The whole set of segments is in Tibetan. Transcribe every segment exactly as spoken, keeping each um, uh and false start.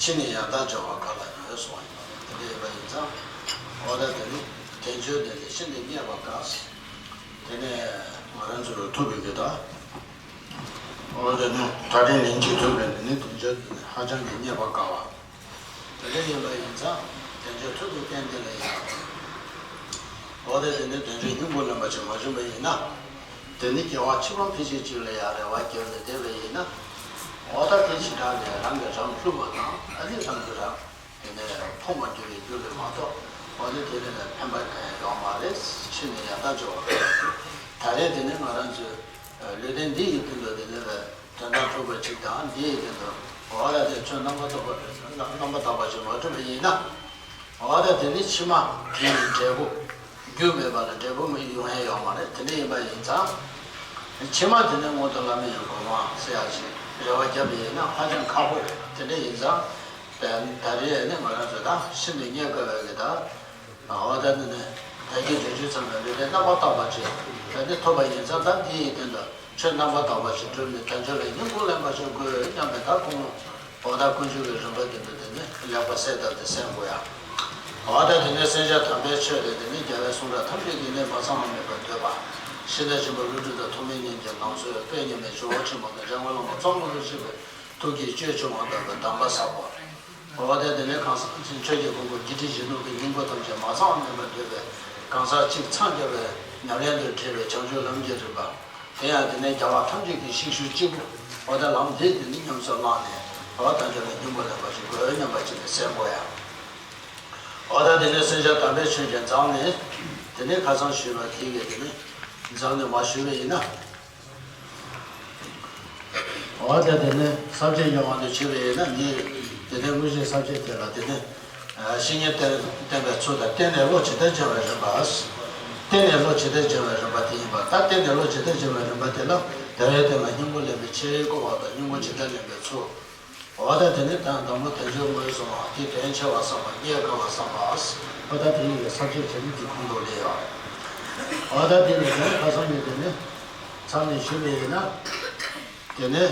ཤི་ནས་ཡང་དག་འབྱོར་བ་ག་ལ་ཡོད་གསུངས་པ་ཡིན་པ་དེ་འདྲ་ཡིན་པ་ཡིན་ཙང་། འོ་ད་དེ་ནི་དལ་འབྱོར་དེ་ལས་ཤི་ནས་རྙེད་པ་དགའ། དེ་ནས་ང་རང་ཚོ་ལ་ཐུབ་པའི་གི་ད། འོ་དེ་ནི་ད་རེས་ལན་གཅིག་ཐུབ་པའི་དེ་ནི་དལ་འབྱོར་དེ་ནི་ཧ་ཅང་གི་རྙེད་པ་དགའ་བ། དེ་འདྲ་ཡིན་པ་ཡིན་ཙང་དལ་འབྱོར་ཐུབ་པའི་རྟེན་དེ་ལ་ཡང་། འོ་ད་དེ་ནི་དལ་འབྱོར་སྙིང་པོ་ལེན་པ་ཞིག་མ་བྱུང་བ་ཡིན་ན། དེ་ནི་སྐྱེ་བ་ཕྱི་མ་ཕལ་ཆེར་ཅིག་ལ་ཡང་རེ་བ་བརྒྱབ་ནས་བསྡད་པ་ཡིན་ན། འོ་ད་དེ་ཕྱི་དྲགས་ནས་རང་གིས་རང་བསླུ་བ་དང་ཨ་ནི་རང་གིས་རང་དེ་ནས་ཕོངས་པར་འགྱུར་བའི་རྒྱུ་རེད་མ་གཏོགས། འོ་ན་དེ་ནི་ཕན་པ་གང་ཡང་ཡོད་མ་རེད། ཤི་ནས་ཡང་དག་འབྱོར་བ་རེད། ད་རེས་དེ་ནི་ང་རང་ཚོའི་ལུས་རྟེན་འདི་ཡི་སྟེང་དུ་དེ་ནི་དོན་དག་གྲུབ་པ་ཅིག་དང་འདི་ཡི་སྟེང་དུ་འོ་ད་དེ་ཆོས་རྣམ་པར་དག་པ་རྣམ་པར་དག་པ་ཞིག་མ་གྲུབ་པ་ཡིན་ན། འོ་ད་དེ་ནི་ཕྱི་མ་དེ་ཡི་འབྲས་བུ། རྒྱུ་མེད་པ་ལ་འབྲས་བུ་མི་ཡོང་ཡ་ཡོད་མ་རེད། དེ་འདྲ་ཡིན་པ་ཡིན་ཙང་། ཕྱི་མ་དེ་ནི་སྔོན་དུ་བླ་མེད་ཀྱི་གོ་འཕང་ཟེར་ཡ་ཞིག་རེ་བ་བརྒྱབ་པ་ཡིན་ན་ཧ་ཅང་ཁག་པོ་རེད། དེ་འདྲ་ཡིན་ཙང་། ད་ད་རེས་ནི་ང་རང་ཚོ་ད་ཤིན་ཏུ་རྙེད་དཀའ་བའི་གི་ད། འོ་ད་ནི་ནི་དལ་གྱིས་འབྱོར་བཅུ་ཚང་བའི་ལུས་རྟེན་རྣམ་པར་དག་པ་ཅིག་ད་ནི་ཐོབ་པ་ཡིན་ཙང་། ད་འདི་ཡི་སྟེང་དུ་ཆོས་རྣམ་པར་དག་པ་ཞིག་བསྒྲུབས་ནས་དལ་འབྱོར་ལ་སྙིང་ཁུང་ལེན་པ་ཞིག་དགོས་སྙམ་པའི་ད་ཁོང་ལ། འོ་ད་ཀུན་སྤྱོད་ཀྱི་རིམ་པ་དེ་ཚོ་དེ་ནི་ལེགས་པར་གསལ་བཏབ་སྟེ་གསན་དགོས་ཡ། འོ་ད་དེ་ནས་གསན་བྱ་དམ་པའི་ཆོས་དེ་དེ་ནི་རྒྱལ་བའི་གསུང་རབ་ཐམས་ཅད་ཀྱི་གནད་མ་ཚང་བ་མེད་པར་འདོད་པ། ཤིང་རྟ་ཆེན་པོ་ཀླུ་སྒྲུབ་དང་ཐོགས་མེད་ཉིད་ཀྱི་ལམ་སྲོལ་དཔལ་མཉམ་མེད་ཇོ་བོ་ཆེན་པོ་དང་འཇམ་མགོན་བླ་མ་ཙོང་ཁ་པ་ཆེན་པོའི་ཐུགས་ཀྱི་སྤྱོད་བྱུང་བ་ལྟར་གྱི་གདམས་པ་ཟབ་པ། འོ་ད་དེ་ནས་གང་ཟག་ཆོས་ཀྱི་ཕུང་པོ་འཇིག་རྟེན་གཞན་ནུབ་ཀྱི་སྙིང་པོ་ཐམས་ཅད་མ་ཚང་བ་མེད་པར་འདོད་པའི་གང་ཟག་གཅིག་འཚང་རྒྱ་བའི་ཉམས་ལེན་དུ་བྲེལ་བའི་བྱང་ཆུབ་ལམ་གྱི་རིམ་པ། དེ་ཡང་དེ་ནས་རྒྱལ་བ་ཐམས་ཅད་ཀྱི་གཤེགས་ཤུལ་གཅིག་པུ། འོ་ད་ལམ་འདི་དེ་ནི་ཉམས་སུ་བླངས་ནས། འོ་ད་དལ་འབྱོར་ལ་སྙིང་པོ་ལེན་པ་ཞིག་དགོས་སྙམ་པ་ཅིག་ནས་གསན་དགོས་ཡ། འོ་ད་དེ་ནས་གསན་བྱ་དམ་པའི་ཆོས་ཀྱི་མཛངས་ནས། དེ་ནས་ཁ་སང་ཞུས་པ་དེ་གས་དེ་ནི་མཛངས་ནས་མ་ཞུས་པ་ཡིན་ན། འོ་ད་དེ་ནས་ས་བཅད་ཀྱི་དབང་དུ་བྱས་པ་ཡིན་ན་འདི། དེ་ནས་དངོས་གཞིའི་ས་བཅད་དེ་ལ་དེ་ནས། བཤེས་གཉེན་བསྟེན་བསྟེན་པའི་ཚུལ་དང་། བསྟེན་ནས་བློ་ཇི་ལྟར་སྦྱང་བའི་རིམ་པ། བསྟེན་ནས་བློ་ཇི་ལྟར་སྦྱང་བའི་རིམ་པ་དེ་ཡིན་པ། ད་བསྟེན་ནས་བློ་ཇི་ལྟར་སྦྱང་བའི་རིམ་པ་དེ་ལ་དལ་བའི་རྟེན་ལ་སྙིང་པོ་ལེན་པའི་ཕྱིར་བསྐུལ་བ་དང་། སྙིང་པོ་ཇི་ལྟར་ལེན་པའི་ཚུལ། འོ་ད་དེ་ནི་དང་དང་པོ་དལ་འབྱོར་ངོས་བཟུང་བ། དེ་དོན་ཆེ་བར་བསམ་པ། རྙེད་དཀའ་བར་བསམ་པ། འོ་ད་དེ་ཡི་ས་བཅད་དེ་ནི་དེ་ཁོང་དུ་སླེབས་ཡོད། འོ་ད་དེ་ནི་དེ་ནི་ཁ་སང་གི་དེ་ནི་ཚང་ནས་ཞུས་པ་ཡིན་ན། དེ་ནི།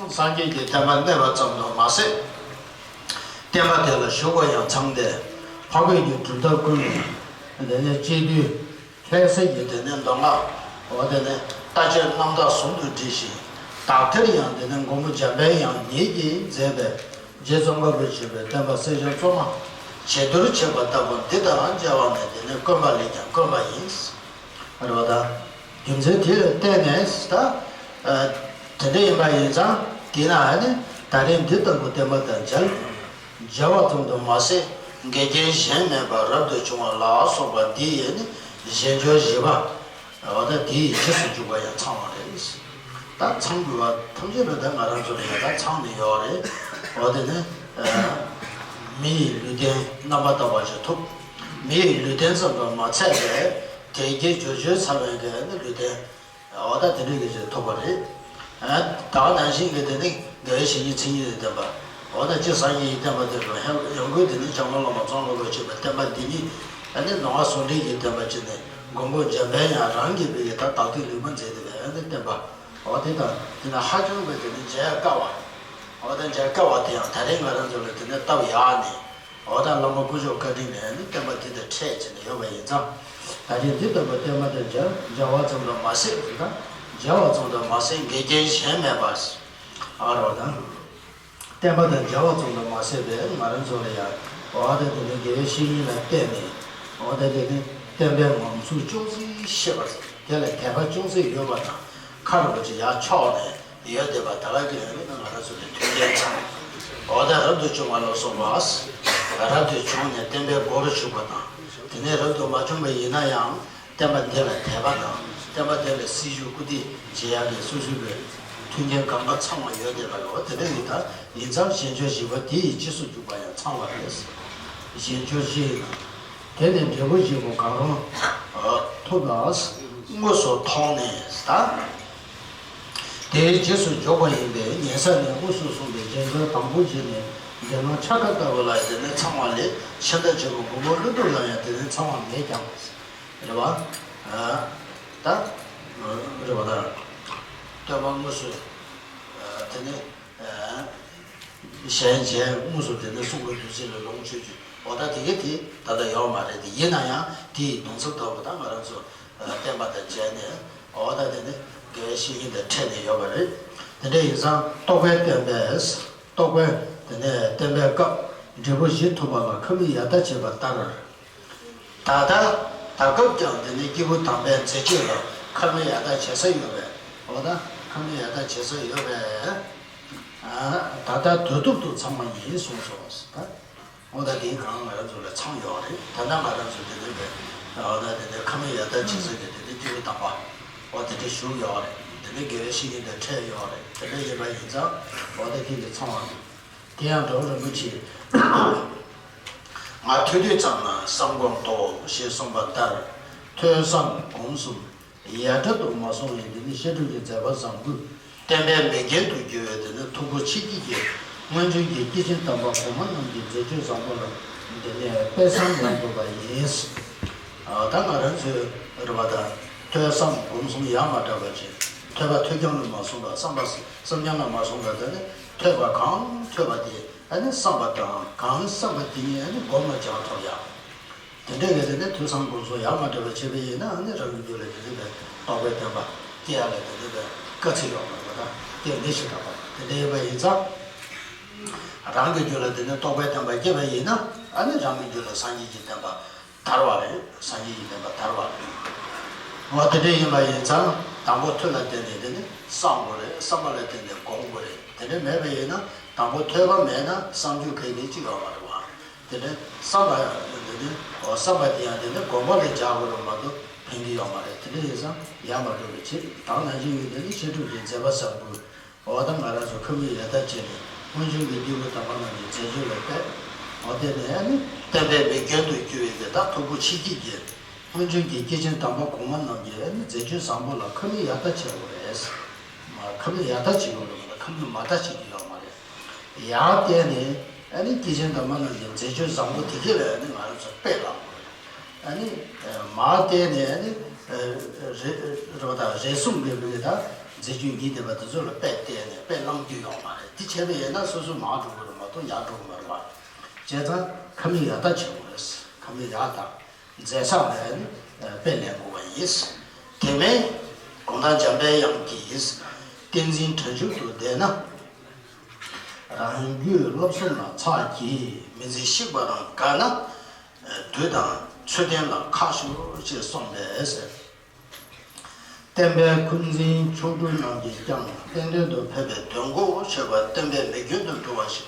སངས་རྒྱས་ཀྱི་བསྟན་པ་གནས་པ་ཙམ་དུ་མ་ཟད། བསྟན་པ་དེ་ལ་ཞུགས་པ་ཡང་ཚང་སྟེ། འཕགས་པའི་གི་སྒྲུབ་ཐབས་ཀུན་ནས་དེ་ནས་གཅེས་བཏུས་ལྷད་སད་ཀྱི་དེ་ནས་མདོ་སྔགས། འོ་དེ་ནས་ལྟ་སྤྱོད་རྣམ་དག་ཟུང་དུ་འབྲེལ་ཞིང་། དག་ཐེར་ཡང་དེ་ནས་མགོན་པོ་འཇམ་དཔལ་དབྱངས་ཉིད་ཀྱིས་མཛད་པའི་རྗེ་ཙོང་ཁ་པ་ཆེན་པོའི་བསྟན་པ་གསལ་བྱེད་རྩོམ་མ་བྱི་དོར་བྱེད་པ་ལྟ་བུ་འདི་དང་མཇལ་བ་ནི་དེ་ནས་དཀོན་པ་ལས་ཀྱང་དཀོན་པ་ཡིན། རེད་བ་ད། རྒྱུ་མཚན་དེ་ལ་བརྟེན་ནས་ད། ཨ། དེ་འདྲ་ཡིན་པ་ཡིན་ཙང་དེས་ན་ཨ་ནི་ད་རེས་འདི་ལྟ་བུ་བསྟན་པ་དང་མཇལ། མཇལ་བ་ཙམ་དུ་མ་ཟད་འགལ་རྐྱེན་གཞན་མེད་པར་རབ་ཏུ་བྱུང་བ་ལ་སོགས་པ་འདི་ཡིས་ནི་གཞན་འབྱོར་བཞི་པ། འོ་ད་དེ་ཡི་རྗེས་སུ་འཇུག་པ་ཡང་ཚང་བ་རེད། ད་ཚང་དགོས་པ་ཐམས་ཅད་ལ་ད་ང་རང་ཚོ་ལ་ཡང་ད་ཚང་ནས་ཡོད་རེད། འོ་དེ་ནི། ཨ། མི་ཡི་ལུས་རྟེན་རྣམ་པར་དག་པ་ཞིག་ཐོབ། མི་ཡི་ལུས་རྟེན་ཙམ་དུ་མ་ཚད་པའི་དལ་གྱིས་འབྱོར་བཅུ་ཚང་བའི་གི་ནི་ལུས་རྟེན། འོ་ད་དེ་འདྲའི་གི་ཞིག་ཐོབ་པ་རེད། ཨ། ད་ག་ནང་བཞིན་གི་དེ་ནི་དགེ་བའི་བཤེས་གཉེན་མཚན་ཉིད་ཀྱི་བསྟན་པ། འོ་ད་སྤྱིར་སངས་རྒྱས་ཀྱི་བསྟན་པ་དེ་ལ་ཡང་སྒོས་དེ་ནི་འཇམ་མགོན་བླ་མ་ཙོང་ཁ་པ་ཆེན་པོའི་བསྟན་པ་འདི་ཉིད། ཨ་ནི་ལོགས་ཀ་ཟུང་འབྲེལ་གྱི་བསྟན་པ་ཅིག་ནས་མགོན་པོ་འཇམ་དཔལ་དབྱངས་རང་གིས་པའི་གི་ད་དག་ཐེར་ལེགས་པར་མཛད་དེ་བའི་ཨ་ནི་བསྟན་པ། འོ་དེ་དང་དེ་ན་ཧ་ཅང་བས་དེ་ནི་མཇལ་དཀའ་བ། འོ་དེ་མཇལ་དཀའ་བ་དེ་ཡང་ད་རེས་ང་རང་ཚོ་ལ་དེ་ནི་སྟབས་ཡག་ནས། འོ་ད་བླ་མ་དཀོན་མཆོག་བཀའ་དྲིན་ནས་ནི་བསྟན་པ་འདི་དང་འཕྲད་བྱས་ནས་ཡོད་པ་ཡིན་ཙང་། ད་རེས་འདི་ལྟ་བུ་བསྟན་པ་དང་མཇལ། མཇལ་བ་ཙམ་དུ་མ་ཟད་ཟེར་ད། མཇལ་བ་ཙམ་དུ་མ་ཟད་འགལ་རྐྱེན་གཞན་མེད་པ། ཨ་རོ་ད། བསྟན་པ་དང་མཇལ་བ་ཙམ་དུ་མ་ཟད་པའི་ང་རང་ཚོ་ལ་ཡང་། འོ་ད་དེ་ནི་དགེ་བའི་བཤེས་གཉེན་ལ་བརྟེན་ནས། འོ་ད་དེ་ནི་བསྟན་པའི་ངང་ཚུལ་ཅུང་ཟད་ཤེས་པ། དེ་ལ་དད་པ་ཅུང་ཟད་ཡོད་པ་དང་། ཁ་རུ་ཅིག་ཡར་ཕྱོགས་ནས་ཡོད་བསྡད་པ་དེ་ག་གི་ནི་ང་རང་ཚོ་ལ་མཐུན་རྐྱེན་ཚང་། འོ་ད་རབ་ཏུ་བྱུང་བ་ལ་སོགས་པ། རབ་ཏུ་བྱུང་ནས་བསྟན་པའི་སྒོ་རུ་ཞུགས་པ་དང་། དེ་ནས་རབ་ཏུ་མ་བྱུང་བ་ཡིན་ན་ཡང་། བསྟན་པ་འདི་ལ་དད་པ་དང་། བསྟན་པ་འདི་ལ་སྲི་ཞུ་བཀུར་སྟི་བྱེད་ཡག་གི་སོ་སོའི་བའི་མཐུན་རྐྱེན་གང་ག་ཚང་བ་ཡོད་བསྡད་པ་ལ། འོ་དེ་འདྲ་ཡིན་ད། ཡིན་ཙང་གཞན་འབྱོར་བཞི་པོ་དེ་ཡི་རྗེས་སུ་འཇུག་པ་ཡང་ཚང་བ་རེད། གཞན་འབྱོར་བཞི་ཡིན་ན། དེ་ནི་འབྲས་བུ་བཞི་པོ་གང་རུང་ཐོབ་ལ། དངོས་སུ་མཐོང་ནས་ད། དེའི་རྗེས་སུ་འཇུག་པ་ཡིན་པས་ཉན་ས་ནས་དངོས་སུ་གསུངས་པའི་རྗེས་འབྲང་དང་པོ་བཞི་ནི་འདོད་སྣང་འཆར་ཁ་ལྟ་བུ་ལ་དེ་ནས་ཚང་བ་ལས། ཤིང་རྟ་ཆེན་པོ་མགོན་པོ་ཀླུ་སྒྲུབ་ལ་ཡང་དེ་ནས་ཚང་བ་མེད་ཀྱང་། རེད་བ། ད། རེད་བ་ད། སྟོན་པ་དངོས་སུ། དེ་ནི་གཞན་གཞན་དངོས་སུ་དེ་ནི་གསུང་གི་འདུག་ཟེར་ལ་ལོངས་སྤྱོད་ཀྱི་འོ་ད་དེ་ག་དེ་ད་ལྟ་ཡོད་མ་རེད། དེ་ཡིན་ན་ཡང་དེའི་གདུང་ཚབ་ལྟ་བུ་ད་ང་རང་ཚོ་བསྟན་པ་དང་མཇལ་ནས་འོ་ད་དེ་ནི་དགེ་བའི་བཤེས་གཉེན་དང་འཕྲད་ནས་ཡོད་པ་རེད། དེ་འདྲ་ཡིན་ཙང་རྟོགས་པའི་བསྟན་པས་རྟོགས་པའི་དེ་ནས་བསྟན་པའི་སྐབས་འབྲས་བུ་བཞི་ཐོབ་པ་ལ་ཁམས་ཡར་ལྟ་བྱེད་པ་ལྟར། ད་ལྟ་ད་སྐབས་ཀྱང་དེ་ནི་སྐྱེས་བུ་དམ་པའི་མཛད་སྤྱོད་ལ་ཁམས་ཡར་ལྟ་བྱེད་ས་ཡོད་པས། འོ་ད་ཁམས་ཡར་ལྟ་བྱེད་ས་ཡོད་པས། ད་ལྟ་དུས་ཐོག་ཏུ་ཚང་བ་ཡིན་གསུངས་སོ། ད་འོ་ད་དེའི་སྒང་ང་རང་ཚོ་ལ་ཚང་ཡོད་རེད། ད་ལྟ་ང་རང་ཚོ་དེ་ནི་བས་འོ་ད་དེ་ནི་ཁམས་ཡར་ལྟ་བྱེད་ས་དེ་དེ་ནི་སྐྱེས་བུ་དམ་པ་འོ་དེ་འདྲ་བཞུགས་ཡོད་རེད། དེ་ནི་དགེ་བའི་བཤེས་གཉེན་དང་འཕྲད་ཡོད་རེད། དེ་འདྲ་ཡིན་པ་ཡིན་ཙང་འོ་ད་དེ་ལ་ཚང་བ་རེད། དེ་ཡང་འགྲོ་བ་རིན་པོ་ཆེ། ང་ཐོས་དུས་ཙམ་ན་བསམ་སྒོམ་དོ་ཞེས་གསུངས་པ་ལྟར། ཐོས་བསམ་སྒོམ་གསུམ་ཡར་འཕྲོ་དུ་མ་སོང་བའི་འདི་ནི་བཤད་སྒྲུབ་ཀྱི་མཛད་པ་བཟང་པོས་བསྟན་པའི་མིག་རྒྱན་དུ་གྱུར་བའི་འདི་ནི་ཐུབ་པོ་ཆེ་བརྒྱད་ཀྱི་སྔོན་བྱོན་གྱི་སྐྱེས་ཆེན་དམ་པ་གོང་མ་རྣམས་ཀྱི་མཛད་སྤྱོད་བཟང་པོ་ལ་འདི་ནས་དཔེ་བཟང་ལེན་དགོས་པ་ཡིན། ད་ང་རང་ཚོའི་རེ་བ་དང་ཐོས་བསམ་སྒོམ་གསུམ་ཡར་མ་དྲག་པ་ཅིག་ཐོས་པ་ཐོས་རྒྱང་ལ་མ་སོང་བ་བསམ་པ་བསམ་རྒྱང་ལ་མ་སོང་བ་དེ་ནི་ཐོས་པ་གང་ཐོས་པ་དེ། ཨ་ནི་བསམ་པ་དང་གང་བསམ་པ་དེ་ཉིད་ཨ་ནི་སྒོམ་ལ་སྦྱང་ཐུབ་ཡག་དེ་འདྲའི་གལ་ཏེ་ནི་ཐོས་བསམ་སྒོམ་གསུམ་ཡར་མ་འགྲོ་བའི་ཆེད་པ་ཡིན་ན་ཨ་ནི་རང་གི་རྒྱུད་ལ་དེ་འདྲའི་རྟོགས་པའི་བསྟན་པ་སྐྱེ་ཡག་ལ་དེ་འདྲའི་དཀའ་ཚེགས་ཡོད་མ་རེད་པ། ད་དེ་འདི་ཞིག་དང་པ་དེ་འདྲའི་ཡིན་པ་ཡིན་ཙང་། རང་གི་རྒྱུད་ལ་དེ་ནི་རྟོགས་པའི་བསྟན་པ་སྐྱེས་པ་ཡིན་ན་ཨ་ནི་རང་གི་རྒྱུད་ལ་སངས་རྒྱས་ཀྱི་བསྟན་པ་དར་བ་རེད། སངས་རྒྱས་ཀྱི་བསྟན་པ་དར་བ་རེད། འོ་དེ་འདྲ་ཡིན་པ་ཡིན་ཙང་དང་པོ་ཐོས་ལ་བརྟེན་ནས་དེ་ནི་བསམ་དགོས་རེད། བསམ་པ་ལ་བརྟེན་ནས་སྒོམ་དགོས་རེད། དེ་འདྲ་མེད་པ་ཡིན་ན་དང་པོ་ཐོས་པ་མེད་ན་བསམ་རྒྱུ་གལ་ཏེ་ཅི་ཡོད་མ་རེད་བ། དེ་ནས་བསམ་པ་འདི་ནི་འོ་བསམ་པ་དེ་ཡང་དེ་ནི་སྒོམ་པ་ལ་སྦྱར་དགོས་རེད་མ་གཏོགས་ཕན་གྱི་ཡོད་མ་རེད། དེ་འདྲ་ཡིན་ཙང་ཡར་མ་འགྲོ་བའི་ཕྱིར་དང་ནང་བཞིན་ཡོད་དེ་ནི་བཤད་སྒྲུབ་ཀྱི་མཛད་པ་བཟང་པོས་འོ་ད་ང་རང་ཚོ་ཁམས་ཡར་ལྟ་བྱས་ནས་སྔོན་བྱོན་གྱི་སྐྱེས་བུ་དམ་པ་རྣམས་ཀྱི་མཛད་སྤྱོད་ལ་བལྟས། འོ་དེ་ནས་ནི་བསྟན་པའི་མིག་རྒྱན་དུ་གྱུར་པའི་དེ་དག་ཐུབ་པོ་ཆེ་བརྒྱད་ཀྱི་སྔོན་བྱོན་གྱི་སྐྱེས་ཆེན་དམ་པ་གོང་མ་རྣམས་ཀྱི་ནི་མཛད་སྤྱོད་བཟང་པོ་ལ་ཁམས་ཡར་ལྟ་བྱེད་དགོས་རེད། མ་ཁམས་ཡར་ལྟ་བྱེད་དགོས་རེད་མ་གཏོགས་ཁམས་མར་ལྟ་བྱེད་ཀྱི་ཡོད་མ་རེད། ཡར་བལྟས་ནས་ཨ་ནི་སྐྱེས་ཆེན་དམ་པ་རྣམས་ཀྱི་མཛད་སྤྱོད་བཟང་པོ་དེ་གས་ལ་ཨ་ནི་ང་རང་ཚོ་དཔེ་བླངས་དགོས་རེད། ཨ་ནི་མར་བལྟས་ནས་ཨ་ནི་རེ་རེ་བ་དང་རེ་ཟུང་གི་བོད་དང་མཛད་སྤྱོད་ཉིད་ལྡན་པ་དེ་ཚོ་ལ་དཔེ་བལྟས་ནས་དཔེ་བླངས་རྒྱུ་ཡོད་མ་རེད། དེ་བྱས་པ་ཡིན་ན་སོ་སོ་མར་འགྲོ་དགོས་རེད་མ་གཏོགས་ཡར་འགྲོ་གི་མ་རེད་བ། བྱས་ཙང་ཁམས་ཡར་ལྟ་བྱེད་དགོས་རེད། ཁམས་ཡར་དང་མཛད་བཟང་ལ་ཨ་ནི་དཔེ་ལེན་དགོས་པ་ཡིན། དེ་མིན་གུང་ཐང་འཇམ་པའི་དབྱངས་ཀྱིས་བསྟན་འཛིན་གྲ་མཇུག་ཏུ་བསྡད་ན། རང་རྒྱུད་བསླབ་གསུམ་ལ་ཚགས་ཀྱིས་མི་འཛིན་ཤེས་པ་རང་དགའ་ན། དུས་དང་ཚོད་ལྡན་ལ་ཁག་ཤོག་ཅེས་གསུངས་པས་ཟེར། བསྟན་པའི་འཁོན་འཛིན་མཆོག་གྲུབ་རྣམས་ཀྱིས་ཀྱང་གཏན་དོན་དུ་ཕེབས་པའི་དོན་གོ་ཆོད་པ་བསྟན་པའི་མིག་རྒྱན་དུ་འགྲོ་བ་ཞིག་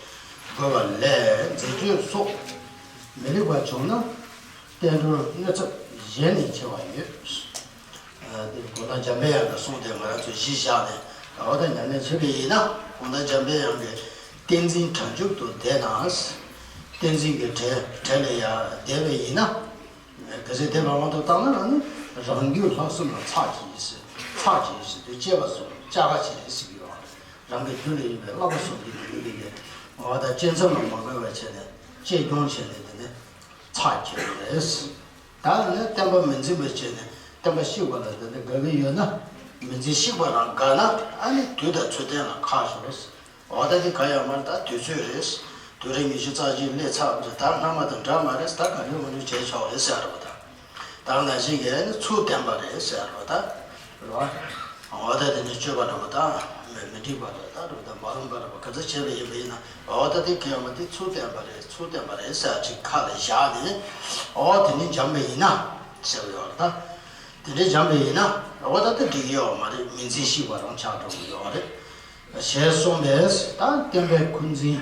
དགོས་པ་ལས་མཛད་སྤྱོད་སོགས་མི་ལེགས་པ་བྱུང་ན་བསྟན་འགྲོར་གནོད་ཚབས་གཞན་ནས་ཆེ་བ་ཡོད། གུང་ཐང་འཇམ་པའི་དབྱངས་ཀྱི་གསུང་དེ་ང་རང་ཚོས་གཞི་བཞག་ནས་འོ་ད་ཉམས་ལེན་བྱེད་པ་ཡིན་ན་གུང་ཐང་འཇམ་པའི་དབྱངས་ཀྱིས་བསྟན་འཛིན་གྲ་མཇུག་ཏུ་བསྡད་ན། བསྟན་འཛིན་གྱི་གྲལ་གྲལ་ལ་ཡར་བསྡད་པ་ཡིན་ན། གལ་སྲིད་དེ་མ་མང་དུ་བཏང་ན་ནི་རང་རྒྱུད་ལྷག་བསམ་ལ་ཚགས་ཀྱིས་ཟེར། ཚགས་ཀྱིས་ཟེར་དུས་གཅེས་པ་བཟུང་ལྕགས་ཁ་བྱེད་ཟེར་གྱི་ཡོད་རེད། རང་གི་རྒྱུད་ལ་ཡོད་པའི་བསླབ་པ་གསུམ་གྱི་དེ་ནི་དེ་གའི་འོ་ད་བཅད་མཚམས་ལ་མ་འགལ་བར་བྱས་ནས་གཅེས་སྐྱོང་བྱས་ནས་དེ་ནི་ཚགས་ཀྱི་རེད། ད་ནི་བསྟན་པ་མི་འཛིན་པར་བྱས་ནས་བསྟན་པ་བཤིག་པ་ལ་དེ་ནི་དགའ་གི་ཡོད་ན་མི་འཛིན་ཤེས་པ་རང་དགའ་ན་ཨ་ནི་དུས་དང་ཚོད་ལྡན་ལ་ཁག་ཤོར། འོ་ད་དེ་ག་ཡང་མ་རེད། ད་དུས་ཚོད་རེད། དུས་རབས་ཉི་ཤུ་རྩ་གཅིག་སླེབས་ཚར་བ་རེད། ད་སྔ་མ་དང་འདྲ་མ་རེད། ད་ག་ལེར་འོ་ནུ་བྱས་ཆོག་རེད་ཟེར་རེད་པ། ད་ད་ནང་བཞིན་གྱི་ཚུལ་བསྟན་པ་རེད་ཟེར་རེད་པ། ད་རེད་པ། འོ་ད་དེ་ནི་སྤྱོད་པ་འདྲ་པོ་ད་མི་མི་འགྲིག་པ་རེད། ད་རེད་པ། ད་མ་རུང་པ་རེད་པ། ག་ཚོད་བྱས་པ་ཡིན་པ་ཡིན་ན་འོ་ད་དེ་ག་ཡང་མ་དེ་ཚུལ་བསྟན་པ་རེད། ཚུལ་བསྟན་པ་རེད་ཟེར་ཅིག་ཁ་ལ་བཞག་ནས་འོ་དེ་ནི་འཇམ་པ་ཡིན་ན་ཟེར་བ་ཡོད་རེད། ད་དེ་འདྲའི་འཇམ་པ་ཡིན་ན་འོ་ད་དེ་འགྲིག་གི་ཡོད་མ་རེད། མི་འཛིན་ཤེས་པ་རང་ཆགས་འགྲོ་གི་ཡོད་རེད། ཞེས་གསུངས་པས། ད་བསྟན་པའི་འཁོན་འཛིན།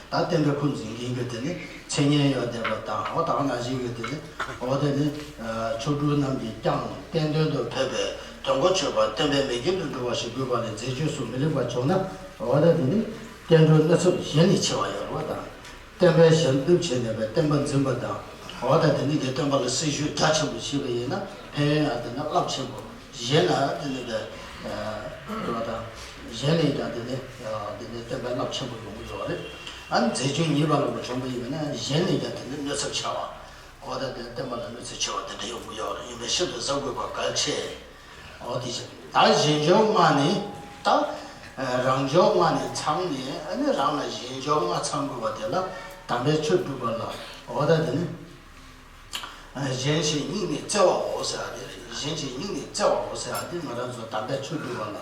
ད་བསྟན་པའི་འཁོན་འཛིན་མཁན་གྱི་དེ་ནི་མཚན་སྙན་ཡོད་བསྡད་པ་དང་འོ་ད་ག་ནང་བཞིན་གྱི་དེ་ནི་འོ་དེ་ནི་མཆོག་སྤྲུལ་རྣམས་ཀྱིས་ཀྱང་གཏན་དོན་དུ་ཕེབས་པའི་དོན་གོ་ཆོད་པ་བསྟན་པའི་མིག་རྒྱན་དུ་འགྲོ་བ་ཞིག་དགོས་པ་ལས་མཛད་སྤྱོད་སོགས་མི་ལེགས་པ་བྱུང་ན་འོ་ད་དེ་ནི་བསྟན་འགྲོའི་གནོད་ཚབས་གཞན་ལས་ཆེ་བ་ཡོད་རེད་པ། དང་། བསྟན་པའི་ཞབས་འདེགས་བྱས་ནས་པའི་བསྟན་པ་འཛིན་པ་དང་། འོ་ད་དེ་ནི་གི་བསྟན་པ་ལ་སྲི་ཞུ་རྒྱ་ཆེན་པོ་བྱས་པ་ཡིན་ན་ཕན་ཡོན་ཡང་དེ་ནི་རླབས་ཆེན་པོ། གཞན་ལ་དེ་ནི་པའི་རེད་པ། དང་། གཞན་ལས་ཀྱང་དེ་ནི་དེ་ནི་བསྟན་པའི་རླབས་ཆེན་པོ་ཡོང་གི་ཡོད་རེད། ཨ་ནི་མཛད་སྤྱོད་ཉེས་པ་ལ་མ་བྱུང་པ་ཡིན་ན་གཞན་ལས་ཀྱང་དེ་ནི་གནོད་ཚབས་ཆེ་བ། འོ་ད་དེ་བསྟན་པ་ལ་གནོད་འཚེ་ཆེ་བ་དེ་འདྲ་ཡོང་གི་ཡོད་རེད། ཡིན་པས་ཤིན་ཏུ་གཟབ་དགོས་པ་གལ་ཆེ། འོ་དེ་བཞིན་ད་གཞན་འབྱོར་ལྔ་ནི་ད་ རང་འཇོག་ལྔ་ནས་ཚང་ནས་ཨ་ནི་རང་ལ་གཞན་འཇོག་ལྔ་ཚང་དགོས་པ་དེ་ལ་དམ་པའི་ཆོས་སྒྲུབ་པ་ལ་འོ་ད་དེ་ནི། གཞན་ཞིག་སྙིང་ནས་བརྩེ་བའོ་ཟེར་བ་དེ་རེད། གཞན་ཞིག་སྙིང་ནས་བརྩེ་བའོ་ཟེར་བ་དེ་ང་རང་ཚོ་དམ་པའི་ཆོས་སྒྲུབ་པ་ལ་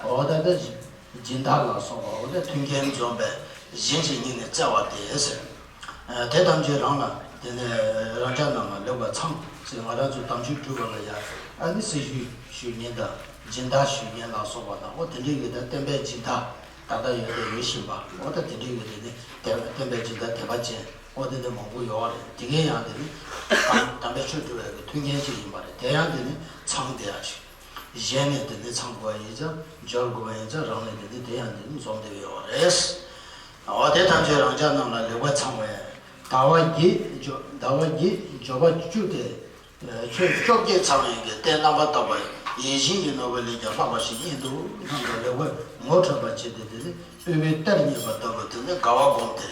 འོ་ད་དེ་སྦྱིན་བདག་ལ་སོགས་པ་འོ་ད་མཐུན་རྐྱེན་འཛོམས་པའི་གཞན་ཞིག་སྙིང་ནས་བརྩེ་བ་དེ་ཟེར། དེ་ཐམས་ཅད་རང་ལ་དེ་ནས་རང་ཅག་རྣམས་ལ་ལེགས་པར་ཚང་ཟེར། ང་རང་ཚོ་དམ་ཆོས་སྒྲུབ་པ་ལ་ཡ་ཨ་ནི་སྲི་ཞུ་ཞུ་མཁན་དང་སྦྱིན་བདག་ཞུ་མཁན་ལ་སོགས་པ་དང་འོ་དེ་འདྲའི་གི་ད་བསྟན་པའི་སྦྱིན་བདག་ད་ལྟ་ཡོད་དང་ཡོད་བཞིན་པ་འོ་ད་དེ་འདྲའི་གི་དེ་ནི་བསྟན་པའི་སྦྱིན་བདག་དད་པ་ཅན་འོ་དེ་འདྲ་མང་པོ་ཡོད་རེད། དེ་གའི་ཡང་དེ་ནི་དམ་དམ་པའི་ཆོས་སྒྲུབ་པའི་གི་མཐུན་རྐྱེན་ཅིག་ཡིན་པ་རེད། དེ་ཡང་དེ་ནི་ཚང་བསྡད་ཡ་ཞིག་གཞན་ནས་དེ་ནི་ཚང་དགོས་པ་ཡིན་ཙང་འབྱོར་དགོས་པ་ཡིན་ཙང་རང་ནས་དེ་ནི་དེ་ཡང་དེ་ནི་འཛོམས་བསྡད་ཡོད་རེད། འོ་དེ་ཐམས་ཅད་རང་ཅག་རྣམས་ལ་ལེགས་པར་ཚང་བས། ཟླ་བ་བརྒྱད་འཇོ་ཟླ་བ་བརྒྱད་འཇོ་བ་བཅུ་སྟེ། ཆོས་བཅོ་བརྒྱད་ཚང་བའི་གི་རྟེན་རྣམ་པར་དག་པ་ཡིད་བཞིན་གྱི་ནོར་བུ་ལས་ཀྱང་ལྷག་པ་ཞིག་ཉིད་དུ་སྣང་དུ་ལེགས་པར་ངོ་འཕྲོད་པར་བྱས་ཏེ་དེ་ནི་དབུལ་བའི་གཏེར་རྙེད་པ་ལྟ་བུ་དེ་ནི་དགའ་བ་བསྒོམས་ཏེ།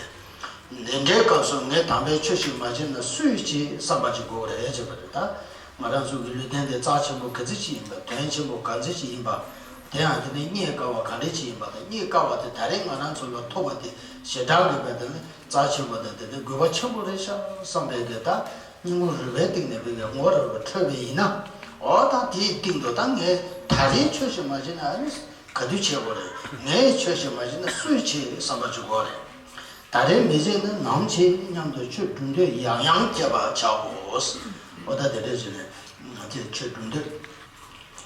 འདི་འདྲའི་སྐབས་སུ་ངས་དམ་པའི་ཆོས་ཤིག་མ་བྱས་ན་སུས་བྱེད་བསམ་པ་ཅིག་དགོས་རེད་བྱས་པ་རེད། ད་ང་རང་ཚོ་གི་ལུས་རྟེན་དེ་རྩ་ཆེན་པོ་ག་ཚོད་ཅིག་ཡིན་པ་དོན་ཆེན་པོ་ག་ཚོད་ཅིག་ཡིན་པ་དེ་ཡང་དེ་ནི་རྙེད་དཀའ་བ་ག་འདྲ་ཅིག་ཡིན་པ་དང་རྙེད་དཀའ་བ་དེ་ད་རེས་ང་རང་ཚོ་ལ་ཐོབ་པ་དེ་ཞེ་དྲག་གི་བས་དེ་ནི་རྩ་ཆེན་པོ་དང་དེ་ནི་དགོས་པ་ཆེན་པོ་རེད་ཤག་བསམ་པའི་གི་ད་སྙིང་པོ་རུས་པའི་གཏིང་ནས་བས་གི་ངོ་རུས་པ་འཕྲོད་པ་ཡིན་ན་འོ་ད་དེའི་སྟེང་དུ་ད་ངས་ད་རེས་ཆོས་ཤིག་མ་བྱས་ན་ཨ་ནི་ག་དུས་བྱེད་དགོས་རེད། ངས་ཆོས་ཤིག་མ་བྱས་ན་སུས་བྱེད་བསམ་པ་ཅིག་དགོས་རེད། ད་རེས་མི་བྱེད་ན་ནམ་བྱེད་སྙམ་དུ་ཆོས་སྒྲུབ་འདོད་ཡང་ཡང་སྐྱེ་བར་བྱའོ། འོ་ད་དེ་འདྲ་བྱས་ནས་ཁྱེད་ཆོས་སྒྲུབ་འདོད་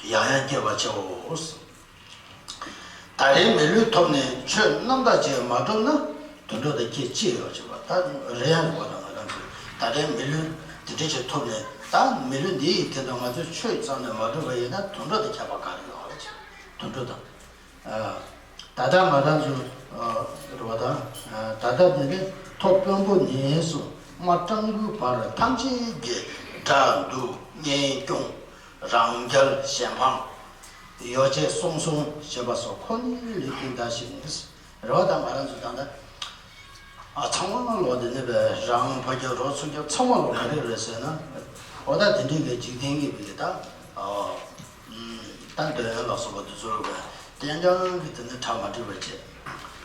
ཡང་ཡང་སྐྱེ་བར་བྱའོ། ད་རེས་མི་ལུས་ཐོབ་ནས་ཆོས་རྣམ་དག་ཅིག་མ་སྒྲུབ་ན་དུད་འགྲོ་དང་ཁྱད་ཅི་ཡོད་ཅེས་པ་ད་རེད་ཡང་རེད་པ་ལ་ང་རང་ཚོས་ད་རེས་མི་ལུས་དེ་འདྲ་ཅིག་ཐོབ་ནས་ད་མི་ལུས་འདི་ཡི་དེ་དང་ང་ཚོས་ཆོས་རྩ་ནས་མ་སྒྲུབ་པ་ཡིན་ན་དུད་འགྲོ་དང་ཁྱད་པར་ག་རེ་ཡོད་རེད། དུད་འགྲོ་དང་། ད་ལྟ་ང་རང་ཚོ་རེད་པ་དང་། ད་ལྟ་འདི་ནི་ཐོག་དཔོན་པོ་ནས་བཟུང་མ་སྤྲང་པོའི་བར་ཐམས་ཅད་ཀྱིས་དགྲ་འདུལ་གཉེན་སྐྱོང་རང་རྒྱལ་གཞན་ཕམ་ཡོ་བྱད་སྲུང་སྲུང་ཞེས་པ་སོགས་ཁོ་ནའི་ལུས་རྟེན་བདག་བཞིན་ནི་རེད་པ་དང་ང་རང་ཚོ་ད་ལྟ། ཨ་ཚང་མ་ལོ་དེ་ནི་བས་རང་ཕ་རྒྱལ་རོགས་ཚུགས་རྒྱལ་ཚང་མ་ལོ་ག་རེ་རེད་ཟེར་ན། འོ་ད་དེ་འདྲའི་གི་འཇིག་རྟེན་གྱི་བི་ད་ཨ་ད་འདོད་ཡོན་ལ་སོགས་པ་དེ་ཚོར་བས་གཏན་འཇགས་ཀྱི་དེ་ནི་གྲ་མ་འགྲིག་པ་བྱས།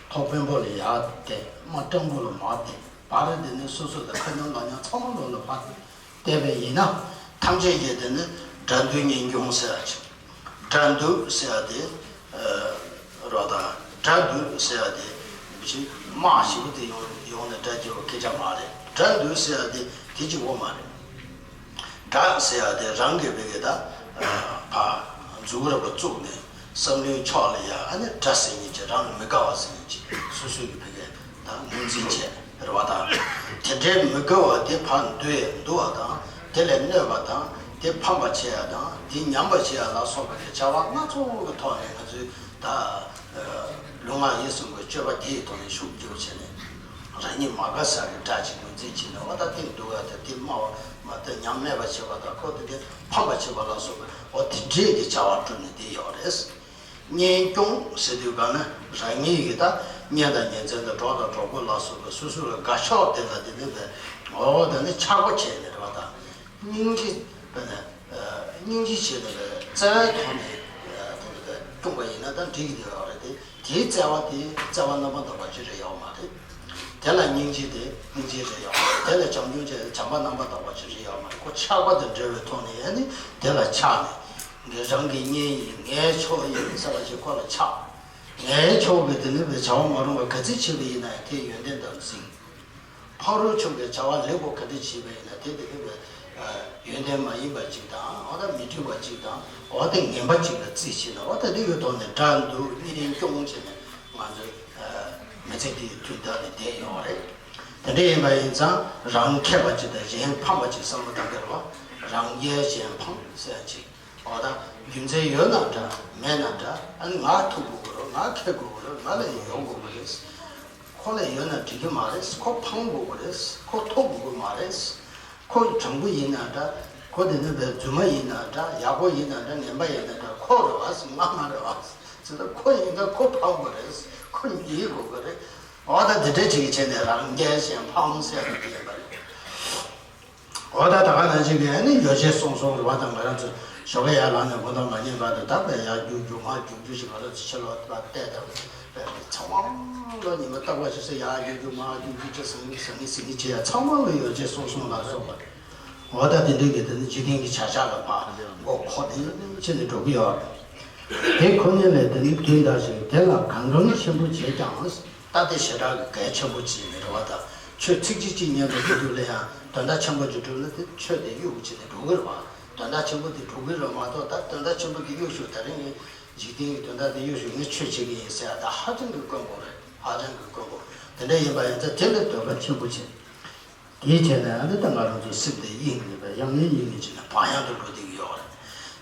ཐོག་དཔོན་པོ་ལ་ཡར་བསྟན་མ་སྤྲང་པོ་ལ་མར་བསྟན་བར་དེ་ནི་སོ་སོ་དང་ཁ་ཉོན་ལག་ཉོན་ཚང་མ་ལོ་ལ་ཕར་བལྟས་པས་ཡིན་ན། ཐམས་ཅད་ཀྱིས་དེ་ནི་དགྲ་འདུལ་གཉེན་སྐྱོང་ཟེར་ཡ་ཅིག་དགྲ་འདུལ་ཟེར་ཡ་དེ་རོ་དང་དགྲ་འདུལ་ཟེར་ཡ་དེ་མི་ཤེས་དམག་ཞེ་པོ་དེ་ཡོང་ཡོང་ནས་དགྲ་རྒྱལ་བ་སྐད་ཆ་མ་རེད། དགྲ་འདུལ་ཟེར་ཡ་དེ་དེ་གཅིག་པོ་མ་རེད། དགྲ་ཟེར་ཡ་དེ་རང་གི་བི་གེ་ད་ཕ་མཛུ་གུ་ར་པ་བཙུགས་ནས་བསམ་བློའི་ཕྱོགས་ལ་ཡ་ཨ་ནི་དགྲ་ཟེར་མཁན་ཅིག་རང་ལ་མི་དགའ་བ་ཟེར་མཁན་ཅིག་སོ་སོའི་གི་བི་གེ་ད་ངོས་འཛིན་བྱས་རེད་པ་དང་། དེ་འདྲའི་མི་དགའ་བ་དེ་ཕར་འདུལ་ཡ་འདུལ་བ་དང་དེ་ལས་གནོད་པ་དང་དེ་ཕམ་པ་བྱེད་ཡ་དང་དེ་ཉམས་པ་བྱེད་ཡ་ལ་སོགས་པའི་བྱ་བ་སྣ་ཚོགས་ཀྱི་ཐོག་ནས་ང་ཚོས་ད་ལུས་ངག་ཡིད་གསུམ་གྱི་སྤྱོད་པ་དེའི་ཐོག་ནས་ཤུགས་རྒྱབ་བྱས་ནས་རང་ཉིད་མ་དགའ་ས་གི་དགྲ་ཅིག་ངོས་འཛིན་བྱས་ནས་འོ་ད་དེ་འདུལ་བ་དང་དེ་སྨྲ་བ་མ་དེ་ཉམས་སྨད་པ་བྱེད་པ་དང་ཁོ་དེ་དེ་ཕམ་པ་བྱེད་པ་ལ་སོགས་པའི་འོ་དེ་འདྲའི་གི་བྱ་བ་བསྒྲུབས་ནས་བསྡད་ཡོད་རེད། གཉེན་སྐྱོང་ཟེར་དུས་ག་ནི་རང་ཉིད་ཀྱི་ད་གཉེན་དང་ཉེ་ཚན་དང་གྲོགས་དང་གྲོགས་པོ་ལ་སོགས་པའི་སོ་སོ་ལ་དགའ་ཕྱོགས་དེ་ལ་དེ་ནི་བས་འོ་ད་ནི་ཆགས་པ་བྱས་ནས་རེད་པ་དང་། སྙིང་རྗེ་བས་ནི་སྙིང་རྗེ་བྱས་ནས་བས་བརྩེ་བའི་ཐོག་ནས་དེ་ནི་བས་སྐྱོང་པ་ཡིན་ན་ད་འགྲིག་གི་བསྡད་ཡོད་རེད་དེ། དེའི་བརྩེ་བ་དེ་བརྩེ་བ་རྣམ་པར་དག་པ་ཅིག་རེད་ཡོད་མ་རེད། དེ་ལ་སྙིང་རྗེ་དེ་སྙིང་རྗེ་རེད་ཡོད་མ་རེད། དེ་ལ་བྱམས་སྐྱོང་བྱས་བྱམས་པ་རྣམ་པར་དག་པ་ཅིག་རེད་ཡོད་མ་རེད། ཁོ་ཆགས་པ་དང་འབྲེལ་བའི་ཐོག་ནས་ཡང་ནི་དེ་ལ་ཆགས་ནས་ངས་རང་གི་གཉེན་ཡིན་ངའི་ཕྱོགས་ཡིན་ཟེར་བ་ཞིག་ཁོ་ལ་ཆགས། ངའི་ཕྱོགས་ཀྱི་དེ་ནི་བའི་བྱ་བ་མ་རུང་བ་ག་ཚོད་བྱས་པ་ཡིན་ན་ཡང་དེ་ཡོན་ཏན་དུ་འཛིན། ཕ་རོལ་ཕྱོགས་ཀྱི་བྱ་བ་ལེགས་པོ་ག་འདྲ་བྱས་པ་ཡིན་ན་དེ་དེ་གི་ཡོན་ཏན་མ་ཡིན་པ་ཅིག་དང་འོ་ད་མི་འགྲིག་པ་ཅིག་དང་འོ་དེ་ངན་པ་ཅིག་ལ་རྩིས་བྱས་ན་འོ་ད་དེ་གི་ཐོག་ནས་དགྲ་འདུལ་གཉེན་སྐྱོང་བྱས་ནས་ང་ཚོའི་མི་ཚེ་འདི་ཡི་དུས་འདའ་ནས་བསྡད་ཡོད་རེད། དེ་འདྲ་ཡིན་པ་ཡིན་ཙང་རང་མཁས་པ་ཅིག་དང་གཞན་ཕམ་པ་ཅིག་བསམ་བློ་བཏང་གི་རེད་བ། རང་རྒྱལ་གཞན་ཕམ་ཟེར་ཡ་ཅིག་འོ་ད་རྒྱུ་མཚན་ཡོད་ན་འདྲ་མེད་ན་འདྲ་ཨ་ནི་ང་ཐུག་དགོས་ཀྱི་རེད། ང་མཁས་དགོས་ཀྱི་རེད། ང་ལ་ཡོང་དགོས་ཀྱི་རེད། ཁོ་ལ་ཡོད་ན་འགྲིག་གི་མ་རེད། ཁོ་ཕམ་དགོས་ཀྱི་རེད། ཁོ་ཐོབ་དགོས་ཀྱི་མ་རེད། ཁོ་དྲང་པོ་ཡིན་ན་འདྲ། ཁོ་དེ་ནི་བའི་རྫུན་མ་ཡིན་ན་འདྲ། ཡག་པོ་ཡིན་ན་འདྲ། ངན་པ་ཡིན་ན་འདྲ། ཁོ་རེད་བ། ང་མ་རེད་བ། ཟེར་ན་ཁོ་ཡིན་ན་ཁོ་ཕམ་དགོས་རེད། ཁོ་ཡིན་དགོས་ཀྱི་རེད། འོ་ད་འདི་འདྲ་ཅིག་བྱས་ནས་རང་རྒྱལ་གཞན་ཕམ་ཟེར་ཡ་དེ་ཡིན་པ་རེད། འོ་ད་ད་ག་ནང་བཞིན་གྱི་ཨ་ནི་ཡོ་བྱད་སྲུང་སྲུང་རེད་བ་དང་ང་རང་ཚོ་ ཞོགས་ཀ་ཡར་ལངས་ནས་དགོང་དག་མ་ཉལ་བར་དུ་ད་བས་ཡར་རྒྱུག་རྒྱུག་མར་རྒྱུག་རྒྱུག་ཞིག་ག་ལ་ཕྱི་ལོགས་ལ་བལྟས་དང་བས་ཚང་མ་ལོ་ཉི་མ་རྟག་པར་ཞིག་སེ་ཡར་རྒྱུག་རྒྱུག་མར་རྒྱུག་རྒྱུག་ཅེས་ཟང་ངེ་ཟང་ངེ་ཟིང་ངེ་བྱེད་ཡ་ཚང་མ་ལོ་ཡོ་བྱད་སོགས་གསུམ་ལ་སོགས་པ་འོ་ད་དེ་འདྲའི་གི་དེ་ནི་འཇིག་རྟེན་གྱི་བྱ་བཞག་ལ་ཕར་མགོ་འཁོར་ནས་ཕྱིན་ནས་འགྲོ་གི་ཡོད་རེད། དེ་ཁོ་ནས་ལས་དེ་ནི་དུས་འདའ་ཞིང་དེ་ལ་གང་འདྲོན་ཆེན་པོ་བྱེད་ཀྱང་། ད་དེ་ཞེ་དྲག་གི་གལ་ཆེན་པོ་ཅིག་ནི་རེད་བ། ད་ཆོས་ཚིག་གཅིག་གཅིག་ཉན་དུ་འགྲོ་དུས་ལ་ཡང་དོན་དག་ཆེན་པོ་ཅིག་འགྲུབ་ན་དེ་ཆོས་དེ་གཡུག་ཅིག་ནི་འགྲོ་གི་རེད་བ། དོན་དག་ཆེན་པོ་དེ་འགྲུབ་གི་རེད་མ་གཏོགས། ད་དོན་དག་ཆེན་པོ་དེ་གཡུག་ཞུ་ད་རིང་ངས་འཇིག་རྟེན་གྱི་དོན་དག་དེ་གཡུག་ཞུ་ངས་ཆོས་བྱེད་ཀྱི་ཡིན་ཟེར་ཡ་ད་ཧ་ཅང་གི་དཀོན་པོ་རེད། ཧ་ཅང་གི་དཀོན་པོ། དེ་འདྲ་ཡིན་པ་ཡིན་ཙང་དེ་ལ་འདོད་པ་ཆེན་པོ་བྱེད། དེའི་ཆེད་ནས་ཨ་ནི་ད་ང་རང་ཚོའི་སེམས་དེ་དབྱིངས་ནས་པའི་དབྱངས་སྙན་དབྱིངས་སྙན་བྱས་ནས་བག་ཡངས་དུ་འགྲོ་བསྡད་ཀྱི་ཡོད་རེད།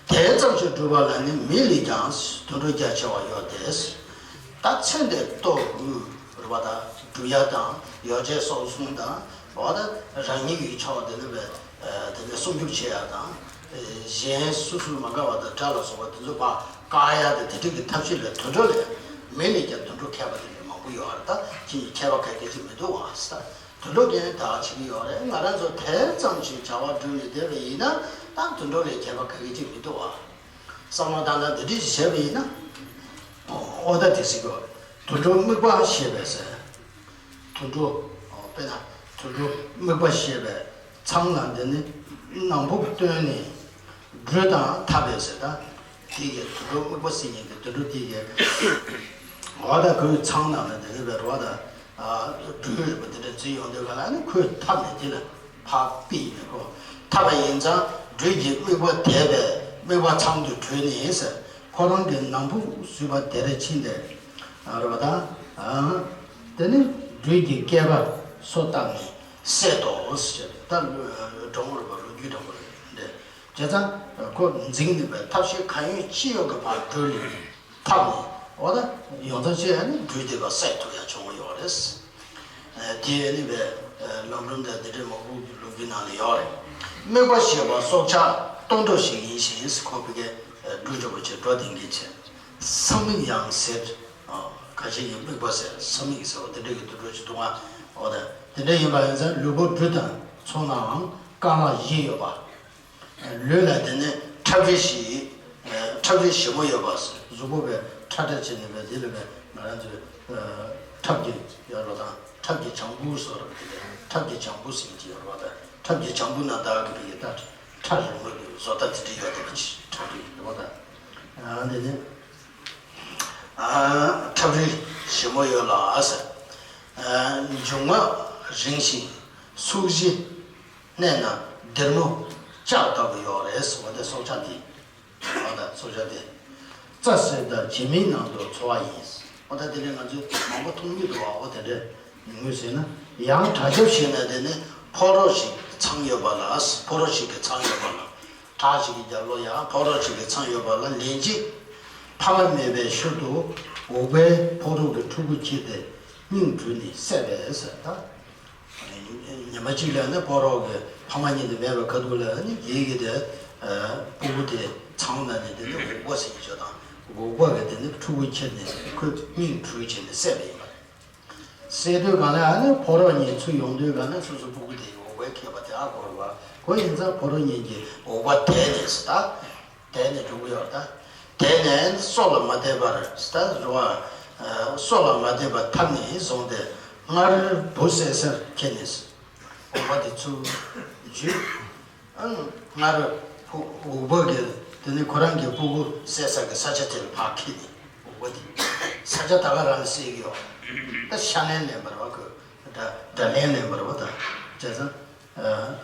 དེ་ཙམ་ཞིག་བསྒྲུབ་པ་ལ་ནི་མི་ལས་ཀྱང་དུད་འགྲོ་རྒྱ་ཆེ་བ་ཡོད་དེ། ད་ཚེ་འདིར་ལྟོ་གོས་རུ་བ་དང་སྒྲུབ་ཡ་དང་ཡོ་བྱད་སོགས་གསུམ་དང་འོ་ད་རང་ཉིད་ཀྱི་ཕྱོགས་དེ་ནི་པའི་དེ་ནས་སྲུང་སྐྱོབ་བྱེད་ཡ་དང་། གཞན་སོ་སོར་མ་དགའ་བ་དང་དགྲ་ལ་སོགས་པ་དེ་ཚོ་ཕར་བཀག་ཡ་དེ་དེ་འདྲ་གི་ཐབས་ཤེས་ལ་དུད་འགྲོ་ལས་མི་ལས་ཀྱང་དུད་འགྲོ་མཁས་པ་དེ་འདྲ་མང་པོ་ཡོད་རེད། ད་ཁྱེད་ཀྱིས་མཁས་པ་ག་གེ་ཅིག་མི་འདུག་ཨང་ཟེར། དུད་འགྲོ་གིས་ད་བྱེད་ཀྱི་ཡོད་རེད། ང་རང་ཚོ་དེ་ཙམ་ཞིག་བྱ་བ་བསྒྲུབས་ནས་བསྡད་པ་ཡིན་ན་ད་དུད་འགྲོ་ལས་མཁས་པ་ག་གེ་ཅིག་མི་འདུག་ཨ། བསམ་བློ་བཏང་ན་འདི་འདྲ་ཞིག་བྱས་པ་ཡིན་ན། ཨོ་ད་དེ་ཟེར་གྱི་ཡོད་རེད། དུད་འགྲོ་དམིགས་པ་ཞེས་པས་ཟེར། དུད་འགྲོ། དཔེར་ན་དུད་འགྲོ་དམིགས་པ་ཞེས་པའི་ཚང་ལ་འདི་ནི་ནང་ཕུགས་བཏོན་ནས་སྦྲུལ་དང་འཐབ་པས་ཟེར། ད་དེ་གའི་དུད་འགྲོ་དམིགས་པ་ཟེར་མཁན་གྱི་དུད་འགྲོ་དེ་གའི་འོ་ད་ཁོའི་ཚང་ནང་ལ་འདི་ནི་བའི་རོ་ད་སྦྲུལ་རིག་པ་འདི་འདྲ་འཛུལ་ཡོང་དུས་ག་ལ་ནི་ཁོས་འཐབ་ནས་དེ་ལ་ཕར་ཕུད་ནས་ཁོ་འཐབ་པ་ཡིན་ཙང་སྦྲུལ་གྱི་དམིགས་པ་དེས་པའི་དམིགས་པ་ཚང་དུ་གྲོལ་ནས་ཟེར། ཁོ་རང་གི་ནང་ཕུགས་བཟོད་པ་དེར་ཕྱིན་ཏེ་རེད་པ་ད། དེ་ནི་སྦྲུལ་གྱི་སྐེད་པར་སོ་བཏགས་ནས་བསད་དོ་ཞེས་ད་འགྲོ་འོང་རེད་པ། ལོ་རྒྱུས་འདྲ་པོ་རེད་འདི། བྱས་ཙང་ཁོ་འཛིང་ནུས་པའི་ཐབས་ཤེས་གང་ཡོད་ཅི་ཡོད་ཀྱིས་ཕར་སྦྲུལ་ལ་འཐབ་ནས་འོ་ད་ཡོངས་གྲགས་བྱས་ནས་སྦྲུལ་དེ་ཕར་བསད་ཐུབ་ཡ་བྱུང་བ་ཡོད་རེད། དེ་ནི་བའི་ལམ་རིམ་དང་འདི་འདྲའི་མང་པོ་ལོ་རྒྱུས་ནང་ལ་ཡོད་རེད། དམིགས་པ་ཞེས་པ་སྲོག་ཆགས་ལྟོ་འགྲོ་ཞིག་ཡིན་ཞིང་ཁོ་ཕ་གའི་སྦྲུལ་འགྲོ་བ་ཆེ་འགྲོ་ལྡིང་གིན་ཆེ། ས་མིག་ཡང་ཟེར། ཁ་ཤས་ཀྱིས་དམིགས་པ་ཟེར། ས་མིག་ཟེར་བ་དེ་འདྲ་གི་དུད་འགྲོ་ཅིག་འདུག་ཨ། འོ་ད་དེ་འདྲ་ཡིན་པ་ཡིན་ཙང་ལུས་པོ་སྦྲུལ་དང་མཚུངས་ནའང་རྐང་ལག་བཞི་ཡོད་པ། ལུས་ལ་དེ་ནི་ཁྲབ་རིལ་བཞི། ཁྲབ་རིལ་བཞི་མོ་ཡོད་པ། གཟུགས་པོ་བས་ཁྲ་ཁྲ་བྱས་ནས་བས་དེ་ལ་བས་ང་རང་ཚོས་ཁྲབ་ཀྱི་ཡོད་རོ་དང་ཁྲབ་ཀྱི་བྱང་བུ་སོགས་ར་བ་དེ་ལས་ཁྲབ་ཀྱི་བྱང་བུ་ཟེར་གྱི་ཡོད་རོ་དང་ཁྲབ་ཀྱི་བྱང་བུ་ན་བདག་གི་བས་ཀྱི་ད་ཁྲ་རིལ་མོ་གི་བཟོ་ལྟ་དེ་འདྲ་ཡོད་དེ་བ་ཁྲབ་རིལ་ཡོད་པ་དང་། དེ་ནི། ཁྲབ་རིལ་ཞིབ་མོ་ཡོད་ལ་ཟེར། མཇུག་མ་རིང་ཞིང་སུག་བཞི་མནན་ན་སྡེར་མོ་ལྕགས་ལྟ་བུ་ཡོད་རེད་ཟེར་བ་དེ་སྲོག་ཆགས་དེ། འོ་ད་སྲོག་ཆགས་དེ། རྩྭ་སེར་དང་བྱེ་མའི་ནང་དུ་འཚོ་བ་ཡིན། འོ་ད་དེ་ལས་ང་ཚོས་མང་པོ་མཐོང་མྱོང་འདུག་བ། འོ་དེ་འདྲས་ངོས་ཟིན་ན་ཡང་དྲག་རྒྱབ་ཞིག་ན་དེ་ནི་ཕོ་རོག་ཞིག་ཚང་ཡོད་པ་ལ། ཕོ་རོག་ཞིག་གི་ཚང་ཡོད་པ་ལ། བྲག་ཅིག་གི་རྒྱབ་ལོགས་ཡང་ཕོ་རོག་ཅིག་གི་ཚང་ཡོད་པ་ལ་ལན་གཅིག་ཕ་མ་མེད་པའི་ཤུལ་དུ་འུག་པས་ཕོ་རོག་གི་ཕྲུ་གུ་ཁྱེར་ཏེ་སྙིང་བྲུས་ནས་བསད་པས་ཟེར། ད་ཉི་མ་གཅིག་ལ་ནི་ཕོ་རོག་གི་ཕ་མ་གཉིས་དེ་མེད་པའི་ཁ་ཐུག་ལ་ནི་རྒྱལ་གྱི་དེ་ཕྲུ་གུ་དེ་ཚང་ན་ནི་དེ་ནི་འུག་པ་ཟེར་གྱི་ཆོག་དང་འུག་པ་གི་དེ་ནི་ཕྲུ་གུ་ཁྱེར་ནས་ཁོས་སྙིང་བྲུས་བྱས་ནས་བསད་པ་ཡིན་པ་རེད། བསད་དུས་གང་ལ་ཨ་ནི་ཕོ་རོག་གཉིས་ཚུར་ཡོང་དུས་གང་ལ་སོ་སོ་ཕྲུ་གུ་དེ་ཡི་འུག་པས་ཁྱེར་བ་དེ་ཧ་གོ་རེད་བ། གོ་ཡིན་ཙང་ཕོ་རོག་གཉིས་ཀྱིས་འུག་པ་དེད་ནས་ད། དེད་ནས་འགྲོ་གི་ཡོད་ད། དེད་ནས་སྲོག་ལ་མ་བལྟས་པར་ད་རུ་བ། སྲོག་ལ་མ་བལྟས་པར་འཐབ་ནས་བཟུང་སྟེ་སྔར་བུ་བསད་སར་ཁྱེར་ནས། འུག་པ་དེ་ཚུར་འཇུས། ཨང་། སྔར་འུག་པ་གིས་དེ་ནི་ཁོ་རང་གི་ཕྲུ་གུ་བསད་ས་གི་ས་ཆ་དེ་ལ་ཕར་ཁྱེར་ནས་འུག་པ་དེ་ས་ཆ་ད་ག་རང་ལ་བསད་ཀྱི་ཡོད། ད་ཤ་ལན་ལེན་པར་བ་ཁོས་ད་དགྲ་ལན་ལེན་པར་བ་ད་བྱས་ཙང་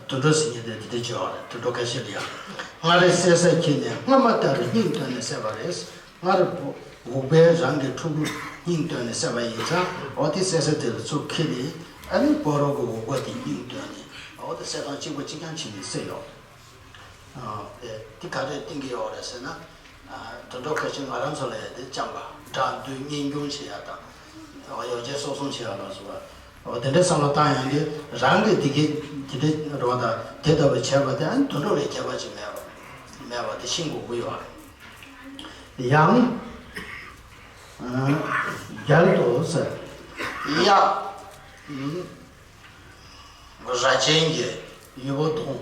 དུད་འགྲོ་ཟེར་མཁན་དེ་དེ་འདྲ་བྱས་པ་རེད། དུད་འགྲོ་ཁ་ཤས་ལ་ཡང་སྔར་བསད་ས་ཁྱེར་ནས་སྔ་མ་ལྟར་སྙིང་བཏོན་ནས་བསད་པ་རེད། སྔར་འུག་པས་རང་གི་ཕྲུ་གུ་སྙིང་བཏོན་ནས་བསད་པ་ཡིན་ཙང་འོ་དེ་བསད་ས་དེ་ལ་ཚུར་ཁྱེར་ནས་ཨ་ནི་ཕོ་རོག་གི་འུག་པ་དེ་སྙིང་བཏོན་ནས་འོ་དེ་བསད་སྟངས་གཅིག་པ་གཅིག་རྐྱང་བྱས་ནས་བསད་ཡོད། ཨ་དེ་ག་རེ་བསྟན་གྱི་ཡོད་རེད་ཟེར་ན། དུད་འགྲོ་ཁ་ཤས་ང་རང་ཚོ་ལ་ཡ་དེ་བཅངས་པ་དགྲ་འདུལ་གཉེན་སྐྱོང་བྱེད་ཡ་དང་། ཡོ་བྱད་གསོག་སྲུང་བྱེད་ཡ་ལ་སོགས་པ། འོ་དེ་འདྲའི་བསམ་བློ་བཏང་ཡོང་དུས་རང་གི་དེ་གི་དེ་འདྲའི་རོ་དང་དེ་ལྟ་བུ་བྱས་པ་དེ་ཨ་ནི་དུད་འགྲོ་ལས་ཁྱད་པར་ཅིག་མེད་པ་མེད་པ་དེ་ཤེས་དགོས་ཀྱི་ཡོད་རེད། ཡང་རྒྱལ་དུ་ཟེར། གཡག་རྭ་ཅན་གྱི་ཡུལ་པོ་དང་།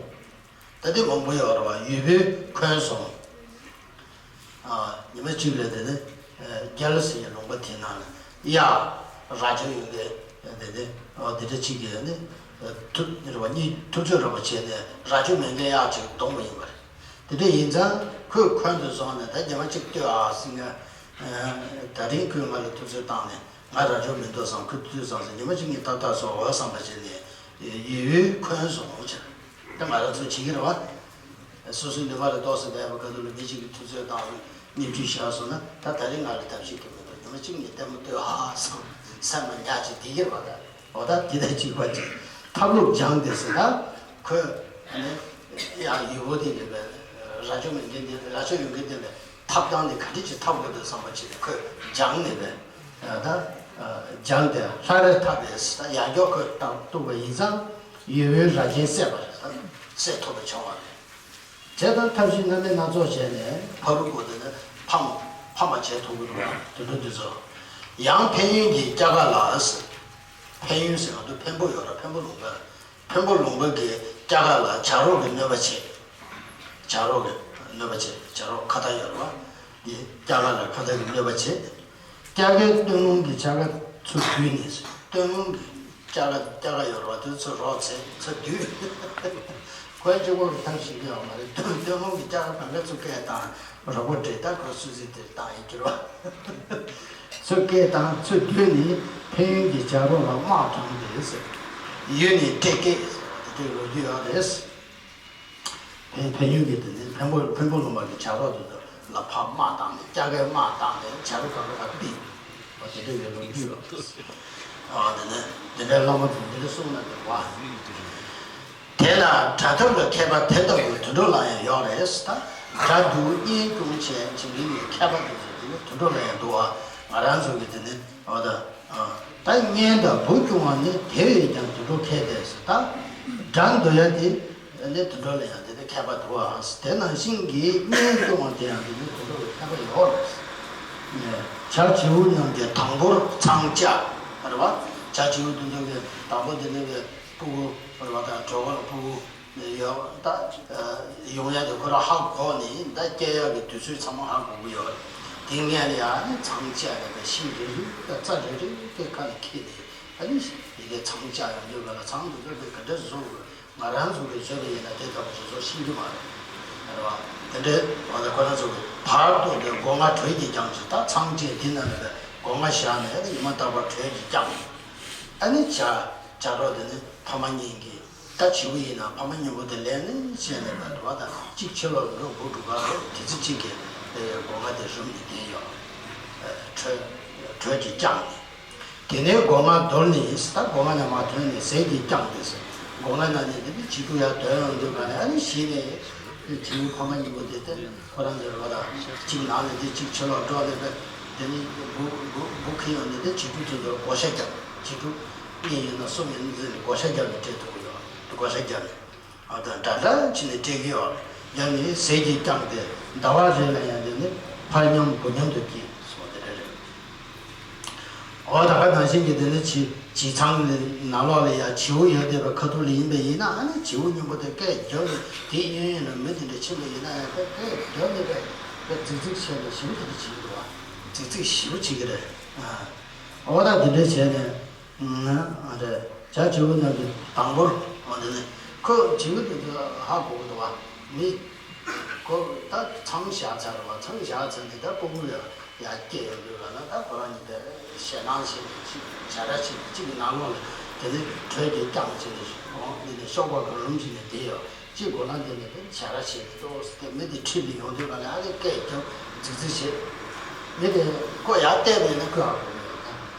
ད་དེ་མང་པོ་ཡོད་རེད་བ། ཡུལ་པོའི་འཁོན་སོང་ ཉི་མ་གཅིག་ལ་དེ་ནི་རྒྱལ་ཟེར་ཡའི་ལུང་པ་དེ་ནང་ལ་ཡ་རྭ་ཅོ་ཡོད་མཁན་དེ་ནི་དེ་འདྲ་གཅིག་གིས་ནི་ཐུབ་རེ་བ་གཉིས་ཐུབ་ཚོད་རེ་བ་བྱས་ནས་རྭ་ཅོ་མེད་མཁན་གཡག་ཅིག་བརྡུངས་པ་ཡིན་པ་རེད། དེ་འདྲ་ཡིན་ཙང་ཁོས་འཁོན་དུ་སོང་ནས་ད་ཉི་མ་གཅིག་ལྟོས་ཨ་ཟེར་ང་། ད་རིང་ཁོས་ང་ལ་ཐུབ་ཚོད་བཏང་ནས་ང་རྭ་ཅོ་མི་འདུག་བསམ། ཁོས་ཐུབ་ཚོད་བསམ་ཟེར། ཉི་མ་གཅིག་གཉིས་ཏག་ཏག་སོང་འོ་བསམ་པ་བྱས་ནས་ཡོད་ཡོད་འཁོན་སོང་ཟེར། ད་ང་རང་ཚོ་བྱེད་ཀྱི་རེད་བ། སོ་སོའི་ནུས་པ་ལས་ལྡོག་ཙམ་བསྡད་པ་ག་དུས་ལ་མི་གཅིག་གིས་ཐུབ་ཚོད་བཏང་། བརྙས་བཅོས་བཞག་སོང་ན་ད་ད་རིང་ང་ལ་ཐབས་ཤེས་ཀྱི་མི་འདུག་ཉི་མ་གཅིག་གཉིས་ལྟད་མོ་ལྟོས་ཨ་བསམ། སེམས་ལ་ཉག་ཅིག་བསྡད་ཀྱི་རེད་བ། ད་འོ་ད་དེ་ལྟར་གཅིག་པ་གཅིག་ཐབས་ལུགས་སྦྱངས་ཏེ་ཟེར། ད་ཁོས་ནི་ཡང་ཡུལ་པོ་དེ་འདྲ་བའི་རྭ་ཅོ་མེད་མཁན་དེ་རྭ་ཅོ་ཡོད་མཁན་དེ་ལ་ཐབས་སྟངས་དེ་ག་འདྲ་ཅིག་འཐབ་དགོས་འདུག་བསམ་པ་བྱས་ནས་ཁོས་སྦྱངས་ནས་བས། ད་སྦྱངས་ཏེ་ལྷ་རེ་ཐབས་རེད་ཟེར། ད་ཡང་སྐྱར་ཁོས་བཏང་གཏུགས་པ་ཡིན་ཙང་ཡུལ་པོའི་རྭ་ཅན་བསད་པ་རེད། ད་བསད་ཐུབ་པ་བྱུང་བ་རེད། བྱས་ཙང་ཐབས་ཤེས་སྣ་མིན་སྣ་ཚོགས་བྱས་ནས་ཕ་རུ་སྒོ་དེ་ནས་ཕམ་ཕམ་པ་བྱས་ཐུབ་ཀྱི་རེད་བ། དུད་འགྲོ་འདི་ཚོ། ཡང་ཕན་ཡོན་གྱི་སྐྱ་ཀ་ལ་ཟེར། ཕན་ཡོན་ཟེར་བ་དུ་འཕན་པོ་ཡོད་ར། འཕན་པོ་ལུང་པ། འཕན་པོ་ལུང་པ་གི་སྐྱ་ཀ་ལ་བྱ་རོག་གི་གནོད་པ་བྱེད། བྱ་རོག་གི་གནོད་པ་བྱེད། བྱ་རོག་ཁྭ་ཏ་ཡོད་ར་བ། འདི་སྐྱ་ཀ་ལ་ཁྭ་ཏ་གི་གནོད་པ་བྱེད། སྐྱ་ཀའི་སྟོད་ལུང་གི་བྱ་ཀ་ཚུར་བསྡུས་ནས། སྟོད་ལུང་གི་སྐྱ་ཀ་སྐྱ་ཀ་ཡོད་ར་བ་དུ་ཚུར་རོགས་བྱེད། ཚུར་བསྡུས། ཁོའི་གཅིག་པོ་གི་ཐབས་ཤེས་ཀྱི་ཡོད་མ་རེད། སྟོད་སྟོད་ལུང་གི་སྐྱ་ཀ་གང་ག་ཚུར་སྐད་བཏང་། རོགས་པ་འདྲེ་ད་ཁོ་སུ་ཟིག་དེར་བཏང་ཡིན་གྱི་ར་བ། ཚུར་སྐད་བཏང་། ཚུར་བསྡུས་ནས་ཕན་ཡོན་གྱི་བྱ་རོག་ལ་དམག་དྲངས་ཏེ་ཟེར། ཡུལ་ནས་སྤྲད་སྐད་ཟེར་བ་དེ་འདྲའི་ལོ་རྒྱུས་ཡོད་རེད། ཕན་ཕན་ཡོན་གྱི་དེ་ནི་འཕན་པོ་འཕན་པོ་ལུང་པ་གི་བྱ་རོག་དེ་ཚོ་ལ་ཕར་དམག་བཏང་ནས། སྐྱ་ཀའི་དམག་བཏང་ནས་བྱ་རོག་གང་ག་ཕར་ཕུད། འོ་དེ་འདྲ་བའི་ལོ་རྒྱུས་ཡོད། ཨ་དེ་ནི་དེ་འདྲའི་བླ་མ་དང་དེ་འདྲ་གསུངས་ན་འདུག་བ། དེ་ལ་དགྲ་ཐབས་ལ་མཁས་པ་དེ་ལྟ་བུ་དུད་འགྲོ་ལ་ཡང་ཡོད་རེད། ད་དགྲ་འདུལ་གཉེན་སྐྱོང་བྱེད་བྱེད་མཁན་གྱི་མཁས་པ་དེ་ཚོ་དེ་ནི་དུད་འགྲོ་ལ་ཡང་འདུག་བ། ང་རང་ཚོ་གི་དེ་ནི་འོ་ད། ད་གཉེན་དང་བུ་སྐྱོང་བ་ནི་དེ་བས་ཀྱང་དུད་འགྲོ་མཁས་ཏེ་ཟེར། ད་དགྲ་འདུལ་ཡ་དེ་ནི་དུད་འགྲོ་ལ་ཡང་དེ་ནི་མཁས་པ་འདུག་ཨ། དེ་ནང་བཞིན་གྱི་གཉེན་སྐྱོང་བ་དེ་ཡང་དེ་ནི་དུད་འགྲོ་ལ་མཁས་པ་ཡོད་རེད། བྱ་བྱིའུ་རྣམས་ཀྱི་དང་པོར་ཚངས་སྤྱད་རེད་བ། བྱ་བྱིའུ་དེ་ཚོ་གི་དང་པོ་དེ་ནི་བའི་སྤུ་གུ་རེད་བ། ད་གྲོད་ཁོག་ལ་སྤུ་གུ་ཡོད། ད་ཡོང་ཡ་དེ་ཁོ་རང་ཧ་གོ་ནས། ད་སྐྱེ་ཡག་གི་དུས་ཚོད་ཚང་མ་ཧ་གོ་གི་ཡོད་རེད། དེ་སྔོན་ལ་ཡང་ནི་ཚངས་སྤྱད་ལ་བའི་ཤིང་རེ་རེ་དང་རྩྭ་རེ་རེ་དེ་ཁ་ནས་ཁྱེར་ནས། ཨ་ནི་ཡི་གེ་ཚངས་སྤྱད་ཡོང་དུས་ག་ལ་ཚངས་དེ་ཚོ་དེ་ག་འདྲ་བཟོ་དགོས། ང་རང་ཚོ་གིས་བཟོས་པ་ཡིན་ན་དེ་ལྟ་བུ་བཟོ་བཟོ་ཤེས་ཀྱི་མ་རེད། རེད་བ། དེ་འདྲའི་བ་དང་ཁོ་རང་ཚོ་གིས་བར་དུ་དེ་སྒོ་ང་དྲོད་ཀྱིས་བརྒྱངས་ཤིང་། ད་ཚངས་སྤྱད་དེ་ན་ནི་སྒོ་ང་བཞག་ནས་ཉི་མ་རྟག་པར་དྲོད་ཀྱིས་བརྒྱངས། ཨ་ནི་བྱ་བྱ་རོག་དེ་ནི་ཕ་མ་གཉིས་ཀྱིས། ད་བྱིའུ་ཡིན་ན་ཕ་མ་གཉིས་པོ་དེ་ལས་ནི་བཤད་ནས་ད་འགྲོ་བ་དང་གཅིག་ཕྱི་ལོགས་འགྲོ་སྒོ་འགྲོ་ག་རེ་དེ་ཚེ་གཅིག་གི་སྒོ་ང་དེ་རུམ་ནས་བསྡད་ཡོད། དྲོད་དྲོད་ཀྱིས་བརྒྱངས་ནས། དེ་ནས་སྒོ་ང་དོར་ནས་ད་སྒོ་ང་ནས་མར་ཐོན་ནས་ཟས་ཀྱིས་བསྐྱངས་ཏེ་ཟེར། སྒོ་ང་ནང་ནས་དེ་ནི་བྱིས་ཕྲུག་ཡར་དོན་ཡོང་དུས་ག་ནས་ཨ་ནི་གཞི་ནས་བྱིའུ་ཕ་མ་གཉིས་པོ་དེ་དེ་ཁོ་རང་ཚོའི་རོ་དང་གཅིག་ནང་ནས་དེ་གཅིག་ཕྱི་ལོགས་འགྲོ་ནས་པས། དེ་ནི་སྒོ་སྒོ་སྒོ་ཁེལ་ཡོང་ནས་དེ་བྱིས་ཕྲུག་ཚོ་ཚོར་བགོ་བཤའ་བརྒྱབ། བྱིས་ཕྲུག་གཉིས་ཡིན་ན་གསུམ་ཡིན་ན་ཟེར་ནས་བགོ་བཤའ་བརྒྱབ་ནས་སྤྲད་ཐུབ་ཀྱི་ཡོད། བགོ་བཤའ་བརྒྱབ་ནས། ཨ་ད་འདྲ་འདྲ་བྱས་ནས་སྤྲད་ཀྱི་ཡོད། ཡང་ནི་ཟས་ཀྱིས་བསྐྱངས་ཏེ་ཟླ་བ་རེ་ལ་ཡང་དེ་ནི་ཕ་མཉམ་བུ་མཉམ་དུ་སྐྱེས་སོ། དེ་འདྲ་རེད། འོ་ད་ག་ནང་བཞིན་གྱི་དེ་ནི་བྱི་བྱི་ཚང་ནང་ལོགས་ལ་ཡང་བྱིའུ་ཡོད་བསྡད་པའི་ཁ་ཐུག་ལ་ཡིན་པ་ཡིན་ན། ཨ་ནི་བྱིའུ་གཉིས་པོ་དེ་སྐད་རྒྱབ་ནས། དེ་གཡས་གཡོན་ལ་མི་དེ་འདྲ་ཕྱིན་པ་ཡིན་ན་ཡང་དེ་སྐད་རྒྱབ་ནས་དཔེ་དཔེ་རྫིག་རྫིག་བྱས་ནས་ཞིབ་དེ་འདྲ་བྱེད་ཀྱི་འདུག་བ། རྫིག་རྫིག་ཞིབ་བྱེད་ཀྱི་རེད། ཨ་འོ་ད་དེ་འདྲ་བྱས་ནས། ཨ་རེད། བྱ་བྱིའུ་རྣམས་ཀྱི་དང་པོར། འོ་དེ་ནི་ཁོ་བྱིའུ་དེ་ཚོ་ཧ་གོ་གི་འདུག་བ། མི་ཁོ་ད་ཚང་བཞག་ཚར་བ། ཚང་བཞག་ཚར་ནས་ད་སྤུ་གུ་ཡ་ཡར་སྐྱེས་ཡོང་དུས་ག་ལ། ད་ཁོ་རང་གཉིས་དེ་ཞེད་སྣང་བྱས་ནས་གཅིག་བྱ་ར་བྱས་ནས་གཅིག་གི་ནང་ལོགས་ལ་དེ་ནི་དྲོད་ཀྱིས་བསྐྱངས་བྱས་ནས་འོང་ནས་ནས་གཤོག་པ་གང་རུམ་བྱས་ནས་བསྡད་ཡོད། གཅིག་སྒོ་ལ་འདི་ནས་དེ་བྱ་ར་བྱས་ནས་ཏོག་ཙམ་དེ་མི་དེ་ཁྲིད་ནས་ཡོང་དུས་ག་ལ་ཨ་ནི་སྐད་རྒྱབ་རྫིག་རྫིག་བྱས། མི་དེ་ཁོ་ཡར་བལྟས་པས་ན་ཁོས་ཧ་གོ་གི་ཡོད།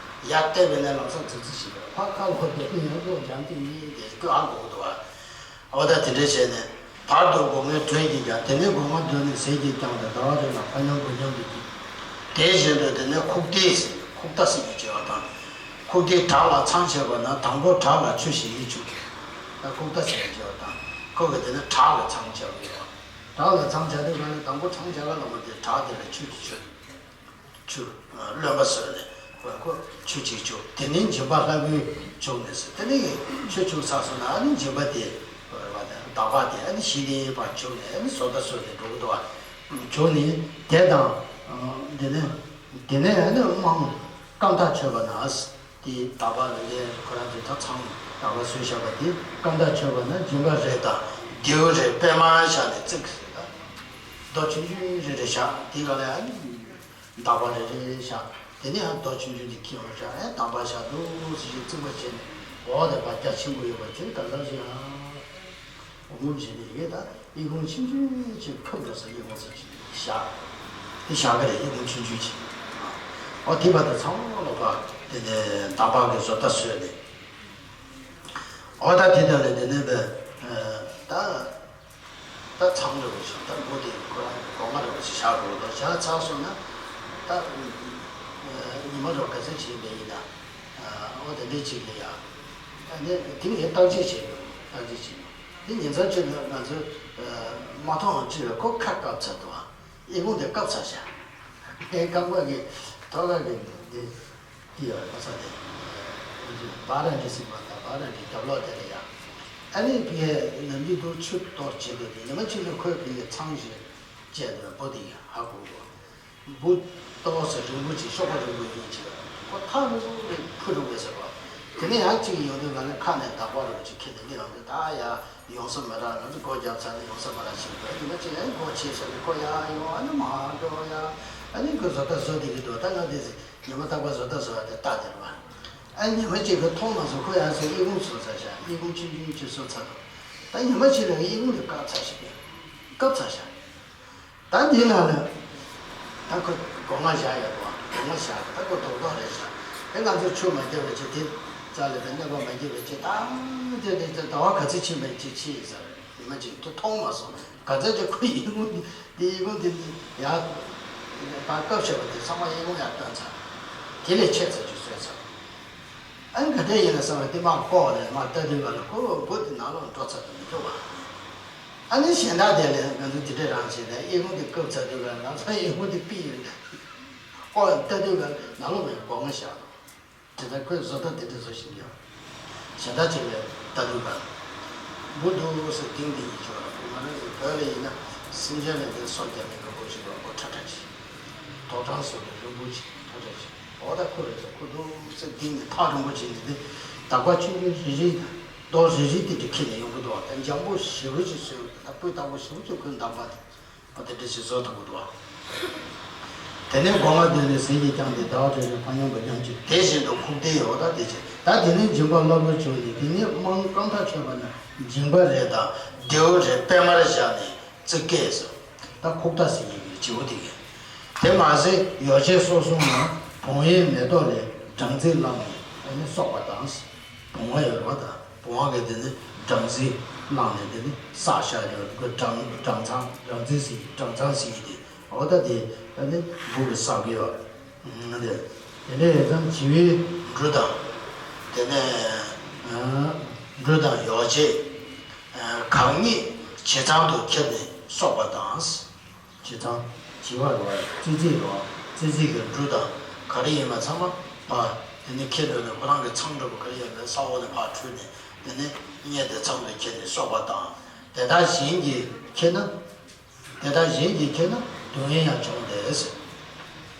ཡར་བལྟས་པས་ན་ལམ་སང་རྫིག་རྫིག་བྱས། ཕར་ཁ་ལོག་བལྟས་ན་ཡང་ཁོ་འཇམ་ཐིང་ཐིང་དེ་ཁོས་ཧ་གོ་གི་འདུག་བ། འོ་ད་དེ་འདྲ་བྱས་ནས་བར་དུ་སྒོ་ངའི་དྲོད་ཀྱིས་བརྒྱངས། དེ་ནས་སྒོ་ང་དོར་ནས་ཟས་ཀྱིས་བསྐྱངས་ཏེ་ཟླ་བ་རེ་ལ་ཕ་མཉམ་བུ་མཉམ་དུ་སྐྱེས། དེ་བཞིན་དུ་དེ་ནས་ཁུག་རྟས་ཟེར། ཁུག་རྟ་ཟེར་ནས་བརྗོད་པ་དང་། ཁུག་རྟས་བྲག་ལ་ཚང་བྱས་པ་ན་དང་པོ་བྲག་ལ་ཆུ་བཞེས་ཡིན་བཅུག། ད་ཁུག་རྟ་ཟེར་ནས་བརྗོད་པ་དང་། ཁོ་གིས་དེ་ནས་བྲག་ལ་ཚང་བྱས་པ་ཡོད། བྲག་ལ་ཚང་བྱས་དུས་ག་ནས་དང་པོ་ཚང་བྱས་པ་ལ་མ་དེ་བྲག་དེ་ལ་ཆུ་གཅིག་བཅུག། ཆུ་རློན་པ་བཟོས་ནས་ཁོ་ཆུ་གཅིག་བཅུག། དེ་ནས་འཇིམ་པ་ལྷ་བུའི་བྱུག་ནས་ཟེར། དེ་ནས་ཆུ་བཅུག་ཚར་སོང་ན་ཨ་ནི་འཇིམ་པ་དེ་རེད་བ། དེ་འདག་པ་དེ་ཨ་ནི་ཤིང་རྟའི་བར་བཅུག་ནས་ཨ་ནི་བཟོ་ལྟ་བཟོས་ནས་འགྲོ་གི་འདུག་བ། བྱུང་ནས་དེ་དང་། དེ་ནས་དེ་ནས་ཨ་ནི་དམངས་རྐང་ཐག་ཆོད་པ་ན། དེ་དག་པ་ལ་ལས་ཁོ་རང་ཚོས་ད་ཚང་དག་པ་བཟོས་བཞག་པ་དེ་རྐང་ཐག་ཆོད་པ་ན་སྦྱིན་པ་རེ་དང་རྡེའུ་རེ་པད་མ་བཞག་ནས་བརྩིགས་ཟེར། ད་རྡོ་ཆུང་ཆུང་རེ་རེ་བཞག་དེ་ག་ལ་ཡང་འདག་པ་རེ་རེ་བཞག་དེ་ནས་ཡང་རྡོ་ཆུང་ཆུང་དེ་ཁྱེར་བ་བཞག་ཡང་འདག་པ་བཞག་འདུག་ཟེར་ཞིག་བརྩིགས་པ་བྱས་ནས་འོག་དེ་བ་རྒྱ་ཆེན་པོ་ཡོད་པ་དེ་ག་ལ་ཞིག་ཡང་། འོ་ངོ་བྱས་ནས་ཡོད་ད། ཨི་ཁུང་ཆུང་ཆུང་ཅིག་ཁབ་འགྲོ་ས་ཨི་ཁུང་ས་ཅིག་བཞག་དེ་བཞག་གི་རེད། ཨི་ཁུང་ཆུང་ཆུང་ཅིག་འོ་དེ་བར་དུ་ཚང་མ་ལོག་པ་དེ་ནས་འདག་པ་གི་བཟོ་ལྟ་བཟོས་ནས། འོ་ད་དེ་དག་ལས་དེ་ནས་པས་ད་ད་ཚང་འདྲ་བོ་ཞིག་ད་མགོ་དེ་ཁོ་རང་སྒོ་ང་འདྲ་བོ་ཞིག་བཞག་དགོས་ལོ། བཞག་ཚར་སོང་ན་ད་ཉི་མ་རོགས་ག་ཚོད་བྱས་པ་ཡིན་ན། འོ་དེ་འདྲའི་ཅིག་ལ་ཡ། དེ་ནས་དེ་ནས་བརྟག་དཔྱད་བྱས་ཡོད། བརྟག་དཔྱད་བྱས་ཡོད། དེ་ཉིན་མཚན་གཅིག་ལ་ང་ཚོས་མ་མཐོང་བ་གཅིག་ལ་ཁོ་ཁ་བཀབ་ཚར་འདུག་ཨ་ཨི་ཁུང་དེ་བཀབ་ཚར་ཤག་ཨེ་རྐང་པ་གི་ཐོག་ཁ་གི་དེ་དེ་ཡ་ཁ་ས་དེ་བ་ར་འདྲི་སྲིད་པ་དང་བ་ར་འདྲི་རྒྱབ་ལོག་དེ་ལ་ཡ། ཨ་ནི་ཕི་ཡ་ནམ་རྒྱུན་དུ་ཆུ་གཏོར་བྱེད་དུས་དེ་ཉི་མ་གཅིག་ལ་ཁོས་ཕི་ཡ་ཚང་ཞིག་བཅད་དུ་བུ་དེ་ཡ་ཧ་གོ་གོ། འབུ་ཏོག་ཙམ་རིང་པོ་ཅིག་གཤོག་པ་རིང་པོ་ཡིན་ཅིག་ཁོ་ཐག་རིང་པོ་རེད་ཕུ་རུ་བས་ཟེར་བ། དེ་ནས་ཡང་གཅིག་ཡོང་དུས་ག་ནས་ཁ་ནས་འདག་པ་རུ་ཅིག་ཁྱེར་ཏེ་སླེབས་ཡོང་དུས་ད་ཡ་ཡོང་ས་མ་རག་ང་ཚོ་སྒོ་བརྒྱབ་ཚར་ནས་ཡོང་ས་མ་རག་ཕྱིན་པས་ཉི་མ་གཅིག་ཡང་སྒོ་ཕྱེ་ས་ནས་ཁོ་ཡ་ཡོང་ཨ་ནི་མ་འགྲོ་ཡ། ཨ་ནི་ཁོ་བཟོ་ལྟ་བཟོ་དེ་གི་འདུག་ད་ང་དེ་ཉི་མ་རྟག་པར་བཟོ་ལྟ་བཟོ་བ་དེ་ལྟ་དེ་རེད་བ། ཨ་ནི་ཉི་མ་གཅིག་ཁོ་མཐོང་མ་སོང་ཁོ་ཡ་ཚོ་ཨི་ཁུང་བཟོ་ཚར་ཤག་ཨི་ཁུང་ཆུང་ཆུང་ཅིག་བཟོ་ཚར་འདུག་ད་ཉི་མ་གཅིག་ལ་ཨི་ཁུང་དེ་བཀབ་ཚར་ཤག་བཀབ་ཚར་ཤག་ད་འདི་ལ་ལ། ད་ཁོ་སྒོ་ང་བཞག་ཡོད་པ་སྒོ་ང་བཞག་ད་ཁོ་རྡོག་རྡོག་རེད་ཤག་དེ་ང་ཚོ་ཆུ་མ་རྒྱབ་པ་ཅིག་དེ་རྩ་ལ་དེ་གནོད་པ་མ་བརྒྱབ་པ་ཅིག་ད་དེ་དེ་དེ་ཟླ་བ་ག་ཚོད་ཕྱིན་པ་ཅིག་ཕྱིན་ཡིན་ས་རེད། ཉི་མ་གཅིག་ཏུ་མཐོང་མ་སོང་ག་ཚོད་ཅིག་ཁོ་ཡིན་ཁུང་དེ་ཡིན་ཁུང་དེ་ཡ་ད་སྐབས་ཤོར་བ་དེ་ཚང་མ་ཡིན་ཁུང་ཡ་བཏོན་ཚར། དེ་ལས་ཆད་ཚར་ཅིག་བཟོས་ཚར། ཨ་ནི་ག་འདྲ་ཡིན་ལ་བསམ་པ་དེ་མར་ལྐོག་ནས་མར་ལྟ་དུས་ག་ལ་ཁོ་འབུ་དེ་ནང་ལོགས་འགྲོ་ཚར་དུ་མི་འགྲོ་བ། ཨ་ནི་གཞན་དག་དེ་ལས་ང་ཚོ་དེ་འདྲ་རང་བྱས་ནས་ཨི་ཁུང་དེ་བཀབ་ཚར་དུས་ག་ལ་ང་ཚོ་ཨི་ཁུང་དེ་ཕུད་ཡོད་འདྲ། ལྐོག་ལྟ་དུས་ག་ལ་ནང་ལོགས་མེད་སྒོ་ང་བཞག་འདུག་དེ་ལྟར་ཁོས་བཟོ་ལྟ་དེ་འདྲ་བཟོ་བཞིན་ཡོད། གཞན་དག་ཅིག་ལས་ལྟ་དུས་ག་ལ་འབུ་འདུག་ཟེར་གཏིང་དེ་ཡིན་ཆོག་ལ་ཁོ་ང་རང་ཚོ་བོད་ལ་ཡིན་ན་སེམས་ཅན་ལ་དེ་སྲོག་རྒྱ་མེད་མགོ་ཞིག་ལ་མགོ་ཁྲ་ཁྲ་ཅིག་དོག་ཁྲ་སོགས་ཀྱི་རིང་པོ་ཅིག་ཁྲ་ཁྲ་ཅིག་འོ་ད་ཁོ་རེ་ཚོ་ཁོ་འདུག་སེ་ལྡིང་ནས་ཐག་རིང་པོ་བྱས་ནས་འདི་འདག་པ་ཆུང་ཆུང་རེ་རེ་རྡོ་རེ་རེ་དེ་འདྲ་ཁྱེར་ནས་ཡོང་གི་འདུག་ད་འཇམ་པོ་ཞེ་པོ་ཅིག་བཟོས་ད་སྤུས་དག་པོ་ཞེ་པོ་ཅིག་ཁོའི་འདག་པ་དེ་འོ་དེ་འདྲ་ཞིག་བཟོ་ཐུབ་ཀྱི་འདུག་དེ་ནས་སྒོ་ང་བསྡད་ནས་ཟས་ཀྱིས་བསྐྱངས་ཏེ་ཟླ་བ་རེ་རེ་ཕ་ཉམས་པ་ཉམས་ཀྱིས་དེ་བཞིན་དུ་ཁུག་རྟའི་འོ་ད་དེ་བྱས་ད་དེ་ནས་སྦྱིན་པ་སླར་གསོ་བྱུང་ནས་དེ་ནས་དམངས་རྐང་ཐག་ཆོད་པ་ན་སྦྱིན་པ་རེ་དང་རྡེའུ་རེ་པད་མར་བཞག་ནས། བརྩིགས་སྐད་སོ། ད་ཁུག་རྟ་ཟེར་གྱི་ཡོད་བྱེའུ་དེ་གས། དེ་མ་ཟད་ཡོ་བྱད་སོགས་གསུམ་ལ་བོང་བུའི་མེ་ཏོག་ལས་སྦྲང་རྩི་བླངས་ནས་ཨ་ནི་གསོག་པ་དང་། བོང་བ་ཡོད་རེད་བ་ད། བོང་བ་གི་དེ་ནི་སྦྲང་རྩི་བླངས་ནས་དེ་ནི་བསགས་བཞག་ཡོད་རེད། སྦྲང་སྦྲང་ཚང་སྦྲང་རྩི་ཟེར་སྦྲང་ཚང་ཟེར་གྱི་དེ་འོ་ད་དེ་ཨ་ནི་འབུ་གི་བསགས་ཀྱི་ཡོད་རེད། དེ་དེ་འདྲ་ཡོད་ཙང་བྱེའུའི་འབྲུ་དང་། དེ་ནས་འབྲུ་དང་ཡོ་བྱད། གང་ཉིད་བྱེ་ཚང་དུ་ཁྱེར་ནས་གསོག་པ་དང་། བྱེ་ཚང་། བྱེ་བ་རེད་བ། ཙི་ཙི་རེད་བ། ཙི་ཙི་གི་འབྲུ་དང་ག་རེ་ཡིན་པ་ཚང་མ་ཕར་དེ་ནས་ཁྱེར་འགྲོ་ནས་ཁོ་རང་གི་ཚང་འདྲ་པོ་ག་རེ་ཡོད་པའི་ས་འོག་ནས་ཕར་འཁྲུད་ནས་དེ་ནས་གཉེར་ཏེ་ཚང་དུ་ཁྱེར་ནས་གསོག་པ་དང་། དེ་དག་གཞན་གྱིས་ཁྱེར་ན། དེ་དག་གཞན་གྱིས་ཁྱེར་ན་སྡུག་བསྔལ་ཡང་བྱུང་སྟེ།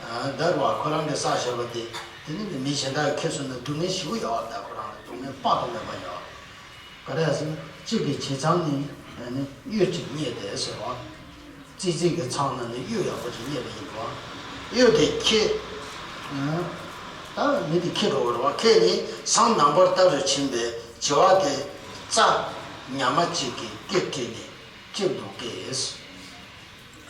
ཨ་ད་རེད་བ་ཁོ་རང་གིས་བསགས་བཞག་པ་དེ་དེ་ནི་མི་གཞན་དག་གིས་ཁྱེར་སོང་ན་སྡུག་བསྔལ་ཞེ་པོ་ཡོད་རེད། ད་ཁོ་རང་ལ་སྡུག་བསྔལ་དཔག་ཏུ་མེད་པ་ཡོད། ག་རེ་ཟེར་ན་གཅིག་གི་བྱེ་ཚང་ནི་ཨ་ནི་གཡུ་གཅིག་རྙེད་དེ་ཟེར་བ། ཙི་ཙི་གི་ཚང་ནང་ནས་གཡུ་ཡག་པོ་ཅིག་རྙེད་པ་ཡིན་པ། གཡུ་དེ་ཁྱེར། ཨ་ད་མི་དེ་ཁྱེར་འགྲོ་བ་རེད་བ། ཁྱེར་ནས་ཟངས་ནམ་མཁར་བཏབ་རུ་ཕྱིན་པས་བྱེ་བ་དེ་རྩྭ་ཉག་མ་གཅིག་གིས་སྐེ་བྲེགས་ནས་ལྕེབ་འདུག་སྐད།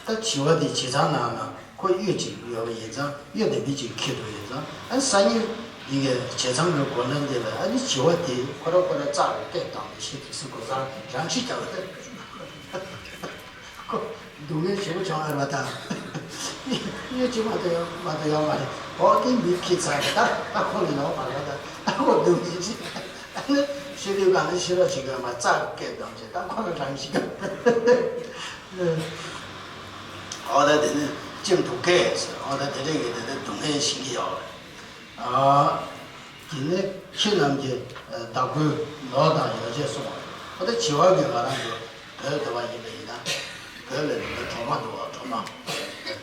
ད་བྱེ་བ་དེ་བྱེ་ཚང་ནང་ན་ཁོ་གཡུ་གཅིག་ཡོད་པ་ཡིན་ཙང་གཡུ་དེ་མི་གཅིག་ཁྱེར་འགྲོ་ཡིན་ཙང་ཨ་སང་ཉིན་འདི་གའི་བྱེ་ཚང་གི་སྒོ་ན་འདི་ལ་ཨ་ནི་བྱེ་བ་དེ་ཁོ་ར་ཁོ་ར་རྩྭ་རུ་སྐེ་བཏང་ནས་ཤི་ཐུབ་སྲིད་གོ་ས་རང་ཤི་རྒྱག་པ་དེ་ཁོ་སྡུག་བསྔལ་ཞེ་པོ་བྱུང་བ་རེད་པ། ད་གཡུ་གཅིག་མ་གཏོགས་ཡོད་མ་གཏོགས་ཡོད་མ་རེད། འོ་དེ་མི་ཁྱེར་ཚར་རེད། ད་ད་ཁོ་ལ་ཡོང་མ་རེད་པ། ད་ད་ཁོ་སྡུག་བསྔལ་ཅི། ཨ་ནི་ཤི་དུས་གང་ནས་ཤི་རོགས་བྱེད་དགོས་མ་རྩྭ་སྐེ་བཏང་བྱས་ད་ཁོ་ར་རང་ཤི་ག་འོ་ད་དེ་ནི་ལྕེབ་འདུག་སྐད་ཟེར། འོ་ད་དེ་འདྲས་ཀྱི་དེ་ནི་སྡུག་བསྔལ་ཤེས་ཀྱི་ཡོད་རེད། ཨ་དེ་ནི་ཁྱེད་རྣམས་ཀྱི་བདག་པོའི་ནོར་དང་ཡོ་བྱད་སོགས། འོ་ད་བྱེ་བ་གི་ང་རང་ཚོ་བོད་དེ་བ་ཡིན་པ་ཡིན་ན་བོད་ལ་ནི་གྲོག་མ་འདུག་བ། མ།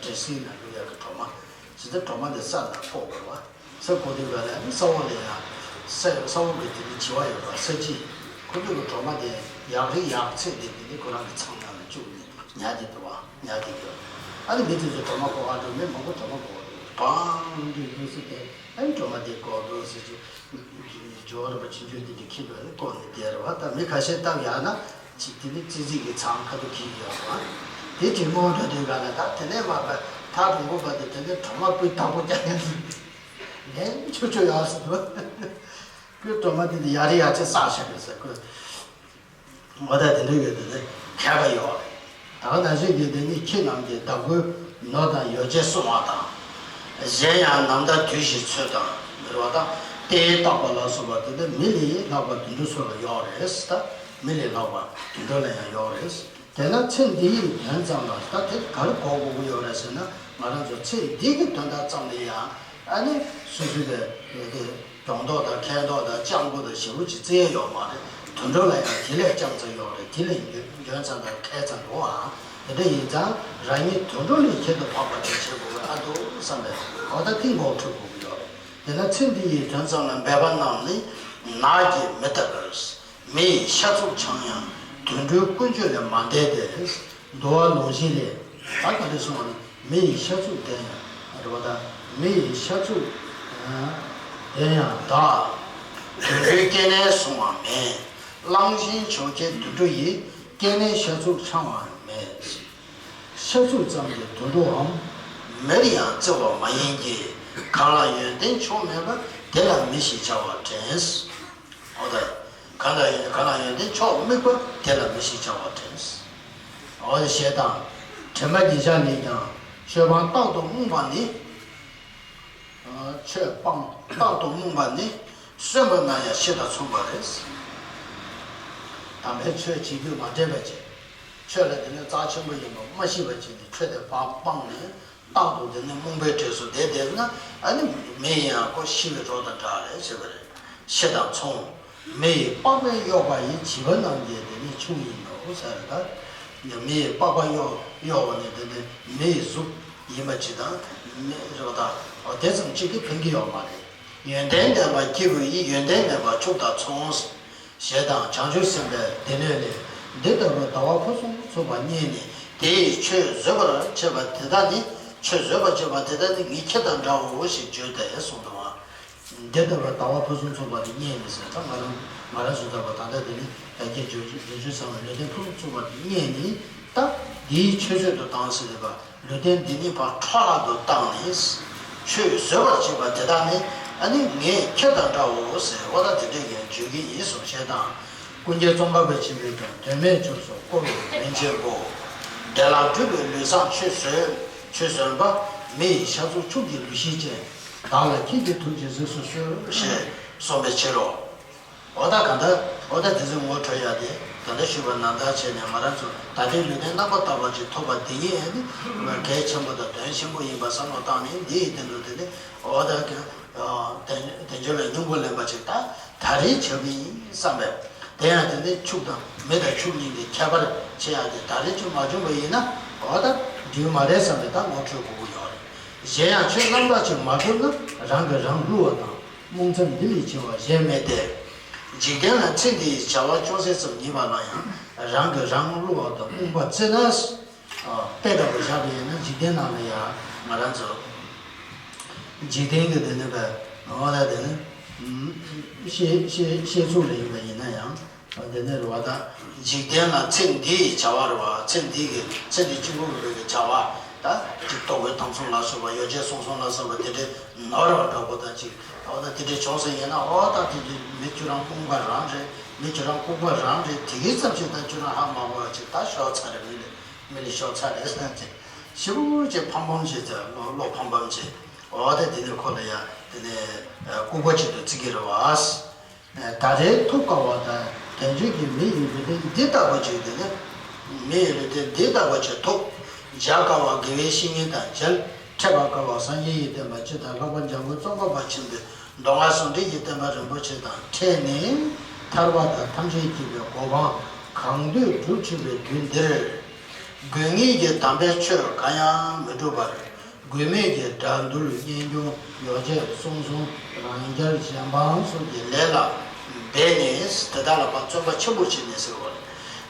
འདྲེ་སྲིན་ནང་ལུས་ཡག་གི་གྲོག་མ། ཇི་ལྟར་གྲོག་མ་འདི་ས་ནང་བཀོག་དགོས་པ། ས་བཀོག་དུས་ག་ལ་ནི་ས་འོག་ལ་ཡང་། ས་ས་འོག་གི་དེ་ནི་བྱི་བ་ཡོད་པ་ས་བྱི། ཁོ་ཚོ་གི་གྲོག་མ་དེ་ཡག་རིགས་ཡག་ཚད་དེ་དེ་ནི་ཁོ་རང་གི་ཚང་ནང་ལ་བཅུག་ནས་ཉལ་དེ་འདུག་བ། ཉལ་དེ་འདུག་ཨ་ནི་མི་དེ་ཚོ་གྲོག་མ་བཀོག་ཨ་འགྲོ་མི་མང་པོ་གྲོག་མ་བཀོག་འདུག་བང་དུས་དུས་སུ་དེ་ཨ་ནི་གྲོག་མ་དེ་བཀོག་འདུག་ཟེར་གྱི། ཇོ་བོ་རིན་པོ་ཆེ་ཆུང་ཆུང་དེ་འདྲ་ཁྱི་འགྲོ་ནས་བཀོག་ནས་བསྡད་རེད་བ། ད་མི་ཁ་ཤས་སྟབས་ཡག་ན་ཅིག་དེ་ནི་ཙི་ཙི་གི་ཚང་ཁ་ཐུག་ཁྱི་ཡོད་བ། དེ་དྲི་མོ་འགྲོ་དུས་ག་ལ་ད་དེ་ནས་མ་པ་ཐག་རིང་པོ་བར་དུ་དེ་ནས་གྲོག་མ་སྤུས་དག་པོ་རྒྱག་ཡ་ནི་ལན་ཆུ་ཆུ་ཡོད་ཟེར་བ། ཁོས་གྲོག་མ་དེ་འདི་ཡ་རི་ཡ་ཆེ་བསགས་བཞག་རེད་ཟེར་ཁོས། ངོ་ད་དེ་འདྲ་ཡོད་དེ་ནི་མཁས་པ་ཡོད་རེད། ད་ག་ནང་བཞིན་གྱི་དེ་ནི་ཁྱི་རྣམས་ཀྱི་བདག་པོའི་ནོར་དང་ཡོ་བྱད་སྲུང་བ་དང་། གཞན་ཡང་ནམ་ཟླ་དུས་བཞི་ཚོད་དང་མི་རུ་བ་དང་རྟེན་བརྟག་པ་ལ་སོགས་པ་དེ་ནི་མི་ལས་ལྷག་པ་དུད་འགྲོ་ཚོ་ལ་ཡོད་རེད། ད་མི་ལས་ལྷག་པ་དུད་འགྲོ་ལ་ཡང་ཡོད་རེད། དེས་ན་ཚེ་འདི་ཡི་དོན་ཙམ་ལ་ད་དེ་ག་རེ་གོ་དགོས་ཀྱི་ཡོད་རེད་ཟེར་ན། ང་རང་ཚོ་ཚེ་འདི་གི་དོན་དག་ཙམ་ལ་ཡང་ཨ་ནི་སོ་སོའི་གི་གྱོང་ཐོག་དང་ཁེ་ཐོག་དང་སྤྱང་པོ་དང་ཞེ་པོ་ཅིག་བརྩི་ཡ་ཡོད་མ་རེད། དུད་འགྲོ་ལ་ཡང་དེ་ལས་སྤྱང་ཚ་ཡོད་རེད། དེ་ལས་འཇོན་ཚ་དང་མཁས་ཚ་འདུག་ཨ། དེ་འདྲ་ཡིན་ཙང་རང་ཉིད་དུད་འགྲོ་ལས་ཁྱད་དུ་འཕགས་པ་དེ་བྱེད་དགོས་པའི་ཨ་འདུག་བསམ་པས་འོ་ད་ཐིང་གོག་འཁྲུད་དགོས་ཀྱི་ཡོད་རེད། དེས་ན་ཚེ་འདི་ཡི་དོན་ཙམ་ལ་འབད་པ་རྣམས་ནི་ནགས་ཀྱི་མི་ལྟ་བུར། མི་ཡི་ཤ་ཚུགས་འཆང་ཡང་དུད་འགྲོའི་ཀུན་སྤྱོད་ལས་མ་འདས་ཏེ། འདུལ་བ་ལུང་བཞི་ལས། ད་ག་རེ་གསུངས་པ་ན་མི་ཡི་ཤ་ཚུགས་ལྡན་ཡང་རེད་བ། ད་མི་ཡི་ཤ་ཚུགས་ལྡན་ཡང་དག་དུད་འགྲོའི་སྐྱེ་གནས་བཟུང་བ་མེད། གླང་ཆེན་ཕྱོགས་ཁྱེར་དུད་འགྲོ་ཡི། སྐྱེ་གནས་ཤ་ཚུགས་འཆང་བ་མེད། ཤ་ཚུགས་ཙམ་གྱི་དུད་འགྲོའམ། མིར་ཡང་བརྩི་བ་མ་ཡིན་གྱི། གང་ལ་ཡོན་ཏན་མཆོག་དམིགས་པ། དེ་ལ་མི་ཞེས་བྱ་བ་དྲན། འོ་ད། གང་ལ་གང་ལ་ཡོན་ཏན་མཆོག་དམིགས་པ། དེ་ལ་མི་ཞེས་བྱ་བ་དྲན། འོ་ད་ཞེས་དང་། དྲན་པ་ཉིད་བཞག་ནས་ཀྱང་ཆོས་སྤང་རྟག་ཏུ་རྨོངས་པ་ནི། ཆོས་སྤང་རྟག་ཏུ་རྨོངས་པ་ནི། གསོན་པོ་ན་ཡང་ཤི་དང་མཚུངས་པ་རེད། དམ་པའི་ཆོས་བྱེད་རྒྱུ་མ་དྲན་པ་བྱས། ཆོས་ལ་དེ་ནས་རྩ་ཆེན་པོ་ཡིན་པ་མ་ཤེས་པ་བྱས་ནས་ཆོས་དེ་སྤང་སྤངས་ནས། རྟག་ཏུ་དེ་ནི་རྨོངས་པའི་གྲས་སུ་བསྡད་བསྡད་ན། ཨ་ནི་མི་ཡིན་ཡང་ཁོ་ཤི་བའི་རོ་དང་འདྲ་རེད་ཟེར་བ་རེད། ཤི་དང་མཚུངས། མི་ཡི་པགས་པས་གཡོགས་པ་ཡི། བྱིས་པ་རྣམས་ཀྱི་དེ་ནི་ཆུང་ཡིན་ནོ་ཟེར་ད། མི་ཡི་པགས་པ་གཡོགས་གཡོགས་པ་ནི་དེ་ནི་མི་ཡི་གཟུགས་ཡིན་པ་ཅི་དང་མི་རེད་པ་དང་། དེ་ཙམ་གཅིག་གིས་ཕན་གྱི་ཡོད་མ་རེད། ཡོན་ཏན་ལྡན་པ་སྐྱེས་བུ་ཡི། ཡོན་ཏན་མེད་པ་ཕྱུགས་དང་མཚུངས། ཞེས་དང་བྱང་ཆུབ་སེམས་དཔའི་སྡེ་སྣོད་ལས། འདི་ལྟ་བུ་ཟླ་བ་ཕུན་སུམ་ཚོགས་པ་རྙེད་ནས། དེ་ཡི་ཆོས་བཟོད་པར་བྱེད་པ་དེ་དག་ནི། ཆོས་བཟོད་པར་བྱེད་པ་དེ་དག་ནི་ངའི་ཁྱེད་དང་འདྲའོ་ཞེས་བརྗོད་དེ་གསུངས་འདུག་པ། འདི་ལྟ་བུ་ཟླ་བ་ཕུན་སུམ་ཚོགས་པ་དེ་རྙེད་ནས་ཟེར། ད་ང་རང་ང་རང་ཚོ་ལྟ་བུ་ད་ལྟ་དེ་ནི་ཡ་གྱལ་འབྱོར་འབྱོར་བཅུ་ཚང་བའི་ལུས་རྟེན་ཕུན་སུམ་ཚོགས་པ་དེ་རྙེད་ནས། ད་འདིའི་ཆོས་བཟོད་དུ་བཏང་ཟེར་བ། ལུས་རྟེན་འདི་ཉིད་ཕར་འཕྲོ་བརླག་ཏུ་བཏང་ནས། ཆོས་བཟོད་པར་བྱེད་པ་དེ་དག་ནི། ཨ་ནི་ངས་ཁྱེད་དང་འདྲའོ་ཟེར། འོ་ད་དེ་འདྲ་ཡང་བརྗོད་ཀྱི་ཡིན་གསུངས། ཞེས་དང་། ཀུན་མཁྱེན་ཙོང་ཁ་པ་ཆེན་པོས་ཀྱང་། དོན་མེད་ཕྱོགས་སུ་བཀོལ་བའི་རིན་ཆེན་པོ། འདྲེ་ལ་སྒྲུབ་པའི་ལུས་བཟང་ཆོས་བཟོད། ཆོས་བཟོད་པ། མི་ཡི་ཤ་ཚུགས་ཕྱུགས་ཀྱི་ལུས་ཤིག་ཅན། བདག་ལ་ཁྱེད་ཀྱི་ཐུགས་རྗེས་གཟིགས་སུ་གསོལ། ཞེས་གསུངས་པའི་ཕྱིར་རོ། འོ་ད་ག་འདྲ། འོ་ད་དེ་ཚོ་ངོ་འཕྲོད་ཡ་དེ་ད་ལྟ་ཞུས་པ་ནང་ལྟར་བྱས་ནས། ང་རང་ཚོ་ད་ལྟའི་ལུས་རྟེན་རྣམ་པར་དག་པ་ཅིག་ཐོབ་པ་འདི་ཡིན་ནི་གལ་ཆེན་པོ་དང་དོན་ཆེན་པོ་ཡིན་པ་བསམ་བློ་བཏང་ནས། འདི་ཡི་སྟེང་དུ་དེ་ནི་འོ་ད་དལ་འབྱོར་ལ་སྙིང་པོ་ལེན་པ་ཅིག་ད་ད་རེས་བྱ་གི་ཡིན་བསམ་པས། དེ་ཡང་དེ་ནི་ཕྱུགས་དང་མི་དང་ཕྱུགས་གཉིས་ཀྱི་ཁྱད་པར་ཕྱེ་ཡ་དེ་ད་རེས་ཅིག་མ་བྱུང་བ་ཡིན་ན། འོ་ད་འགྲིག་མ་རེད་བསམ་པས་ད་ངོ་འཕྲོད་དགོས་ཀྱི་ཡོད་རེད། གཞན་ཡང་ཆོས་རྣམ་དག་ཅིག་མ་གྲུབ་ན། རང་གིས་རང་བསླུ་བ་དང་། རྨོངས་མཚམས་འདི་ལས་ཆེ་བ་གཞན་མེད་དེ། འཇིག་རྟེན་ལ་ཚེ་འདིའི་བྱ་བ་ཅུང་ཟད་ཙམ་ཡིན་པ་ལ་ཡང་། རང་གིས་རང་བསླུ་བ་དང་རྨོངས་པ་བརྩི་ན། དཔེ་འདྲ་པོ་བཞག་པ་ཡིན་ན། འཇིག་རྟེན་ནང་ལ་ཡང་ང་རང་ཚོ་འཇིག་རྟེན་གྱི་དེ་ནི་བས་འོ་ད་དེ་ནི་ཤེས་ཤེས་ཤེས་ཚུལ་ལ་ཡིན་པ་ཡིན་ན་ཡང་། དེ་ནས་རེད་བ། ད་འཇིག་རྟེན་ལ་ཚེ་འདིའི་བྱ་བ་རེད་བ། ཚེ་འདི་གི་ཚེ་འདི་གཅིག་པུ་རེད་པའི་བྱ་བ། ད་ཅིག་ལྟོ་གོས་གཏམ་གསུམ་ལ་སོགས་པ། ཡོ་བྱད་གསུང་གསུམ་ལ་སོགས་པ་དེ་འདྲའི་ནོར་བ་འདྲ་པོ་དང་ཅིག་འོ་ད་དེ་འདྲའི་བྱུང་སོང་ཡིན་ན། འོ་ད་དེ་འདྲའི་མི་ཁྱོད་རང་རྨོངས་པ་རང་རེད། མི་ཁྱོད་རང་ལྐུགས་པ་རང་རེད། དེ་གི་ཙམ་ཞིག་ད་ཁྱོད་རང་ཧ་མ་གོ་བ་ཅིག་ད་ཤོར་ཚར་རེད། མི་ལ་མི་ལ་ཤོར་ཚར་རེད་ཟེར་ཅིག་ཞེ་པོ་ཅིག་ཕངས་ཕངས་བྱེད་ཚེ། བློ་བློ་ཕངས་ཕངས་བྱེད། འོ་ད་དེ་ནས་ཁོ་ལ་ཡ་དེ་ནས་ལྐུགས་པ་ཅིག་ཏུ་བརྩི་གི་རེད་བ། ད་རེས་ཐུབ་དཀའ་བ་དང་། དལ་འབྱོར་གྱི་མི་ཡི་ལུས་རྟེན་འདི་ལྟ་བུ་ཅིག་དེ་ནི། མི་ཡི་ལུས་རྟེན་འདི་ལྟ་བུ་ཅིག་ཐོབ། མཇལ་དཀའ་བ་དགེ་བའི་བཤེས་གཉེན་དང་མཇལ། འཕྲད་པ་དཀའ་བ་སངས་རྒྱས་ཀྱི་བསྟན་པ་སྤྱི་དང་། ལྷག་པར་འཇམ་མགོན་ཙོང་ཁ་པ་ཆེན་པོའི་མདོ་སྔགས་ཟུང་འབྲེལ་གྱི་བསྟན་པ་རིན་པོ་ཆེ་དང་འཕྲད་ནས། ཐར་པ་དང་ཐམས་ཅད་མཁྱེན་པའི་གོ་འཕང་གང་འདོད་སྒྲུབ་ཆོག་པའི་དུས་འདིར། དགོས་ངེས་ཀྱི་དམ་པའི་ཆོས་གང་ཡང་མི་སྒྲུབ་པར། དགོས་མེད་ཀྱི་དགྲ་འདུལ་གཉེན་སྐྱོང་ཡོ་བྱད་གསུམ་གསུམ་རང་རྒྱལ་གཞན་ཕམ་སོགས་ཀྱི་ལས་ལ་འབད་ནས། དེ་དག་ལ་ཕར་བརྩོན་པ་ཆེན་པོ་བྱས་ནས་ཟེར་བ་རེད།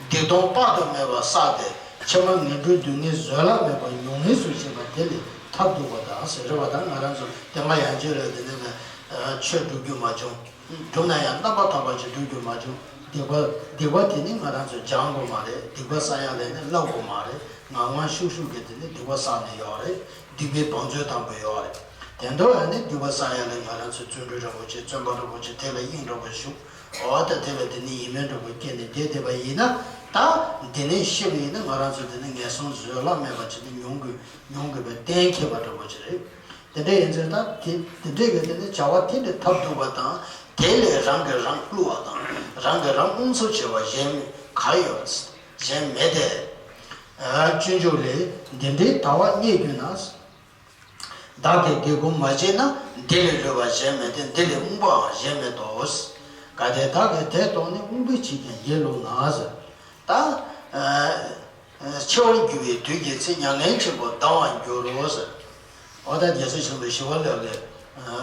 སྡིག་ལྟུང་དཔག་ཏུ་མེད་པ་བསགས་ཏེ། ཕྱི་མ་ངན་འགྲོའི་སྡུག་བསྔལ་བཟོད་གླགས་མེད་པར་མྱོང་ངེས་སུ་བྱེད་པ་དེ་ལས་ཐར་ཐུབ་པ་དང་ཟེར་བ་དང་། ང་རང་ཚོ་དེ་སྔ་ཡང་བརྗོད་ལ་དེ་ནས་ཆོས་སྒྲུབ་རྒྱུ་མ་བྱུང་། སྒྲུབ་ན་ཡང་རྣམ་པར་དག་པ་ཅིག་སྒྲུབ་རྒྱུ་མ་བྱུང་། སྡིག་པ་སྡིག་པ་དེ་ནི་ང་རང་ཚོས་སྦྱང་དགོས་མ་རེད། སྡིག་པ་བསགས་ཡ་ལས་ནི་བསླབ་དགོས་མ་རེད། ངང་ངང་ཤུགས་ཤུགས་ཀྱིས་དེ་ནི་སྡིག་པ་བསགས་ནས་ཡོད་རེད། སྡིག་པའི་བང་མཛོད་དང་པོ་ཡོད་རེད། དེ་འདྲ་ཡང་ནི་སྡིག་པ་བསགས་ཡ་ལས་ང་རང་ཚོས་བརྩོན་འགྲུས་འདྲ་པོ་བྱེད། བརྩོན་པ་འདྲ་པོ་བྱེད། དེ་ལ་དབྱིངས་འདྲ་པོ་ཞུགས། འོ་ད་དེ་ལ་དེ་ནི་ཡིད་སྨོན་འདྲ་པོ་སྐྱེས་ནས་བསྡད་བསྡད་པ་ཡིན་ན། ད་དེ་ནས་ཤི་བ་ཡིན་ན་ང་རང་ཚོ་དེ་ནི་ངན་སོང་བཟོད་གླགས་མེད་པ་ཅིག་ནི་མྱོང་དགོས་མྱོང་དགོས་པའི་གཏན་འཁེལ་བ་འདྲ་པོ་ཅིག་རེད། དེ་འདྲ་ཡིན་ཚེ་ད་དེ་དེ་འདྲས་ཀྱི་དེ་ནི་བྱ་བ་དེ་འདྲ་ཐབས་སྡུག་པ་དང་། དེ་ལས་རང་གིས་རང་བསླུ་བ་དང་། རང་གིས་རང་དབང་ཚུལ་བྱེད་པ་གཞན་ག་ཡོད། གཞན་མེད་དེ། ཨ། སྤྱོད་འཇུག་ལས། འདི་འདྲའི་དལ་བ་རྙེད་གྱུར་ན། བདག་གིས་འདི་ཀུན་མ་བྱས་ན། འདི་ལས་བསླུས་པ་གཞན་མེད་དེ། འདི་ལས་རྨོངས་པའང་གཞན་མེད་དོ། གལ་ཏེ་བདག་གིས་དེ་རྟོགས་ནས། རྨོངས་པའི་ཕྱིར་ཀྱང་དགེ་བསླུ་ན་ཟེར། ད། ཨ། འཆི་བར་འགྱུར་བའི་དུས་ཀྱི་ཚེ། མྱ་ངན་ཆེན་པོ་ལྡང་བར་འགྱུར་རོ་ཟེར། འོ་ད་རྒྱལ་སྲས་ཆེན་པོ་ཞི་བ་ལྷ་གིས་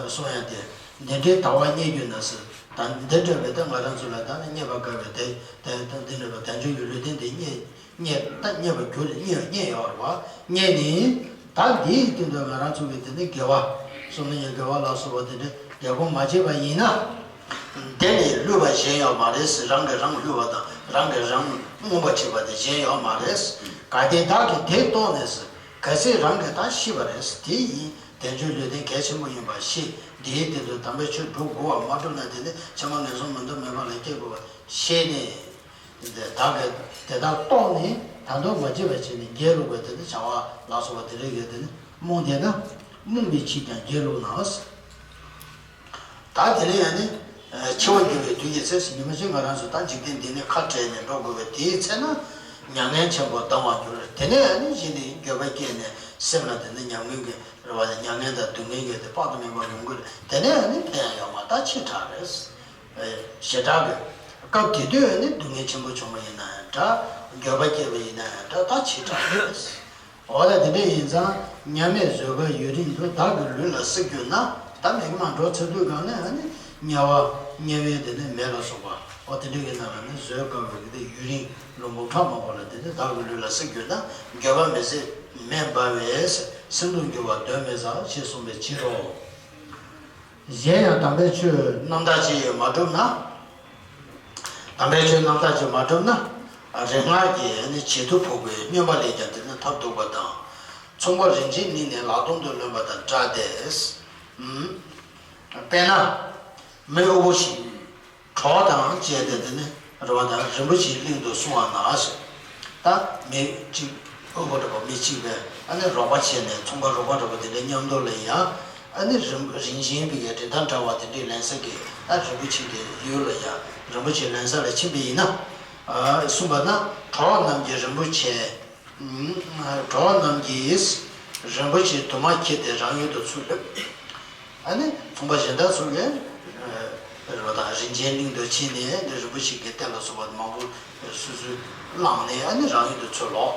གསུང་ཡ་དེ། འདི་འདྲའི་དལ་བ་རྙེད་གྱུར་ན་ཟེར། ད་འདི་འདྲ་བའི་ད་ང་རང་ཚོ་ལ་ད་ནི་རྙེད་པར་དཀའ་བའི་དེ་དེ་ད་འདི་འདྲ་བའི་དལ་འབྱོར་གྱི་ལུས་རྟེན་དེ་རྙེད་རྙེད་ད་རྙེད་པར་གྱུར། རྙེད་རྙེད་ཡོད་རེད་བ། རྙེད་ནས་ད་འདིའི་སྟེང་དུ་ང་རང་ཚོ་གི་དེ་ནི་དགེ་བ་བསམ་ན་ཡང་དགེ་བ་ལ་སོགས་པ་དེ་འདྲ་རྒྱ་སྒོམ་མ་བྱས་པ་ཡིན་ན། དེ་ལས་བསླུས་པ་གཞན་ཡོད་མ་རེད། རང་གིས་རང་བསླུས་པ་དང་རང་གིས་རང་རྨོངས་པ་བྱས་པ་དེ་གཞན་ཡོད་མ་རེད། གལ་ཏེ་བདག་གིས་དེ་རྟོགས་ནས། གལ་སྲིད་རང་གིས་ད་ཤེས་པ་རེད། དེ་ཡིན་དལ་འབྱོར་ལུས་རྟེན་གལ་ཆེན་པོ་ཡིན་པ་ཤེས། འདིའི་སྟེང་དུ་དམ་པའི་ཆོས་སྒྲུབ་དགོས་པ། མ་བསྒྲུབས་ན་དེ་ནི་ཕྱི་མ་ངན་སོང་མི་འདོད་མེད་པ་ལ་སྐྱེ་དགོས་པ་ཤེས་ནས། དེ་བདག་གིས་དེ་དག་རྟོགས་ནས་ད་དུང་མ་བརྗེད་པ་བྱས་ནས་དགེ་བསླུ་བའི་དེ་ནི་བྱ་བ་ལ་སོགས་པ་དེ་རིགས་ཀྱིས་དེ་ནི་རྨོངས་བསྡད་ན། རྨོངས་པའི་ཕྱིར་ཀྱང་དགེ་བསླུ་ན། ད་དེ་ནས་ཡང་ནི། འཆི་བར་འགྱུར་བའི་དུས་ཀྱི་ཚེ། ཉི་མ་གཅིག་ང་རང་ཚོ་ད་འཇིག་རྟེན་འདི་ནས་ཁ་བྲལ་ནས་འགྲོ་དགོས་པའི་དེའི་ཚེ་ན། མྱ་ངན་ཆེན་པོ་ལྡང་བར་འགྱུར། དེ་ནས་ཡང་ནི་གཞི་ནས་འགྱོད་པ་སྐྱེས་ནས་སེམས་ལ་དེ་ནི་ཉམས་ངན་གྱི་རེ་བ་དང་། མྱ་ངན་དང་སྡུག་བསྔལ་གྱི་དེ་དཔག་ཏུ་མེད་པ་ཡོང་གི་རེད། དེ་ནས་ཡང་ནི་ཕན་ཡང་ཡོད་མ་རེད། ད་ཕྱི་དྲགས་རེད། ཞེ་དྲག་གི་སྐབས་དེ་དུས་ཡང་ནི་སྡུག་བསྔལ་ཆེན་པོ་བྱུང་བ་ཡིན་ན་ཡང་འདྲ། འགྱོད་པ་སྐྱེས་པ་ཡིན་ན་ཡང་འདྲ། ད་ཕྱི་དྲགས་རེད། འོ་ད་དེ་འདྲ་ཡིན་ཙང་། དམྱལ་མེ་བཟོད་དཀའི་ཡུན་རིང་དུ། བདག་གི་ལུས་ལ་སྲེག་གྱུར་ན། ད་མིག་མ་འགྲོ་ཚར་དུས་སྒང་ནས་ཨ་ནི་དམྱལ་བ་དམྱལ་བའི་དེ་ནས་མེ་ལ་སོགས་པ། འོ་དེ་འདྲ་གི་ནང་ལ་ནི་བཟོད་དཀའ་བའི་གི་དེ་ཡུན་རིང་ལོ་འབུམ་ཕྲག་མང་པོ་ལ་དེ་ནི་བདག་གི་ལུས་ལ་སྲེག་གྱུར་ན། འགྱོད་པ་མི་ཟད་མེ་འབར་བས། སེམས་སྡུག་འགྱུར་བ་གདོན་མི་ཟ། ཞེས་གསུངས་པའི་ཕྱིར་རོ། གཞན་ཡང་དམ་པའི་ཆོས་རྣམ་དག་ཅིག་མ་བསྒྲུབས་ན། དམ་པའི་ཆོས་རྣམ་དག་ཅིག་མ་བསྒྲུབས་ན། རིག་སྔགས་ཀྱི་ནི་བྱད་ཐུབ་ཕོག་པའི་སྨྱོན་པ་ལས་ཀྱང་དེ་ནི་ཐབས་སྡུག་པ་དང་། མཚུངས་པ་རིན་ཆེན་གླིང་ནས་ལག་སྟོང་དུ་ལོན་པ་དང་འདྲ་སྟེ། ཨུམ། དཔེར་ན། མི་དབུལ་པོ་ཞིག་གྲོགས་དང་བཅས་ཏེ་དེ་ནི་རེ་བ་དང་རིན་པོ་ཆེའི་གླིང་དུ་སོང་བ་ན་ཟེར། ད་མི་གཅིག་དབུལ་པོ་འདྲ་པོ་མི་གཅིག་པས་ཨ་ནི་རོགས་པ་བྱས་ནས། མཚུངས་པ་རོགས་པ་འདྲ་པོ་དེ་འདྲའི་མཉམ་དུ་ལ་ཡང་ཨ་ནི་རིན་རིན་ཆེན་པའི་རིན་ཐང་འདྲ་བ་དེ་འདྲའི་ལེན་ས་གི། ཨ་རིན་པོ་ཆེ་གི་ཡུལ་ལ་ཡང་རིན་པོ་ཆེ་ལེན་ས་ལ་ཕྱིན་པ་ཡིན་ན། ཨ་གསུངས་པ་ན། གྲོགས་རྣམས་ཀྱིས་རིན་པོ་ཆེ། གྲོགས་རྣམས་ཀྱིས་རིན་པོ་ཆེའི་དུ་མ་ཁྱེར་ཏེ་རང་ཡུལ་དུ་ཚུར་སླེབས། ཨ་ནི་མཚུངས་པ་གཞན་དག་ཚོ་གིས་རེ་བ་དང་རིན་ཆེན་གླིང་དུ་ཕྱིན་ནས། འདི་རིན་པོ་ཆེ་གི་རྟེན་ལ་སོགས་པ་མང་པོ་སོ་སོས་བླངས་ནས། ཨ་ནི་རང་ཡུལ་དུ་ཚུར་ལོག་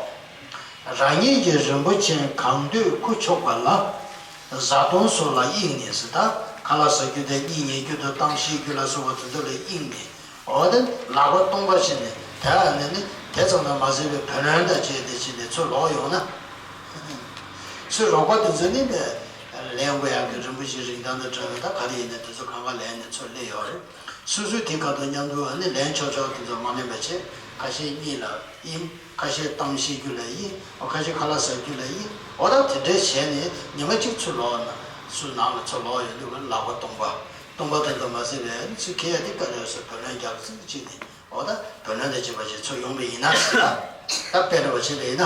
རང་ཉིད་ཀྱིས་རིན་པོ་ཆེ་གང་འདོད་ཁུར་ཆོག་པ་ལ། བཟའ་བཏུང་སོགས་ལ་གཡེང་ནས་ཟེར། ད་ཁ་ལག་ཟ་རྒྱུ་དང་གཉིད་ཉལ་རྒྱུ་དང་གཏམ་བཤད་རྒྱུ་ལ་སོགས་པ་དེ་ཚོ་ལ་གཡེང་ནས། འོ་དེ་ལག་པ་སྟོང་པ་བྱས་ནས། དེ་ཨ་ནི་ནི་དེ་ཙམ་དུ་མ་ཟད་པའི་བུ་ལོན་དང་བཅས་ཏེ་བྱས་ནས་ཚུར་ལོག་ཡོང་ན། ཚུར་ལོག་པ་དེ་ཚོ་ནི་ནི་ལེན་དགོས་ཡག་གི་རིན་པོ་ཆེའི་རིན་ཐང་དང་འདྲ་བའི་ད་ག་རེ་ཡིན་ན་དེ་ཚོ་གང་ག་ལེན་ནས་ཚུར་སླེབས་ཡོད་རེད། སོ་སོའི་དེ་ག་དང་མཉམ་དུ་ཨ་ནི་ལེན་ཆོག་ཆོག་དེ་ཚོ་མ་ལེན་པ་བྱས། ཁ་ཤས་གཉིད་ལ་གཡེང་། ཁ་ཤས་གཏམ་བཤད་རྒྱུ་ལ་གཡེང་། ཨོ་ཁ་ཤས་ཁ་ལག་ཟ་རྒྱུ་ལ་གཡེང་། ཨོ་ད་དེ་འདྲས་བྱས་ནས་ཉི་མ་གཅིག་ཚུར་ལོག་ན། ཚུར་ནང་ལ་ཚུར་ལོག་ཡོང་དུས་ལག་པ་སྟོང་པ། སྟོང་པ་དེ་ལྟར་མ་ཟད་པའི་ཚུར་ཁྱེར་ཡ་དེ་ག་རེ་ཟེར། བུ་ལོན་རྒྱག་ཚིག་གཅིག་ནས། ཨོ་ད་བུ་ལོན་དང་བཅས་པ་ཞིག་ཚུར་ཡོང་པ་ཡིན་ན། ད་དཔེ་འདྲ་བ་བྱས་པ་ཡིན་ན།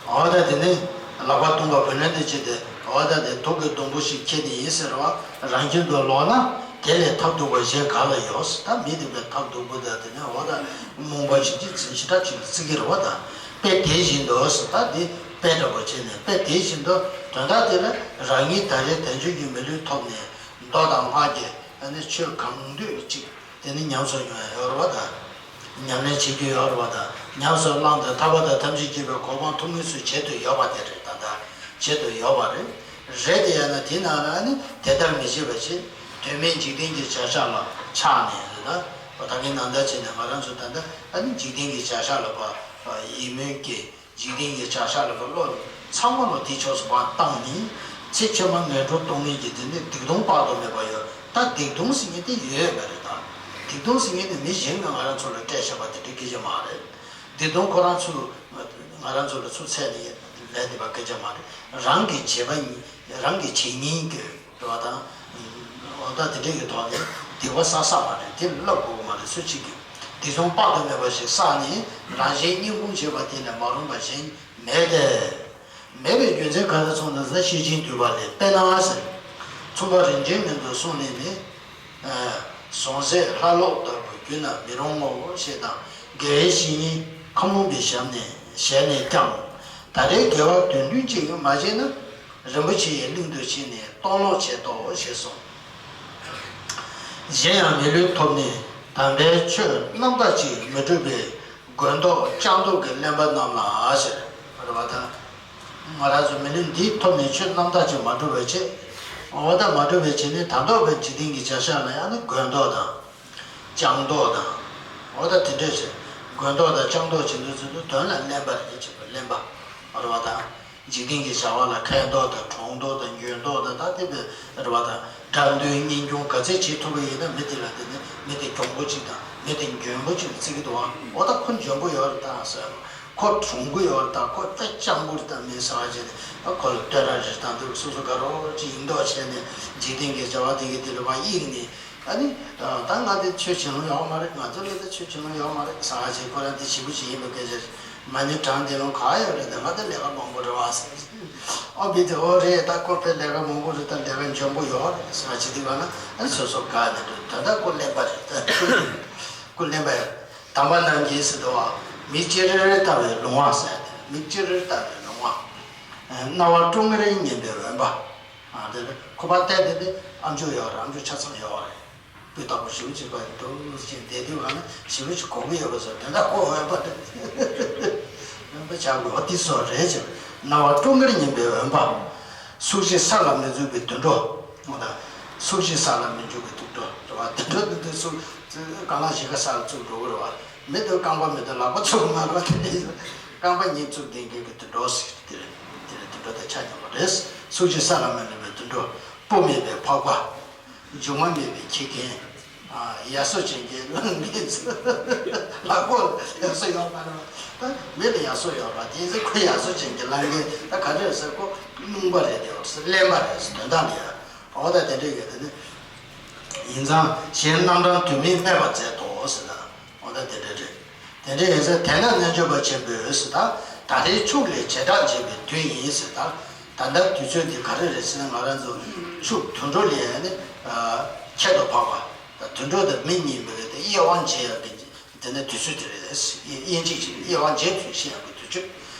ཨོ་ད་དེ་ནི་ལག་པ་སྟོང་པ་བུ་ལོན་དང་བཅས་ཏེ། ཨོ་ད་དེ་དུག་གི་སྡོང་པོ་ཞིག་ཁྱེར་ནས་ཡིན་ཟེར་བ། རང་ཁྱིམ་དུ་ལོག་ན་དེ་ལས་ཐབས་སྡུག་པ་གཞན་ག་ལ་ཡོད། ད་མི་དེ་བས་ཐབས་སྡུག་པོ་དང་དེ་ནི་ཨོ་ད་རྨོངས་པ་ཞིག་གིས་ཞེ་དྲག་ཅིག་ལ་བརྩི་གི་རེད་བ། ད་དཔེ་དེ་བཞིན་དུ་ཟེར། ད་དེ་དཔེ་འདྲ་བོ་བྱས་ནས། དཔེ་དེ་བཞིན་དུ་དོན་དག་དེ་ལ་རང་ཉིད་ད་རེས་དལ་འབྱོར་གྱི་མི་ལུས་ཐོབ་ནས། མདོ་དང་སྔགས་ཀྱི་ཨ་ནི་ཆོས་གང་འདོད་ཅིག་དེ་ནི་ཉམས་སུ་མྱོང་ཡ་ཡོད་རེད་བ། ད་ཉམས་ལེན་བྱེད་རྒྱུ་ཡོད་རེད་བ། ད་ ཉམས་སུ་བླངས་ཏེ་ཐར་པ་དང་ཐམས་ཅད་མཁྱེན་པའི་གོ་འཕང་ཐོབ་ངེས་སུ་བྱེད་དུ་ཡོད་པ་དེ་རེད། ད་ལྟ་བྱེད་དུ་ཡོད་པ་རེད། རེད་དེ་ཡང་ན་དེ་ནང་ལ་ནི་དེ་ལྟར་མི་བྱེད་པ་ཞིག་དོན་མེད་འཇིག་རྟེན་གྱི་བྱ་བཞག་ལ་ཆགས་ནས་རེད། ད་ད་གིན་ནང་ལྟར་བྱས་ནས་ང་རང་ཚོ་ད་ལྟ་ཨ་ནི་འཇིག་རྟེན་གྱི་བྱ་བཞག་ལ་ཕར་ཡིད་སྨོན་སྐྱེ། འཇིག་རྟེན་གྱི་བྱ་བཞག་ལ་བློ་ཚང་མ་ལོ་དེ་ཕྱོགས་སུ་ཕར་བཏང་ནས། ཚེ་ཕྱི་མ་ངན་འགྲོར་ལྟུང་ངེས་ཀྱི་དེ་ནི་སྡིག་ལྟུང་དཔག་ཏུ་མེད་པ་ཡོད། ད་སྡིག་ལྟུང་ཟེར་མཁན་དེ་ཡོད་མ་རེད། ད་སྡིག་ལྟུང་ཟེར་མཁན་དེ་མི་གཞན་གྱིས་ང་རང་ཚོ་ལ་སྤྲད་བཞག་པ་དེ་འདྲ་སྐད་ཆ་མ་རེད། སྡིག་ལྟུང་ཁོ་རང་ཚོས་ང་རང་ཚོ་ལ་ཚུར་འཚོལ་ནས་ལས་དེ་བ་སྐད་ཆ་མ་རེད། རང་གི་བྱས་པ་ཉིད། རང་གི་བྱས་ཉེས་ཀྱི་རེད་བ་དང་། འོ་ད་དེ་འདྲ་གི་ཐོག་ནས་སྡིག་པ་བསགས་བསགས་པ་རེད། དེ་ལབ་དགོས་ཀྱི་མ་རེད། སུ་གཅིག་གིས་སྡིག་ལྟུང་དཔག་ཏུ་མེད་པ་ཞིག་བསགས་ནས་རང་གཞན་སྙིང་ཁུང་བྱེད་པ་དེ་ལས་མ་རུངས་པ་གཞན་མེད་དེ། མེད་པའི་རྒྱུ་མཚན་ག་རེ་གསུངས་ན་ཟེར་ན། ཤེར་ཕྱིན་འདུས་པ་ལས། དཔེར་ན་ཟེར། མཚུངས་པ་རིམ་བྱོན་མིང་དུ་གསུངས་ནས་ནི། ཟོང་ཟད་ལྷ་ལོག་ལྟ་བུ་གྱུར་ན་མི་རུང་ངོ་ཞེས་དང་། དགེ་བའི་བཤེས་གཉེན་ཁམས་ལོངས་པའི་ཞལ་ནས་ཞལ་ནས་ཀྱང་། ད་རེས་དགེ་བ་དོན་མཐུན་ཅིག་མ་བྱས་ན། རིན་པོ་ཆེ་ཡི་གླིང་དུ་ཕྱིན་ནས་སྟོང་ལོག་བྱེད་དོ་ཞེས་གསུངས། གཞན་ཡང་མི་ལུས་ཐོབ་ནས་དམ་པའི་ཆོས་རྣམ་དག་ཅིག་མི་སྒྲུབ་པའི་མགོན་མདོག་ཅག་མདོག་གི་གླེན་པ་རྣམས་ལ་ཟེར། རེད་བ་དང་། ང་རང་ཚོ་མི་ལུས་འདི་ཐོབ་ནས་ཆོས་རྣམ་དག་ཅིག་མ་སྒྲུབ་པའི་ཆེད། འོ་ད་མ་སྒྲུབ་པའི་ཆེད་ནི་ད་མདོག་པའི་འཇིག་རྟེན་གྱི་བྱ་བཞག་ལ་ཡང་ན་མགོན་མདོག་དང་། ཅག་མདོག་དང་། འོ་ད་དེ་འདྲས་ཆེ། མགོན་མདོག་དང་ཅག་མདོག་བྱེད་འདུག་ཚུལ་དུ་དོན་ལ་གླེན་པ་རེད་ཅེས་པ་གླེན་པ། རེད་བ་དང་། འཇིག་རྟེན་གྱི་བྱ་བ་ལ་ཁའི་མདོག་དང་གྲོང་མདོག་དང་འགྱོད་མདོག་དང་ད་དེ་བས་རེད་བ་དང་། དགྲ་འདུལ་གཉེན་སྐྱོང་ག་ཚད་བྱེད་ཐུབ་པ་ཡིན་ན་མི་དེ་ལ་དེ་ནི་མི་དེ་གྱོང་པོ་གཅིག་དང་མི་དེ་འགྱོད་པོ་གཅིག་ལ་བརྩི་གི་འདུག་ཨང་། འོ་ད་ཁོ་འགྱོད་པོ་ཡོད་རེད་ད་ཟེར། ཁོ་གྲོང་པོ་ཡོད་རེད་ད། ཁོ་དཔེ་སྤྱང་པོ་རེད་ད་མི་ཟེར་བ་བྱས་ནས་ཨ་ཁོ་ལ་བསྟོད་ར་རེ་བཏང་འདུག་སོ་སོ་དགའ་རོགས་ཅིག་ཡིན་མདོག་བྱས་ནས་འཇིག་རྟེན་གྱི་བྱ་བ་དེ་གི་དེ་ལ་བ་གཡེང་ནས། ཨ་ནི། ད་ང་དེ་ཆོས་བྱེད་ལོང་ཡོད་མ་རེད། ང་ཚོ་ལ་དེ་ཆོས་བྱེད་ལོང་ཡོད་མ་རེད་ཟེར་བ་བྱས། ཁོ་རང་དེ་ཞེ་པོ་ཅིག་ཡིན་པའི་སྐད་ཆ། མ་ཎི་བགྲང་དེ་ལོང་ག་ཡོད་རེད་ད། ང་དེ་ལས་ཀ་མང་པོ་རེད་བ་ཟེར། ཨོ་བི་དེ་ཨོ་རེད་ད། ཁོ་དཔེ་ལས་ཀ་མང་པོ་རེད་ད། ལས་ཀ་འཇོན་པོ་ཡོད་རེད་ཟེར་བ་བྱས། དེ་བ་ན་ཨ་ནི་སོ་སོ་དགའ་ནས་འགྲོ། ད་ལྟ་ཁོ་གླེན་པ་རེད་ད། ཁོ་གླེན་པ་ཡོད། དམ་པ་རྣམས་ཀྱིས་ཟེར་དུས་བ། མིག་ཅེར་རེར་ལྟ་བའི་ལོང་བ་ཟེར་ཏེ། མིག་ཅེར་རེར་ལྟ་བའི་ལོང་བ། རྣ་བ་ཀྲོང་ངེར་ཉན་པའི་འོན་པ། ཨ་དེ་ཁོ་པ་བལྟས་དེ་དེ་ཨ་མཆོག་ཡོད་རེད། ཨ་མཆོག་ཆ་ཚང་ཡོད་རེད། སྤུས་དག་པོ་ཞེ་པོ་ཅིག་པ་འདུག་ཅིང་བསྡད་དུས་ག་ན་ཞེ་པོ་ཅིག་གོ་གི་ཡོད་པ་ཟེར། དེ་འདྲ་ཁོ་འོན་པ་འདུག་འོན་པ་ཆགས་དགོས་འོ་དེ་སོགས་རེད་ཅེས། རྣ་བ་ཀྲོང་ངེར་ཉན་པའི་འོན་པ། སུག་བཞི་ས་ལ་མི་འཛུལ་བའི་དུད་འགྲོ། འོ་ད། སུག་བཞི་ས་ལ་མི་འཛུལ་བའི་དུད་འགྲོ་རེད་བ། དུད་འགྲོ་དེ་དུས་སུ་རྐང་ལག་བཞི་ཀ་ས་ལ་བཙུགས་འགྲོ་གི་རེད་བ། མི་དུ་རྐང་པ་མི་དུ་ལག་པ་བཙུགས་མ་རེད་བ། དེ་འདྲ་རྐང་པ་གཉིས་བཙུགས་ལྡན་མཁན་གྱི་དུད་འགྲོ་ཟེར། དེ་རེད། དེ་རེད། དུད་འགྲོ་དང་ཆ་མཉམ་པ་རེད། སུག་བཞི་ས་ལ་མི་འཛུལ་བའི་དུད་འགྲོ། སྤུ་མེད་པའི་ཕག་པ། མཇུག་མ་མེད་པའི་ཁྱི་རྒན། ཡ་སོ་ཅན་གྱི་གླང་རྒན་ཚོ། ལག་པ་ལ་ཡ་སོ་ཡོད་མ་རེད་བ། ད་མི་ལ་ཡ་སོ་ཡོད་རེད་བ། དེ་ཚེ་ཁོ་ཡ་སོ་ཅན་གྱི་གླང་རྒན་ད་ག་འདྲ་རེད་ཟེར། ཁོ་རླུང་པ་རེད་དེ་བ་ཟེར། གླེན་པ་རེད་ཟེར། དོན་དག་ལ་ཡ། འོ་ད་དེ་འདྲ་ཡོད་དེ་ནི། ཡིན་ཙང་གཞན་རྣམ་གྲངས་དུ་མས་སྨད་པར་མཛད་དོ་ཟེར་ད། འོ་ད་དེ་འདྲ་རེད། དེ་འདྲ་ཡིན་ཙང་དེས་ན་རྣལ་འབྱོར་པ་ཆེན་པོས་ཟེར་ད། ད་རེས་ཕྱུགས་ལས་བྱེ་བྲག་འབྱེད་པའི་དུས་ཡིན་ཟེར་ད། ད་ལྟ་དུས་ཚོད་འདི་ག་རེ་རེད་ཟེར་ན། ང་རང་ཚོ་ཕྱུགས་དུད་འགྲོ་ལས་ནི་ཁྱད་དུ་འཕགས་པ། ད་དུད་འགྲོ་དང་མི་གཉིས་མི་གི་དེ་དབྱེ་བ་འབྱེད་ཡག་གི་དེ་ནི་དུས་ཚོད་དེ་རེད། དབྱེ་འབྱེད་ཀྱི་དབྱེ་བ་འབྱེད་ཚུལ་བཤད་ཡག་གི་དུས་ཚོད།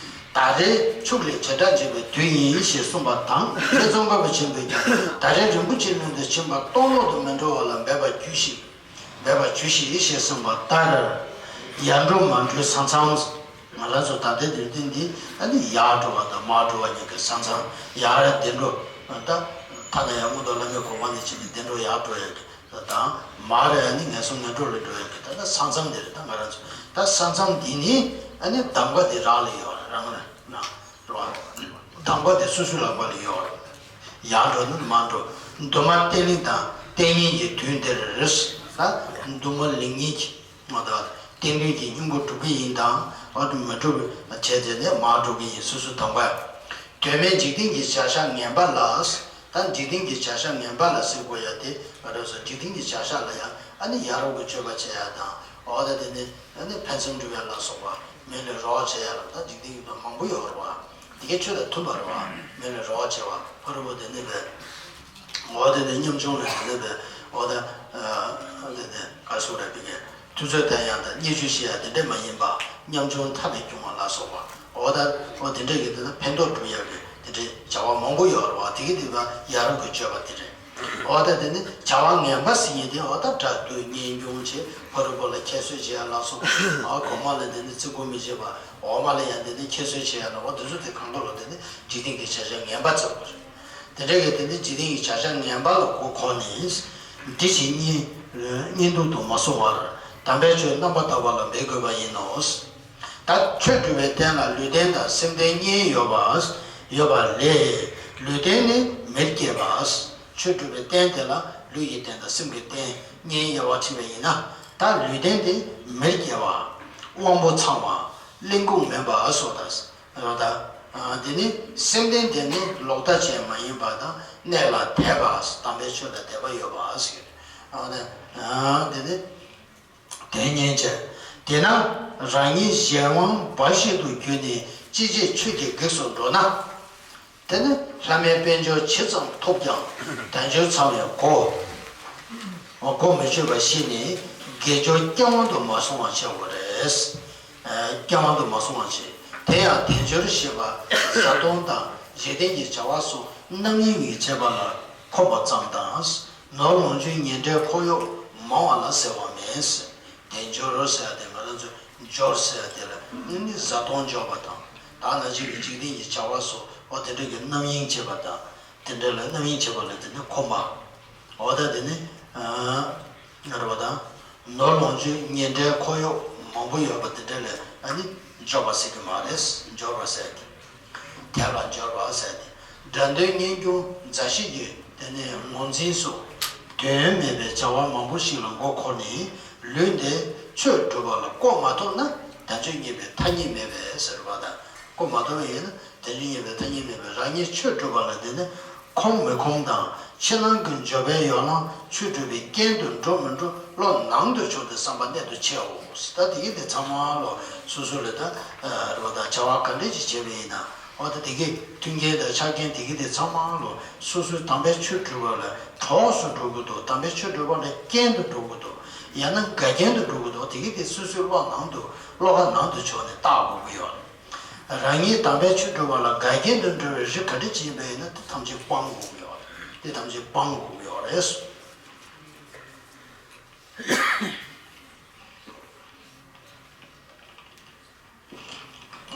ད་རེས་ཕྱུགས་ལས་བྱེ་བྲག་འབྱེད་པའི་དུས་ཡིན་ཞེས་གསུངས་པ་དང་། རྗེ་ཙོང་ཁ་པ་ཆེན་པོས་ཀྱང་ད་རེས་རིན་པོ་ཆེའི་གླིང་དུ་ཕྱིན་པ་སྟོང་ལོག་ཏུ་མི་འགྲོ་བ་ལ་འབད་པར་གྱིས་ཤིག་འབད་པར་གྱིས་ཤིག་ཞེས་གསུངས་པ་ལྟར། ཡར་འགྲོ་མར་འགྲོའི་ས་མཚམས། ང་རང་ཚོ་ད་ལྟའི་དུས་སྟོན་འདི་ཨ་ནི་ཡར་འགྲོ་བ་དང་མར་འགྲོ་བ་གཉིས་ཀྱི་ས་མཚམས། ཡར་བདེ་འགྲོ། ད་ཐ་ན་ཡང་སྔོན་དུ་བླ་མའི་གོ་འཕང་ནས་ཕྱིན་ནས་བདེ་འགྲོ་ཡར་འགྲོ་ཡག་གི་དང་། མར་ཨ་ནི་ངན་སོང་ངན་འགྲོ་ལ་འགྲོ་ཡག་གི་ད་ལྟ་ས་མཚམས་འདི་རེད། ད་ང་རང་ཚོ་ད་ས་མཚམས་འདི་ནི་ཨ་ནི་གདམས་ཀ་འདི་རང་ལ་ཡོད་རེད། རང་ལ་ན། རེད་བ། གདམས་པ་དེ་སོ་སོའི་ལག་པ་ལ་ཡོད་རེད། ཡར་འགྲོ་ནི་མར་འགྲོ། འདུན་མ་བསྟེན་གླིང་དང་བསྟེན་གཉེན་གྱི་དུས་འདིར་ཟེར། འདུན་མ་ལེན་གཉེན་གྱི་ང་ད་བསྟེན་དོན་གྱི་སྙིང་པོ་སྒྲུབ་ཀྱི་ཡིན་དང་། འོ་དེ་མི་སྒྲུབ་བྱས་ཏེ་ནས་མར་འགྲོ་གི་ཡིན། སོ་སོའི་གདམས་པ། དོན་མེད་འཇིག་རྟེན་གྱི་བྱ་བཞག་ངན་པ་ལ། ད་འཇིག་རྟེན་གྱི་བྱ་བཞག་ངན་པ་ལ་ཟེར་དགོས་ཡ་དེ་ང་རང་ཚོ་འཇིག་རྟེན་གྱི་བྱ་བཞག་ལ་ཡང་ཨ་ནི་ཡ་རབས་ཀྱི་སྤྱོད་པ་བྱེད་ཡ་དང་། འོ་ད་དེ་ནི། ཨ་ནི་ཕན་སེམས་སྒྲུབ་ཡ་ལ་སོགས་པ། མི་ལ་རོགས་བྱེད་ཡ་ལ་ད་འཇིག་རྟེན་གྱི་མང་པོ་ཡོད་རེད་བ། དེ་གའི་ཆོས་དང་མཐུན་པ་རེད་བ། མི་ལ་རོགས་བྱེད་པ་ཕ་རོལ་པོ་དེ་ནི་བས། འོ་དེ་ནི་ཉམ་ཆུང་ལ་དེ་ནི་བས། འོ་ད། ཨ་དེ་ནི་ག་སོགས་རེད་དེ་གའི་དུས་ཚོད་བསྟན་ཡ་དང་བརྙས་བཅོས་བྱེད་ཡ་དེ་འདྲས་མ་ཡིན་པ། ཉམ་ཆུང་ཐབས་ཀྱིས་སྐྱོང་བ་ལ་སོགས་པ། འོ་ད། འོ་དེ་འདྲས་ཀྱི་དེ་ན་ཕན་ཐོགས་སྒྲུབ་ཡ་གི་དེ་འདྲས་བྱ་བ་མང་པོ་ཡོད་རེད་བ། དེ་གི་དེ་བ་ཡ་རབས་ཀྱི་སྤྱོད་པ་དེ་རེད། འོ་ད་དེ་ནི་བྱ་བ་ངན་པ་ཟེར་མཁན་དེ། འོ་ད་དགྲ་བདུད་གཉེན་སྐྱོང་བྱེད། ཕ་རོལ་པོ་ལ་ཁྱད་གསོད་བྱེད་ཡ་ལ་སོགས། འོ་གོང་མ་ལ་དེ་ནི་བརྩི་བཀུར་མི་བྱེད་པ། འོག་མ་ལ་ཡང་དེ་ནི་ཁྱད་གསོད་བྱེད་ཡ་ལ། འོ་དེ་ཚོ་དེ་གང་ག་ལ་དེ་ནི་འཇིག་རྟེན་གྱི་བྱ་བྱེད་ངན་པ་བརྩི་བ་རེད། དེ་འདྲ་གི་དེ་ནི་འཇིག་རྟེན་གྱི་བྱ་བྱེད་ངན་པ་ལ་མགོ་འཁོར་ནས། འདི་ཕྱི་གཉིས་གཉིས་འདུག་ཏུ་མ་སོང་བར། དམ་པའི་ཆོས་རྣམ་པར་དག་པ་ལ་འབད་དགོས་པ་ཡིན་ནོ། ད་ཆོས་སྒྲུབ་པའི་རྟེན་ལ་ལུས་རྟེན་དང་སེམས་རྟེན་གཉིས་ཡོད་པ། ཡོད་པ་ལས། ལུས་རྟེན་ནི་མིར་སྐྱེ་བ། ཆོས་སྒྲུབ་པའི་རྟེན་དེ་ལ་ལུས་ཀྱི་རྟེན་དང་སེམས་ཀྱི་རྟེན་གཉིས་ཡོད་པ་ཕྱེ་བ་ཡིན་ན། ད་ལུས་རྟེན་དེ་མིར་སྐྱེ་བ། དབང་པོ་ཚང་བ། གླེན་ལྐུགས་མེད་པ་སོགས་དང་། རེད་པ་ད། དེ་ནི་སེམས་རྟེན་དེ་ནི་ལོག་ལྟ་ཅན་མ་ཡིན་པ་དང་། གནས་ལ་དད་པ། དམ་པའི་ཆོས་ལ་དད་པ་ཡོད་པ་ཟེར། དེ་ནི། དེ་མཉེན་བྱས། དེས་ན་རང་ཉིད་གཞན་དབང་འབའ་ཞིག་ཏུ་གྱུར་ནས་ཅི་བྱེད་ཆོས་ཀྱི་གེགས་སུ་འགྲོ་ན། དེ་ནི་བླ་མའི་དཔལ་འབྱོར་ཇི་ཙམ་ཐོབ་ཀྱང་དལ་འབྱོར་ཚང་བའི་གོ། གོ་མི་ཆོད་པ་ཤེས་ནས་དགེ་སྦྱོར་རྐྱེན་དབང་དུ་མ་སོང་བ་བྱེད་དགོས་རེད། རྐྱེན་དབང་དུ་མ་སོང་བ་བྱེད། དེ་ཡང་དལ་འབྱོར་ཞེས་པ་བཟའ་བཏུང་དང་འཇིག་རྟེན་གྱི་བྱ་བ་སོགས་རྣམ་གཡེང་གིས་བྱེད་པ་ལ་འཁོམས་པ་ཙམ་དང་། ནོར་ལོངས་སྤྱོད་ཉེར་འབྲེལ་ཁོར་ཡུག་མང་བ་ལ་ཟེར་བ་མེད། དལ་འབྱོར་ཟེར་ཡ་དེ་ང་རང་ཚོ་འབྱོར་ཟེར་ཡ་དེ་ལ་ནི་བཟའ་བཏུང་འབྱོར་བ་དང་། ད་ནང་བཞིན་གྱི་འཇིག་རྟེན་གྱི་བྱ་བ་སོགས། འོ་དེ་འདྲ་གི་རྣམ་གཡེང་བྱེད་པ་དང་། དེ་འདྲ་ལ་རྣམ་གཡེང་བྱེད་པ་ལ་དེ་ནི་འཁོམས་པ། འོ་ད་དེ་ནི་ཨ་རེད་པ་དང་། ནོར་ལོངས་སྤྱོད་ཉེར་འབྲེལ་ཁོར་ཡུག་མང་པོ་ཡོད་པ་དེ་འདྲ་ལ་ཨ་ནི་འབྱོར་བ་ཟེར་གྱི་མ་རེད། འབྱོར་བ་ཟེར་གྱི། དད་པ་འབྱོར་བ་ཟེར་ཏེ། དགྲ་འདོད་གཉེན་སྐྱོང་མཛའ་བཤེས་ཀྱི་དེ་ནས་ངོས་འཛིན་སོགས་དོན་མེད་པའི་བྱ་བ་མང་པོ་ཞིག་ལ་མགོ་འཁོར་ནས། ལུས་འདི་ཆོས་སྒྲུབ་པ་ལ་བཀོལ་མ་ཐུབ་ན་དལ་འབྱོར་རྙེད་པའི་ཐ་སྙད་མེད་པས་ཟེར་བ་དང་། བཀོལ་མ་ཐུབ་པ་ཡིན་ན་དལ་འབྱོར་རྙེད་པའི་ཐ་སྙད་མེད་པས། རང་ཉིད་ཆོས་སྒྲུབ་པ་ལ་དེ་ནི་ཁོམ་མི་ཁོམ་དང་། ཕྱི་ནང་གི་འབྱོར་པའི་ཡོ་ལང་ཆོས་སྒྲུབ་པའི་རྐྱེན་དུ་འགྲོ་མི་འགྲོ་བློ་ནང་དུ་ཆུད་དེ་བསམ་པ་རྣལ་དུ་ཕྱེའོ། ད་དེ་གི་དེ་ཚང་མ་ལོ་སོ་སོ་ལ་ད་རེད་པ་ད། བྱ་བ་ག་འདྲ་ཅིག་བྱས་པ་ཡིན་ན། འོ་ད་དེ་གི་མཐུན་རྐྱེན་དང་ཆ་རྐྱེན་དེ་གི་དེ་ཚང་མ་ལོ་སོ་སོའི་དམ་པའི་ཆོས་སྒྲུབ་པ་ལ་གྲོགས་སུ་འགྲོ་གི་འདུག། དམ་པའི་ཆོས་སྒྲུབ་པ་ལ་རྐྱེན་དུ་འགྲོ་གི་འདུག། ཡང་ན་འགལ་རྐྱེན་དུ་འགྲོ་གི་འདུག། དེ་གི་དེ་སོ་སོའི་བློ་ནང་དུ་བློ་ཁ་ནང་དུ་ཆུད་ནས་བརྟག་དགོས་ཀྱི་ཡོད་རེད། རང་ཉིད་དམ་པའི་ཆོས་སྒྲུབ་པ་ལ་འགལ་རྐྱེན་དུ་འགྲོ་བའི་རིགས་ག་འདྲ་ཅིག་ཡིན་པ་ཡིན་ན། དེ་ཐམས་ཅད་སྤང་དགོས་ཀྱི་ཡོད་རེད། དེ་ཐམས་ཅད་སྤང་དགོས་ཀྱི་ཡོད་རེད།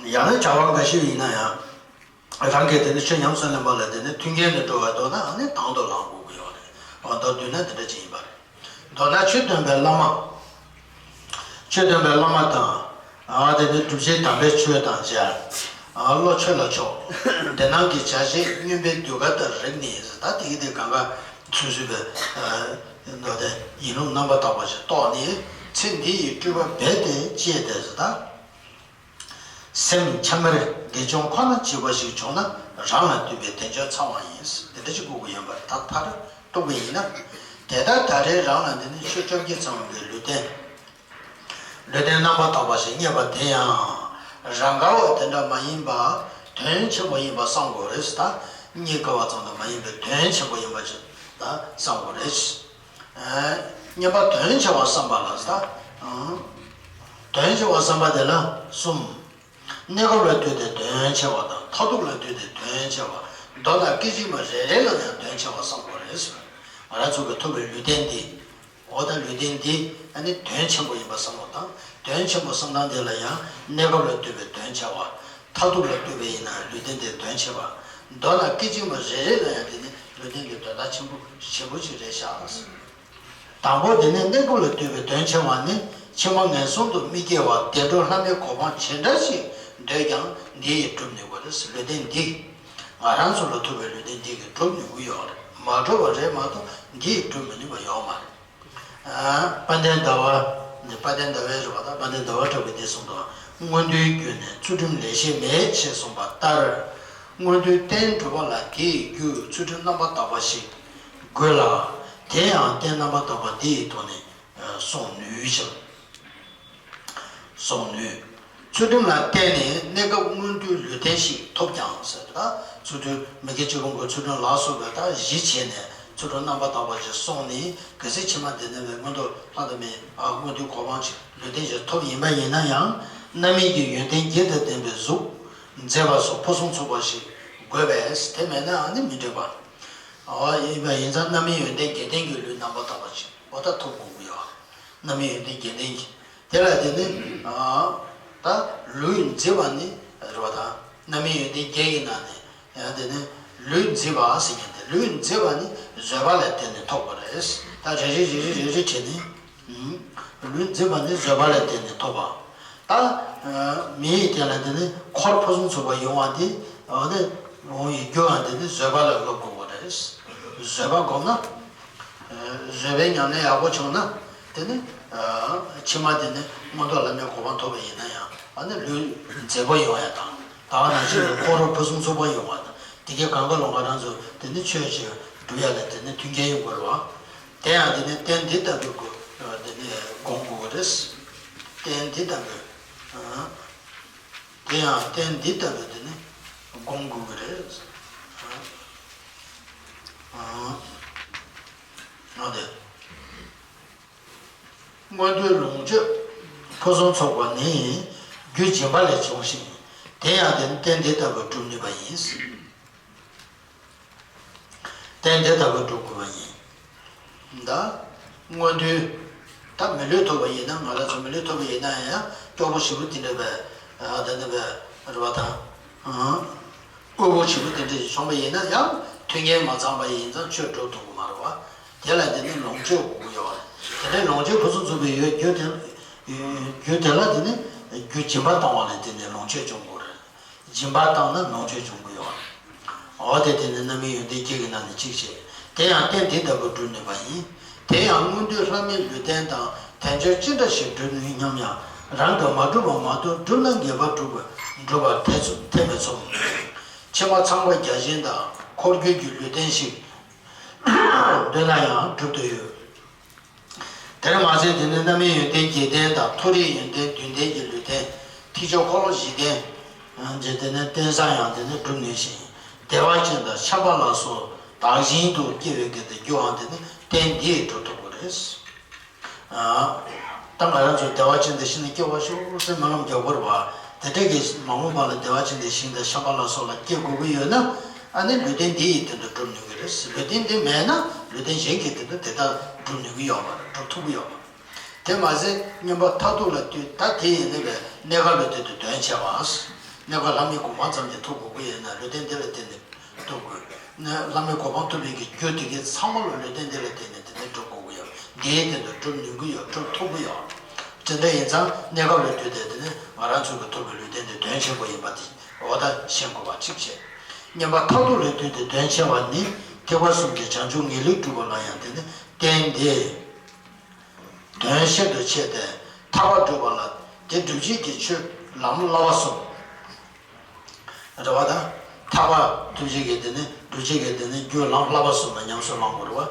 ཡང་ན་བྱ་བ་འགའ་ཞིག་ཡིན་ན་ཡང་། རང་གིས་དེ་ནི་ཆོས་ཉམས་སུ་ལེན་པ་ལ་དེ་ནི་མཐུན་རྐྱེན་དུ་འགྲོ་བའི་མདོར་ན་ཨ་ནི་དང་དུ་བླང་དགོས་ཀྱི་ཡོད་རེད། འོ་མདོར་བསྡུས་ན་དེ་འདྲ་ཅིག་ཡིན་པ་རེད། མདོར་ན་ཆོས་སྟོན་པའི་བླ་མ། ཆོས་སྟོན་པའི་བླ་མ་དང་། ཨ་དེ་ནི་སྒྲུབ་བྱེད་དམ་པའི་ཆོས་དང་མཇལ། ཨ་བློ་ཆོས་ལ་ཕྱོགས། འདི་སྣང་གི་བྱ་བྱེད་སྨྱོན་པའི་ཟློས་གར་ལྟར་རིག་ནས། ད་དེ་གི་དེ་གང་ག་ཚུལ་བཟོས་པའི་མདོ་སྡེ་ཡིན་ལུགས་རྣམ་པར་དག་པ་ཞིག་རྟོགས་ནས། ཚེ་འདི་ཡི་སྤྲུལ་པ་རྦད་དེ་བཅད་དེ་ཟེར་ད། སེམས་འཆལ་མེར་དགེ་སྦྱོང་ཁོ་ན་བྱེད་པ་ཞིག་བྱུང་ན་རང་ལ་ལྟོས་པའི་དལ་འབྱོར་ཚང་བ་ཡིན། དེ་འདྲ་ཞིག་དགོས་ཀྱི་ཡོད་པ་རེད། ད་མཐར་གཏུགས་པ་ཡིན་ན། དེ་ལྟར་ད་རེས་རང་ལ་འདི་ནི་ཆོས་བཅོ་བརྒྱད་ཚང་བའི་ལུས་རྟེན། ལུས་རྟེན་རྣམ་པར་དག་པ་ཞིག་རྙེད་པ་དེ་ཡང་རང་ག་བ་དེ་འདྲ་མ་ཡིན་པ་དོན་ཆེན་པོ་ཡིན་པ་བསམ་དགོས་རེད་ཟེར། ད་རྙེད་དཀའ་བ་ཙམ་དུ་མ་ཡིན་པའི་དོན་ཆེན་པོ་ཡིན་པ་ཞིག་ད་བསམ་དགོས་རེད། རྙེད་པ་དོན་ཆེ་བ་བསམ་པ་ལ་ཟེར། དོན་ཆེ་བ་བསམ་པ་དེ་ལ་གསུམ། གནས་སྐབས་ལ་ལྟོས་ཏེ་དོན་ཆེ་བ་དང་། མཐར་ཐུག་ལ་ལྟོས་ཏེ་དོན་ཆེ་བ། མདོར་ན་སྐད་ཅིག་མ་རེ་རེ་ལ་ཡང་དོན་ཆེ་བ་བསམ་དགོས་རེད་ཟེར། ང་རང་ཚོ་གི་ཐོབ་པའི་ལུས་རྟེན་འདི། འོ་ད་ལུས་རྟེན་འདི་ཨ་ནི་དོན་ཆེན་པོ་ཡིན་པ་བསམ་བློ་བཏང་། དོན་ཆེན་པོ་བསམ་སྟངས་དེ་ལ་ཡང་གནས་སྐབས་ལ་ལྟོས་པའི་དོན་ཆེ་བ། མཐར་ཐུག་ལ་ལྟོས་པས་ཡིན་ན་ལུས་རྟེན་དེ་དོན་ཆེ་བ། མདོར་ན་སྐད་ཅིག་མ་རེ་རེ་ལ་ཡང་དེ་ནི་ལུས་རྟེན་དེ་དོན་དག་ཆེན་པོ་ཞེ་པོ་ཅིག་རེད་ཤག། དང་པོ་དེ་ནི་གནས་སྐབས་ལ་ལྟོས་པའི་དོན་ཆེ་བ་ནི། ཕྱི་མ་ངན་སོང་དུ་མི་སྐྱེ་བར་བདེ་འགྲོ་ལྷ་མིའི་གོ་འཕང་ཇི་འདྲ་ཞིག་འདོད་ཀྱང་འདི་ཡིས་སྒྲུབ་ནུས་པ་རེད། ལུས་རྟེན་འདི། ང་རང་ཚོ་ལ་ཐུག་པའི་ལུས་རྟེན་འདི་གིས་སྒྲུབ་ནུས་ཀྱི་ཡོད་རེད། མ་གྲུབ་པ་རེད་མ་གཏོགས་འདི་ཡིས་སྒྲུབ་མི་ནུས་པ་ཡོད་མ་རེད། དཔལ་ལྡན་ཟླ་བ། འདི་དཔལ་ལྡན་ཟླ་བའི་རེད་པ། ད་དཔལ་ལྡན་ཟླ་བ་གྲགས་པས་འདི་གསུངས་འདུག། མངོན་མཐོའི་རྒྱུ་ནི་ཚུལ་ཁྲིམས་ལེགས་བཤད་མེད་ཅེས་གསུངས་པ་ལྟར། མངོན་མཐོའི་རྟེན་སྒྲུབ་པ་ལ་དེ་ཡི་རྒྱུ་ཚུལ་ཁྲིམས་རྣམ་པར་དག་པ་ཞིག་དགོས་ལ། དེ་ཡང་རྟེན་རྣམ་པར་དག་པ་འདི་ཡི་ཐོག་ནས་གསུངས་ནུས་ཤིང་། གསུངས་ནུས། ཚུལ་ཁྲིམས་ལ་བརྟེན་ནས་གནས་སྐབས་མངོན་མཐོའི་ལུས་རྟེན་ཞིག་ཐོབ་ཀྱང་ཟེར། ད་ཚུལ་ཁྲིམས་མི་དགེ་བཅུ་སྤོང་གི་ཚུལ་ཁྲིམས་ལ་སོགས་པའི་ད་གཞི་བྱས་ནས་ཚུལ་ཁྲིམས་རྣམ་པར་དག་པ་ཞིག་བསྲུངས་ནས། གལ་སྲིད་ཕྱི་མ་འདི་ནས་བའི་མངོན་མཐོ་ལྷ་དང་མིའི་མངོན་མཐོའི་གོ་འཕང་ཞིག་ལུས་རྟེན་ཞིག་ཐོབ་ཡིན་པ་ཡིན་ན་ཡང་། རྣམ་སྨིན་གྱི་ཡོན་ཏན་བརྒྱད་དང་ལྡན་པའི་གཟུགས་མཛེས་པ་སོགས་ཕུན་སུམ་ཚོགས་པ་ཞིག་དགོས་པས། དེ་མེད་ན་ཨ་ནི་མི་འགྲིག་པ། ཨ་ཡིན་པ་ཡིན་ཙང་རྣམ་སྨིན་ཡོན་ཏན་བརྒྱད་ལྡན་གྱི་ལུས་རྣམ་པར་དག་པ་ཅིག་འོ་ད་ཐོབ་དགོས་ཀྱི་ཡོད། རྣམ་སྨིན་ཡོན་ཏན་བརྒྱད་ལྡན་གྱི། དེ་ལ་དེ་ནི་ཨ་ད་ལུས་མཛེས་པ་ནི་རེད་པ། ད་རྣམ་སྨིན་ཡོན་ཏན་བརྒྱད་ཀྱི་ནང་ནས་ཡང་དེ་ནི་ལུས་མཛེས་པ་ཟེར་མཁན་དེ། ལུས་མཛེས་པ་ནི་བཟོད་པ་ལ་བརྟེན་ནས་ཐོབ་པ་རེད། ད་རེ་རེ་རེ་རེ་རེ་རེ་བྱས་ནས། ལུས་མཛེས་པ་ནི་བཟོད་པ་ལ་བརྟེན་ནས་ཐོབ་པ། ད་མི་ཡི་དེ་ལ་དེ་ནི་འཁོར་ཕུན་སུམ་ཚོགས་པ་ཡོང་བ་དེ། འོ་དེ་འོང་བའི་རྒྱུ་ཡང་དེ་ནི་བཟོད་པ་ལ་སློབ་དགོས་པ་རེད། བཟོད་པ་སྒོམ་ན། བཟོད་པའི་ཉམས་ལེན་ཡག་པོ་བྱུང་ན། དེ་ནི་ཕྱི་མ་དེ་ནི་མངོན་མཐོ་ལྷ་མིའི་གོ་འཕང་ཐོབ་པ་ཡིན་ན་ཡང་ཨ་ནི་ལུས་མཛེས་པོ་ཡོང་ཡ་དང་། ད་ག་ནང་བཞིན་དུ་འཁོར་ཕུན་སུམ་ཚོགས་པ་ཡོང་བ་དང་། དེ་གའི་གང་ག་ལོ་ང་རང་ཚོ་དེ་ནི་ཆོས་ཅིག་སྒྲུབ་ཡ་ལ་དེ་ནི་མཐུན་རྐྱེན་ཡོང་དགོས་རེད་བ། དེ་ཡང་དེ་ནི་རྟེན་འདི་ལྟ་བུའི་སྒོ་དེ་ནི་སྒོམ་དགོས་ཀྱི་རེད། རྟེན་འདི་ལྟ་བུའི། དེ་ཡང་རྟེན་འདི་ལྟ་བུའི་དེ་ནི་སྒོམ་དགོས་ཀྱི་རེད། ཨ་དེ། མངོན་མཐོའི་ལོངས་སྤྱོད་ཕུན་སུམ་ཚོགས་པ་ནི་རྒྱུ་སྦྱིན་པ་ལས་བྱུང་ཞིང་། དེ་ཡང་དེ་ནི་རྟེན་འདི་ལྟ་བུ་སྒྲུབ་ནུས་པ་ཡིན། རྟེན་འདི་ལྟ་བུ་སྒྲུབ་དགོས་པ་ཡིན། ད་མངོན་མཐོའི། ད་མི་ལུས་ཐོབ་པ་ཡིན་ན། ང་རང་ཚོ་མི་ལུས་ཐོབ་པ་ཡིན་ན་ཡང་སྐྱོ་པོ་ཞེ་པོ་དེ་འདྲ་བས། ཨ་དེ་འདྲ་བས་རེད་བ་དང་། དབུལ་པོ་ཞེ་པོ་དེ་འདྲ་ཞིག་བྱུང་བ་ཡིན་ན་ཡང་མཐུན་རྐྱེན་མ་ཚང་པ་ཡིན་ཙང་ཆོས་སྒྲུབ་ཐུབ་ཀྱི་མ་རེད་བ། དེ་ལ་དེ་ནི་ལོངས་སྤྱོད་དགོས་ཀྱི་ཡོད་རེད། དེ་འདྲའི་ལོངས་སྤྱོད་ཕུན་སུམ་ཚོགས་པའི་ཡོད་རྒྱུ་དེ། རྒྱུ་དེ་ལ་དེ་ནི་རྒྱུ་སྦྱིན་པ་བཏང་བ་ལས་དེ་ནི་ལོངས་སྤྱོད་འབྱུང་དགོས་རེད། སྦྱིན་པ་བཏང་ན་ལོངས་སྤྱོད་འབྱུང་གི་ཡོད། འོ་དེ་དེ་ནི་རྣམ་སྨིན་ཡོན་ཏན་བརྒྱད་ཀྱི་ནང་ནས་གཅིག་བྱས། དེ་ཡང་རྟེན་འདི་ལྟ་བུ་སྒྲུབ་ནུས་པ་ཡིན། དེ་ཡང་མངོན་མཐོའི་ལྷ་མིའི་ལུས་རྟེན་དང་དལ་འབྱོར་ཅི་འདྲ་ཞིག་སྒྲུབ་ནུས་སྙམ་ཡང་རང་གིས་མ་བསྒྲུབས་པ་མ་གཏོགས་སྒྲུབ་ན་ངེས་པར་འགྲུབ་པ་འགྲུབ་པར་ཐེ་ཚོ་ཐེ་མི་ཚོམ། ཕྱི་མ་ཚངས་པ་བརྒྱ་བྱིན་དང་འཁོར་བསྒྱུར་གྱི་ལུས་རྟེན་ཞིག་འདོད་ན་ཡང་སྒྲུབ་ཏུ་ཡོད། དེར་མ་ཟད་དེ་ནི་རྣམ་སྨིན་ཡོན་ཏན་བརྒྱད་ལྡན་དང་མཐོ་རིས་ཡོན་ཏན་བདུན་ལྡན་གྱི་ལུས་རྟེན། ཐིག་མཆོག་འཁོར་ལོ་བཞི་ལྡན་གྱི་དེ་ནི་རྟེན་བཟང་ཡང་དེ་ནི་སྒྲུབ་ནུས་ཤིང་། བདེ་བ་ཅན་དང་འཆམ་པ་ལ་སོགས་བདག་བཞིན་དུ་སྐྱེ་བའི་དགེ་དང་རྒྱུའང་དེ་ནི་རྟེན་འདིས་སྒྲུབ་ཐུབ་པ་རེད། ད་ང་རང་ཚོ་བདེ་བ་ཅན་དུ་ཤིན་ཏུ་སྐྱེ་བར་ཤོག་ཟེར་སྨོན་ལམ་རྒྱག་དགོས་རེད་བ། དེ་འདྲ་གི་མ་འོངས་པ་ལ་བདེ་བ་ཅན་དུ་ཤིང་དང་འཆམ་པ་ལ་སོགས་ལ་སྐྱེ་དགོས་ཀྱི་ཡོད་ན། ཨ་ནི་ལུས་རྟེན་འདི་ཡི་སྟེང་དུ་སྒྲུབ་ནུས་ཀྱི་རེད། ལུས་རྟེན་འདི་མེད་ན་ལུས་རྟེན་གཞན་གྱི་སྟེང་དུ་དེ་ལྟར་སྒྲུབ་ནུས་ཀྱི་ཡོད་མ་རེད། སྒྲུབ་ཐུབ་ཀྱི་ཡོད་མ་རེད། དེ་མ་ཟད་སྙོམས་པ་མཐར་ཐུག་ལ་ལྟོས། ད་དེ་ཡིན་ནི་བས་གནས་སྐབས་ལ་ལྟོས་ཏེ་དོན་བྱེད་པ། གནས་སྐབས་ལྷ་མིའི་གོ་འཕང་ཙམ་གྱིས་ཐོབ་དགོས་ཀྱི་ཡོད་ན་ལུས་རྟེན་འདི་ལ་བརྟེན་ནས་ཐོབ་དགོས། ནས་ལྷ་མིའི་གོ་འཕང་ཐོབ་པའི་གི་རྒྱུ་དེ་གའི་ཚང་མ་ལ་ལུས་རྟེན་འདི་ལ་བརྟེན་ནས་དེ་ནས་སྒྲུབ་དགོས་ཀྱི་ཡོད། འདིའི་སྟེང་དུ་སྒྲུབ་ནུས་ཀྱི་ཡོད། སྒྲུབ་ཐུབ་ཀྱི་ཡོད། དེ་འདྲ་ཡིན་ཙང་གནས་སྐབས་ལ་ལྟོས་ཏེ་དེ་ནས་ང་རང་ཚོ་གི་ཐོབ་པའི་ལུས་རྟེན་དེ་དོན་ཆེན་པོ་ཡིན་པ་དེ་འོ་ད་ཤེས་དགོས་པ་གཅིག་བྱས། སྙོམས་པ་མཐར་ཐུག་ལ་ལྟོས་ཏེ་དོན་ཆེ་བ་ནི་ཐེག་པ་གསུམ་གྱི་བྱང་ཆུབ་ངེས་ལེགས་སྒྲུབ་པ་ལ་ཡང་དེ་ནི་རྟེན་འདི། དོན་ཤིན་ཏུ་ཆེ་སྟེ། ཐར་པ་སྒྲུབ་པ་ལ་དེ་སྒྲུབ་བྱེད་ཀྱི་ཆོས་ལམ་བསླབ་པ་གསུམ། རེད་བ་དང་། ཐར་པ་ཐོབ་བྱེད་ཀྱི་དེ་ནི་སྒྲུབ་བྱེད་ཀྱི་དེ་ནི་རྒྱུ་ལམ་བསླབ་པ་གསུམ་ལ་ཉམས་སུ་བླང་དགོས་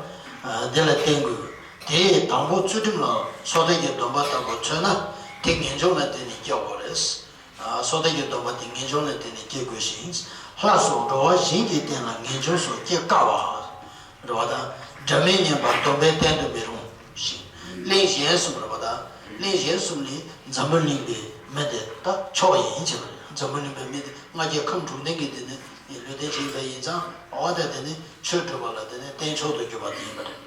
རེད་བ། དེ་ལ་བརྟེན་དགོས། དེའི་དང་པོ་ཚུལ་ཁྲིམས་ལ་སོ་ཐར་གྱི་སྡོམ་པ་ལྟ་བུ་འཚོལ་ན་དེ་ངེས་འབྱུང་ལ་བརྟེན་ནས་སྐྱེ་དགོས་རེད། སོ་ཐར་གྱི་སྡོམ་པ་དེ་ངེས་འབྱུང་ལ་བརྟེན་ནས་སྐྱེ་དགོས་ཤིང་། ལྷ་སོགས་འགྲོ་བ་གཞན་གྱི་རྟེན་ལ་ངེས་འབྱུང་སོགས་སྐྱེ་དཀའ་བ། རེད་བ་དང་། སྒྲ་མི་སྙན་པ་སྡོམ་པའི་རྟེན་དུ་མི་རུང་ཞིང་། གླིང་གཞན་གསུམ་རེད་བ་དང་། གླིང་གཞན་གསུམ་ནི་འཛམ་བུ་གླིང་པའི་མི་དེ་ད་ཆོག་ཡིན་ཅེས་པ་རེད། འཛམ་བུ་གླིང་པའི་མི་དེ་ལྔ་བརྒྱ་ཁམས་དྲུག་ལྡན་གྱི་དེ་ནི་ལུས་རྟེན་ཅིག་ཡིན་པ་ཡིན་ཙང་འོ་ད་དེ་ནི་ཆོས་སྒྲུབ་པ་ལ་དེ་ནི་རྟེན་མཆོག་ཏུ་གྱུར་པ་དེ་ཡིན་པ་རེད།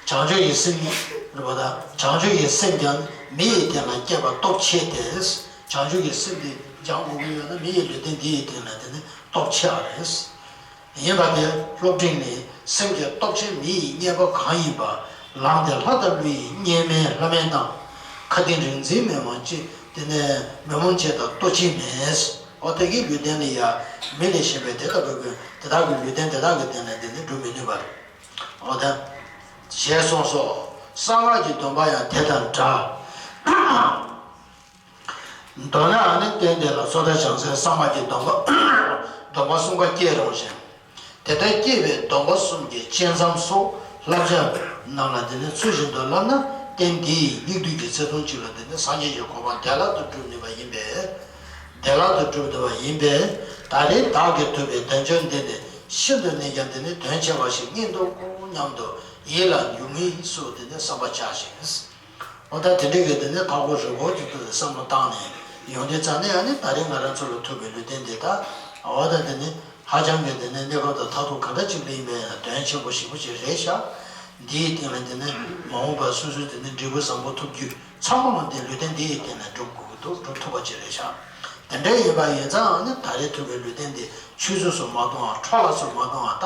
བྱང་ཆུབ་ཀྱི་སེམས་ནི་རེད་བ་དང་། བྱང་ཆུབ་ཀྱི་སེམས་ཀྱང་མི་ཡི་རྟེན་ལ་སྐྱེས་པ་སྟོབས་ཆེ་སྟེ། བྱང་ཆུབ་ཀྱི་སེམས་དེ་སྦྱང་དགོས་ཀྱི་ཡོད་ན་མི་ཡི་ལུས་རྟེན་འདི་ཡི་རྟེན་ལ་དེ་ནི་སྟོབས་ཆེ་བ་རེད། ཡིན་པ་དེ་སློབ་སྤྲིང་ནི་སེམས་ཀྱི་སྟོབས་ཆེན་མི་ཡི་གཉེན་པོ་གང་ཡིན་པ། ལམ་དེ་ལྷ་དང་ཀླུ་ཡི་གཉེན་མའི་ལྷ་མིན་དང་། མཁའ་ལྡིང་རིག་འཛིན་མི་མང་བཅས་དེ་ནས་མི་མང་བཅས་དང་ལྟོ་གཅིག་མིན། འོ་དེ་གི་ལུས་རྟེན་ལ་ཡ་མི་ལས་གཞན་པའི་དེ་ལྟ་བུའི་དེ་དག་གི་ལུས་རྟེན་དེ་དག་གི་རྟེན་ལ་དེ་ནི་སྒྲུབ་མི་ནུས་པ་རེད། འོ་ད། ཞེས་གསུངས་སོ། གསང་སྔགས་ཀྱི་སྡོམ་པ་ཡང་དེ་དང་འདྲ། མདོར་ན་ཨ་ནི་རྟེན་དེ་ལ་སོ་ཐར་བྱང་སེམས་གསང་སྔགས་ཀྱི་སྡོམ་པ། སྡོམ་པ་གསུམ་ཀ་སྐྱེས་རུང་ཞིང་། དེ་ལྟར་སྐྱེས་པའི་སྡོམ་པ་གསུམ་གྱི་བཅད་མཚམས་སོགས་བསླབ་བྱ་རྣམས་ལ་དེ་ནི་ཚུལ་བཞིན་དུ་བསླབ་ན་རྟེན་འདི་ཡིས་སྙིགས་དུས་ཀྱི་ཚེ་ཐུང་གཅིག་ལ་དེ་ནི་སངས་རྒྱས་ཀྱི་གོ་འཕང་བདེ་བླག་ཏུ་འགྲུབ་ནུས་པ་ཡིན་པས། བདེ་བླག་ཏུ་འགྲུབ་ཐུབ་པ་ཡིན་པས། ད་རེས་བདག་གིས་ཐོབ་པའི་དལ་འབྱོར་འདི་ནི་ཤིན་ཏུ་ནས་ཀྱང་དེ་ནི་དོན་ཆེ་བ་ཞིག་རྙེད་འདུག་གོ་སྙམ་དུ་ཡིད་ལ་འཇུག་ངེས་སུ་དེ་ནི་བསམ་པ་འཆར་ཞིང་། འོ་ད་དེ་འདྲའི་གི་དེ་ནས་ཐག་པོ་རི་བོ་གི་ཐོག་ཏུ་བསམ་བློ་བཏང་ནས་ཡོང་དུས་ཙང་ནས་ཨ་ནི་ད་རེས་ང་རང་ཚོ་ལ་ཐོབ་པའི་ལུས་རྟེན་འདི་དག་འོ་ད་དེ་ནི་ ཧ་ཅང་གི་དེ་ནས་གནས་སྐབས་དང་མཐར་ཐུག་ག་འདྲ་ཅིག་ལ་ཡིན་པའི་ཡང་དོན་ཆེན་པོ་ཞེ་པོ་ཅིག་རེད་ཤག་འདིའི་སྟེང་ལ་དེ་ནས་མ་འོངས་པར་སོ་སོའི་དེ་ནས་འབྲས་བུ་བཟང་པོ་ཐོབ་རྒྱུ་ཚང་མ་ལ་དེ་ལུས་རྟེན་འདི་ཡི་སྟེང་ནས་འགྲུབ་དགོས་ཀྱི་འདུག་འགྲུབ་ཐུབ་པ་ཅིག་རེད་ཤག་དེ་འདྲ་ཡིན་པ་ཡིན་ཙང་ནི་ད་རེས་ཐོབ་པའི་ལུས་རྟེན་འདི་ཆུད་ཟོས་སུ་མ་གཏོང་བར་འཕྲོ་བརླག་སུ་མ་གཏོང་བར་ད་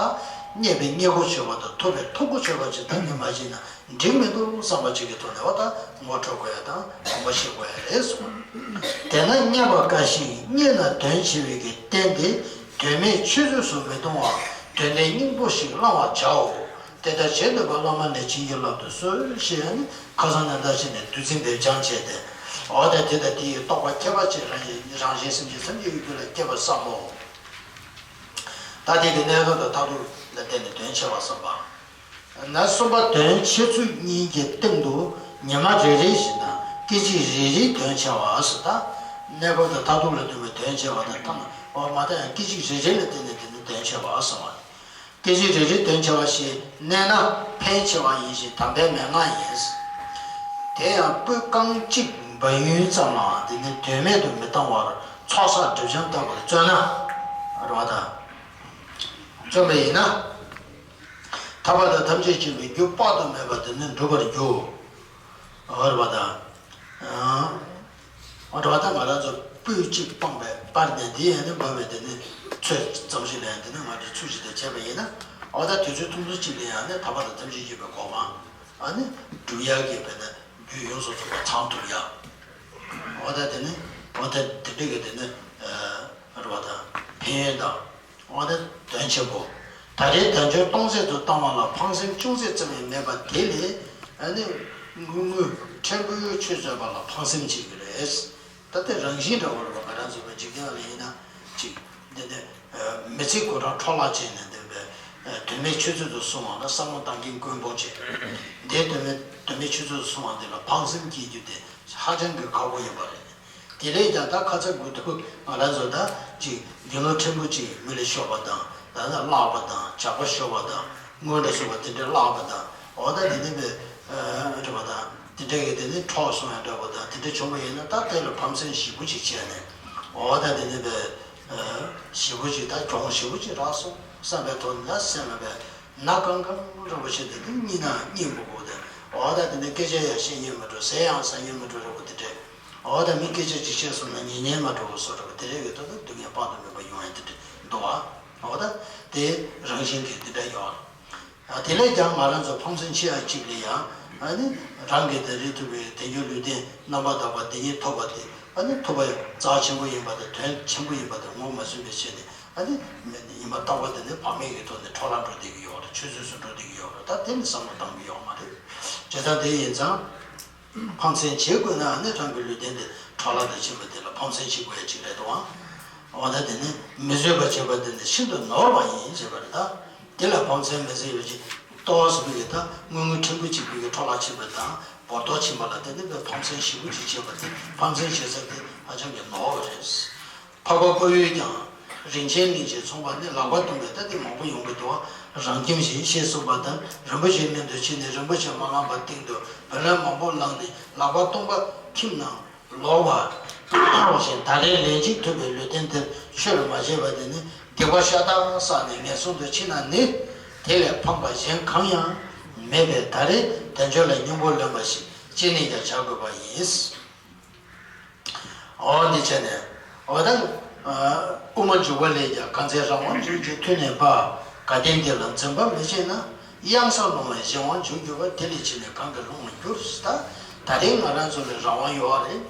རྙེད་པའི་རྙེད་བཀུར་བྱེད་པ་དང་ཐོབ་པའི་ཐོབ་དགོས་བྱེད་པ་ཅིག་ད་ངས་མ་བྱས་ན། འགྲིག་མི་འདུག་བསམ་པ་ཅིག་གི་ཐོག་ནས་བ་ད་ངོ་འཕྲོད་དགོས་ཡ་དང་གོམ་པ་བྱེད་དགོས་ཡ་རེད་གསུངས། དེས་ན་རྙེད་པ་དཀའ་ཞིང་རྙེད་ན་དོན་ཆེ་བའི་གི་རྟེན་དེ་དོན་མེད་ཆུད་ཟོས་སུ་མི་གཏོང་བར་དོན་ལྡན་སྙིང་པོ་ཞིག་བླང་བར་བྱའོ། དེ་ལྟར་བྱེད་འདོད་པ་བླ་མ་ནས་བྱིན་གྱིས་བརླབ་ཏུ་གསོལ་ཞེས་ནི་ཁ་སང་ནས་ད་བྱས་ནས་བདུད་རྩི་འབེབས་སྦྱང་བྱས་ཏེ། འོ་ད་དེ་དང་དེ་ཡི་རྟོགས་པ་ཁྱད་པར་ཅན་རང་བཞིན་རང་གཞན་སེམས་ཅན་ཐམས་ཅད་ཀྱི་རྒྱུད་ལ་སྐྱེ་བར་བསམ་མོ། ད་དེ་གི་གནས་སྐབས་དང་མཐར་ཐུག་ལ་བརྟེན་ནས་དོན་ཆེ་བ་བསམ་པ། ན་གསུམ་པ་དོན་ཆེ་ཚུལ་གཉིས་ཀྱི་སྟེང་དུ་ཉི་མ་རེ་རེ་བཞིན་དང་སྐད་ཅིག་རེ་རེའི་དོན་ཆེ་བ་ཟེར་ད། གནས་སྐབས་དང་མཐར་ཐུག་ལ་ལྟོས་པའི་དོན་ཆེ་བ་དང་ཐ་ན་འོ་མ་ད་ཡང་སྐད་ཅིག་རེ་རེ་ལ་བརྟེན་ནས་དེ་ནི་དོན་ཆེ་བ་ཟེར་བ། སྐད་ཅིག་རེ་རེའི་དོན་ཆེ་བ་ཞེས་གནས་ན་ཕལ་ཆེ་བ་ཡིན་ཞིང་དམ་པའི་མན་ངག་ཡིན། དེ་ཡང་སྤོས་རྐང་གཅིག་འབབ་ཡུན་ཙམ་ལའང་དེ་ནི་དོན་མེད་དུ་མི་གཏང་བར་ཚོགས་བསགས་སྒྲིབ་སྦྱང་བཏབ་པར་བརྩོན་ན། རེད་བ་དང་། བརྩོན་པ་ཡིན་ན། ཐར་པ་དང་ཐམས་ཅད་མཁྱེན་པའི་རྒྱུ་དཔག་ཏུ་མེད་པ་དེ་ནི་འགྲུབ་པར་འགྱུར། འོ་རེད་པ་དང་། འོ་རེད་པ་དང་ང་རང་ཚོ་སྤོས་གཅིག་སྤངས་པའི་པར་ནས་འདི་ཡན་ནི་འབབ་པའི་དེ་ནི་ཚོད་ཙམ་ཞིག་ལ་ཡང་དེ་ནི་ང་ཚོ་ཚུལ་བཞིན་དུ་བྱས་པ་ཡིན་ན། འོ་ད་དུས་ཚོད་ཐུང་ཐུང་གཅིག་ལ་ཡང་ནི་ཐར་པ་དང་ཐམས་ཅད་མཁྱེན་པའི་གོ་འཕང་ཨ་ནི་སྒྲུབ་ཡག་གི་བས་ན་རྒྱུ་ཡོངས་སུ་རྫོགས་པ་ཚང་ཐུབ་ཡག་འོ་ད་དེ་ནི་འོ་ད་དེ་འདྲ་གི་དེ་ནི་རེད་པ་དང་ཕན་ཡོན་དང་། འོ་ན་དོན་ཆེན་པོ། ད་རེས་དལ་འབྱོར་སྟོང་ཟད་དུ་བཏང་བ་ལ་ཕངས་སེམས་ཅུང་ཟད་ཙམ་ཡང་མེད་པ་དེ་ལས་ཨ་ནི་དངུལ་དངུལ་ཕྲན་བུ་ཆུད་ཟོས་པ་ལ་ཕངས་སེམས་བྱེད་ཀྱི་རེད། ད་ལྟའི་རང་བཞིན་འདྲ་བོ་རེད་པ། ང་རང་ཚོ་བའི་འཇིག་རྟེན་ལ་ཡིན་ན་ཅིག་འདི་ནི་མི་ཚེ་གང་རང་འཕྲོ་བརླག་བྱས་ནས་བསྡད་པའི་དོན་མེད་ཆུད་ཟོས་སུ་སོང་བ་ལ་བསམ་བློ་བཏང་མཁན་དཀོན་པོ་བྱས། འདིའི་དོན་མེད་དོན་མེད་ཆུད་ཟོས་སུ་སོང་བ་འདི་ལ་ཕངས་སེམས་སྐྱེ་རྒྱུ་དེ་ཧ་ཅང་གི་ཁག་པོ་ཡིན་པ་རེད། དེ་ལས་ཀྱང་ད་ཁ་ཚ་དགོས་གཏུགས་ང་རང་ཚོ་ད་ཅིག་དགེ་སློང་ཕྲན་བུ་ཅིག་མི་ལ་ཤོར་བ་དང་ད་ལྟ་བརླག་པ་དང་ཇག་པ་ཤོར་བ་དང་དངུལ་འདྲ་སོགས་པ་དེ་འདྲ་བརླག་པ་དང་འོ་ད་དེ་ནི་བས་རེད་པ་དང་དེ་འདྲ་གི་དེ་ནི་འཕྲོག་སོང་ཡང་འདྲ་པོ་དང་དེ་འདྲ་བྱུང་བ་ཡིན་ན་ད་དེ་ལ་ཕམ་སེམས་ཞེ་པོ་ཅིག་བྱས་ནས་འོ་ད་དེ་ནི་བས་ཞེ་པོ་ཅིག་ད་གྱོང་ཞེ་པོ་ཅིག་རག་སོང་བསམ་པའི་ཐོག་ནས་སེམས་ལ་བས་ན་གང་གང་རེད་པ་བྱས་ཏེ་དེ་གཉིད་ན་གཉིད་མི་ཁུག་དེ་འོ་ད་དེ་ནི་སྐད་ཆ་ཡང་བཤད་སྙིང་མི་འདོད་ཟས་ཡང་ཟ་སྙིང་མི་འདོད་རེད་པ་དེ་འདྲ། འོ་ད་མི་སྐད་ཆ་ཅིག་བཤད་སོང་ན་ཉན་ཉན་མ་འགྲོ་བ་བཟོ་འདྲ་བ་དེ་རིགས་ཀྱི་ཐོག་ཏུ་སྡུག་བསྔལ་དཔག་ཏུ་མེད་པ་ཡོང་ཡ་དེ་འདྲ་འདུག་བ། འོ་ད་དེ་རང་བཞིན་གྱིས་དེ་འདྲ་ཡོད། ཨ་དེ་ལས་ཀྱང་ང་རང་ཚོ་ཕངས་སེམས་ཆེ་ཡ་གཅིག་ལ་ཡང་ཨ་ནི་རང་གི་དེ་རིགས་ཐུབ་པའི་དལ་འབྱོར་ལུས་རྟེན་རྣམ་པར་དག་པ་འདི་ཉིད་ཐོབ་པ་དེ་ཨ་ནི་ཐུབ་པ་རྩ་ཆེན་པོ་ཡིན་པ་དང་དོན་ཆེན་པོ་ཡིན་པ་དེ་ངོས་མ་ཟིན་པའི་ཆེད་དུ་ཨ་ནི་ཉི་མ་རྟག་པར་དེ་ནི་བག་མེད་ཀྱི་ཐོག་ནས་འཕྲོ་བརླག་འགྲོ་བསྡད་ཀྱི་ཡོད་རེད། ཆུད་ཟོས་སུ་འགྲོ་བསྡད་ཀྱི་ཡོད་རེད། ད་དེ་ནི་བསམ་བློ་བཏང་གི་ཡོད་མ་རེད། བྱས་ཙང་དེ་ཡིན་ཙང་། ཕངས་སེམས་བྱེད་དགོས་ན་ནི་རང་གི་ལུས་རྟེན་དེ་འཕྲོ་བརླག་ཏུ་ཕྱིན་པ་དེ་ལ་ཕངས་སེམས་བྱེད་དགོས་ཡ་གཅིག་རེད་དོ། འོ་ད་དེ་ནི་མི་བཟོད་པ་བྱེད་པ་དེ་ནི་ཤིན་ཏུ་ནོར་བ་ཡིན་ཞེས་པ་རེད་ད། དེ་ལ་ཕངས་སེམས་མི་བྱེད་པ་ཅིག་ཏོག་ཙམ་གྱིས་ད་དངུལ་དངུལ་ཕྲན་བུ་གཅིག་པུའི་འཕྲོ་བརླག་ཕྱིན་པ་དང་བོར་ཏོག་ཕྱིན་པ་ལ་དེ་ནི་ཕངས་སེམས་ཞེ་པོ་ཅིག་བྱེད་པ་དེ་ཕངས་སེམས་བྱེད་ས་དེ་ཧ་ཅང་གི་ནོར་བ་རེད། འཕགས་པ་དཔའ་བོས་ཀྱང་། རིན་ཆེན་གླིང་བཞིན་མཚུངས་པ་ནི་ལག་པ་སྟོང་པའི་ལྟ་སྟེ་མང་པོ་ཡོང་གི་འདུག་རང་ཁྱིམ་བཞིན་ཞེས་གསུངས་པ་ལྟར་རིན་པོ་ཆེའི་སྨན་དུ་ཕྱིན་ནས་རིན་པོ་ཆེ་མ་བླངས་པར་སྟེང་དུ་བུ་ལོན་མང་པོ་བླངས་ནས་ལག་པ་སྟོང་པ་ཁྱིམ་ནང་ལོག་པ་བཞིན་ད་རེས་ལན་གཅིག་ཐོབ་པའི་ལུས་རྟེན་དེར་ཆོས་ལ་མ་བྱས་པ་དེ་ནི་སྡིག་པ་ཤ་སྟག་བསགས་ནས་ངན་སོང་དུ་ཕྱིན་ན་ནི་དེ་ལས་ཕངས་པ་གཞན་གང་ཡང་མེད་པས་ད་རེས་དལ་འབྱོར་ལ་སྙིང་པོ་ལོན་པ་ཞིག་ཅི་ནས་ཀྱང་བྱ་དགོས་པ་ཡིན། འོ་འདི་བྱས་ནས། འོ་ད། དབུ་མ་འཇུག་པ་ལས་ཀྱང་གང་ཚེ་རང་དབང་འཇུག་རྒྱུ་མཐུ་ནུས་པ། དགའ་ལྡན་འདི་ལ་འཛིན་པ་མི་བྱེད་ན། གཡང་ས་ལོང་བས་གཞན་དབང་འཇུག་འགྱུར་བ། དེ་ལས་ཕྱིས་ནས་གང་གིས་ལོང་བར་འགྱུར། ད། ད་རེས་ང་རང་ཚོ་ལ་རང་དབང་ཡོད་རེད།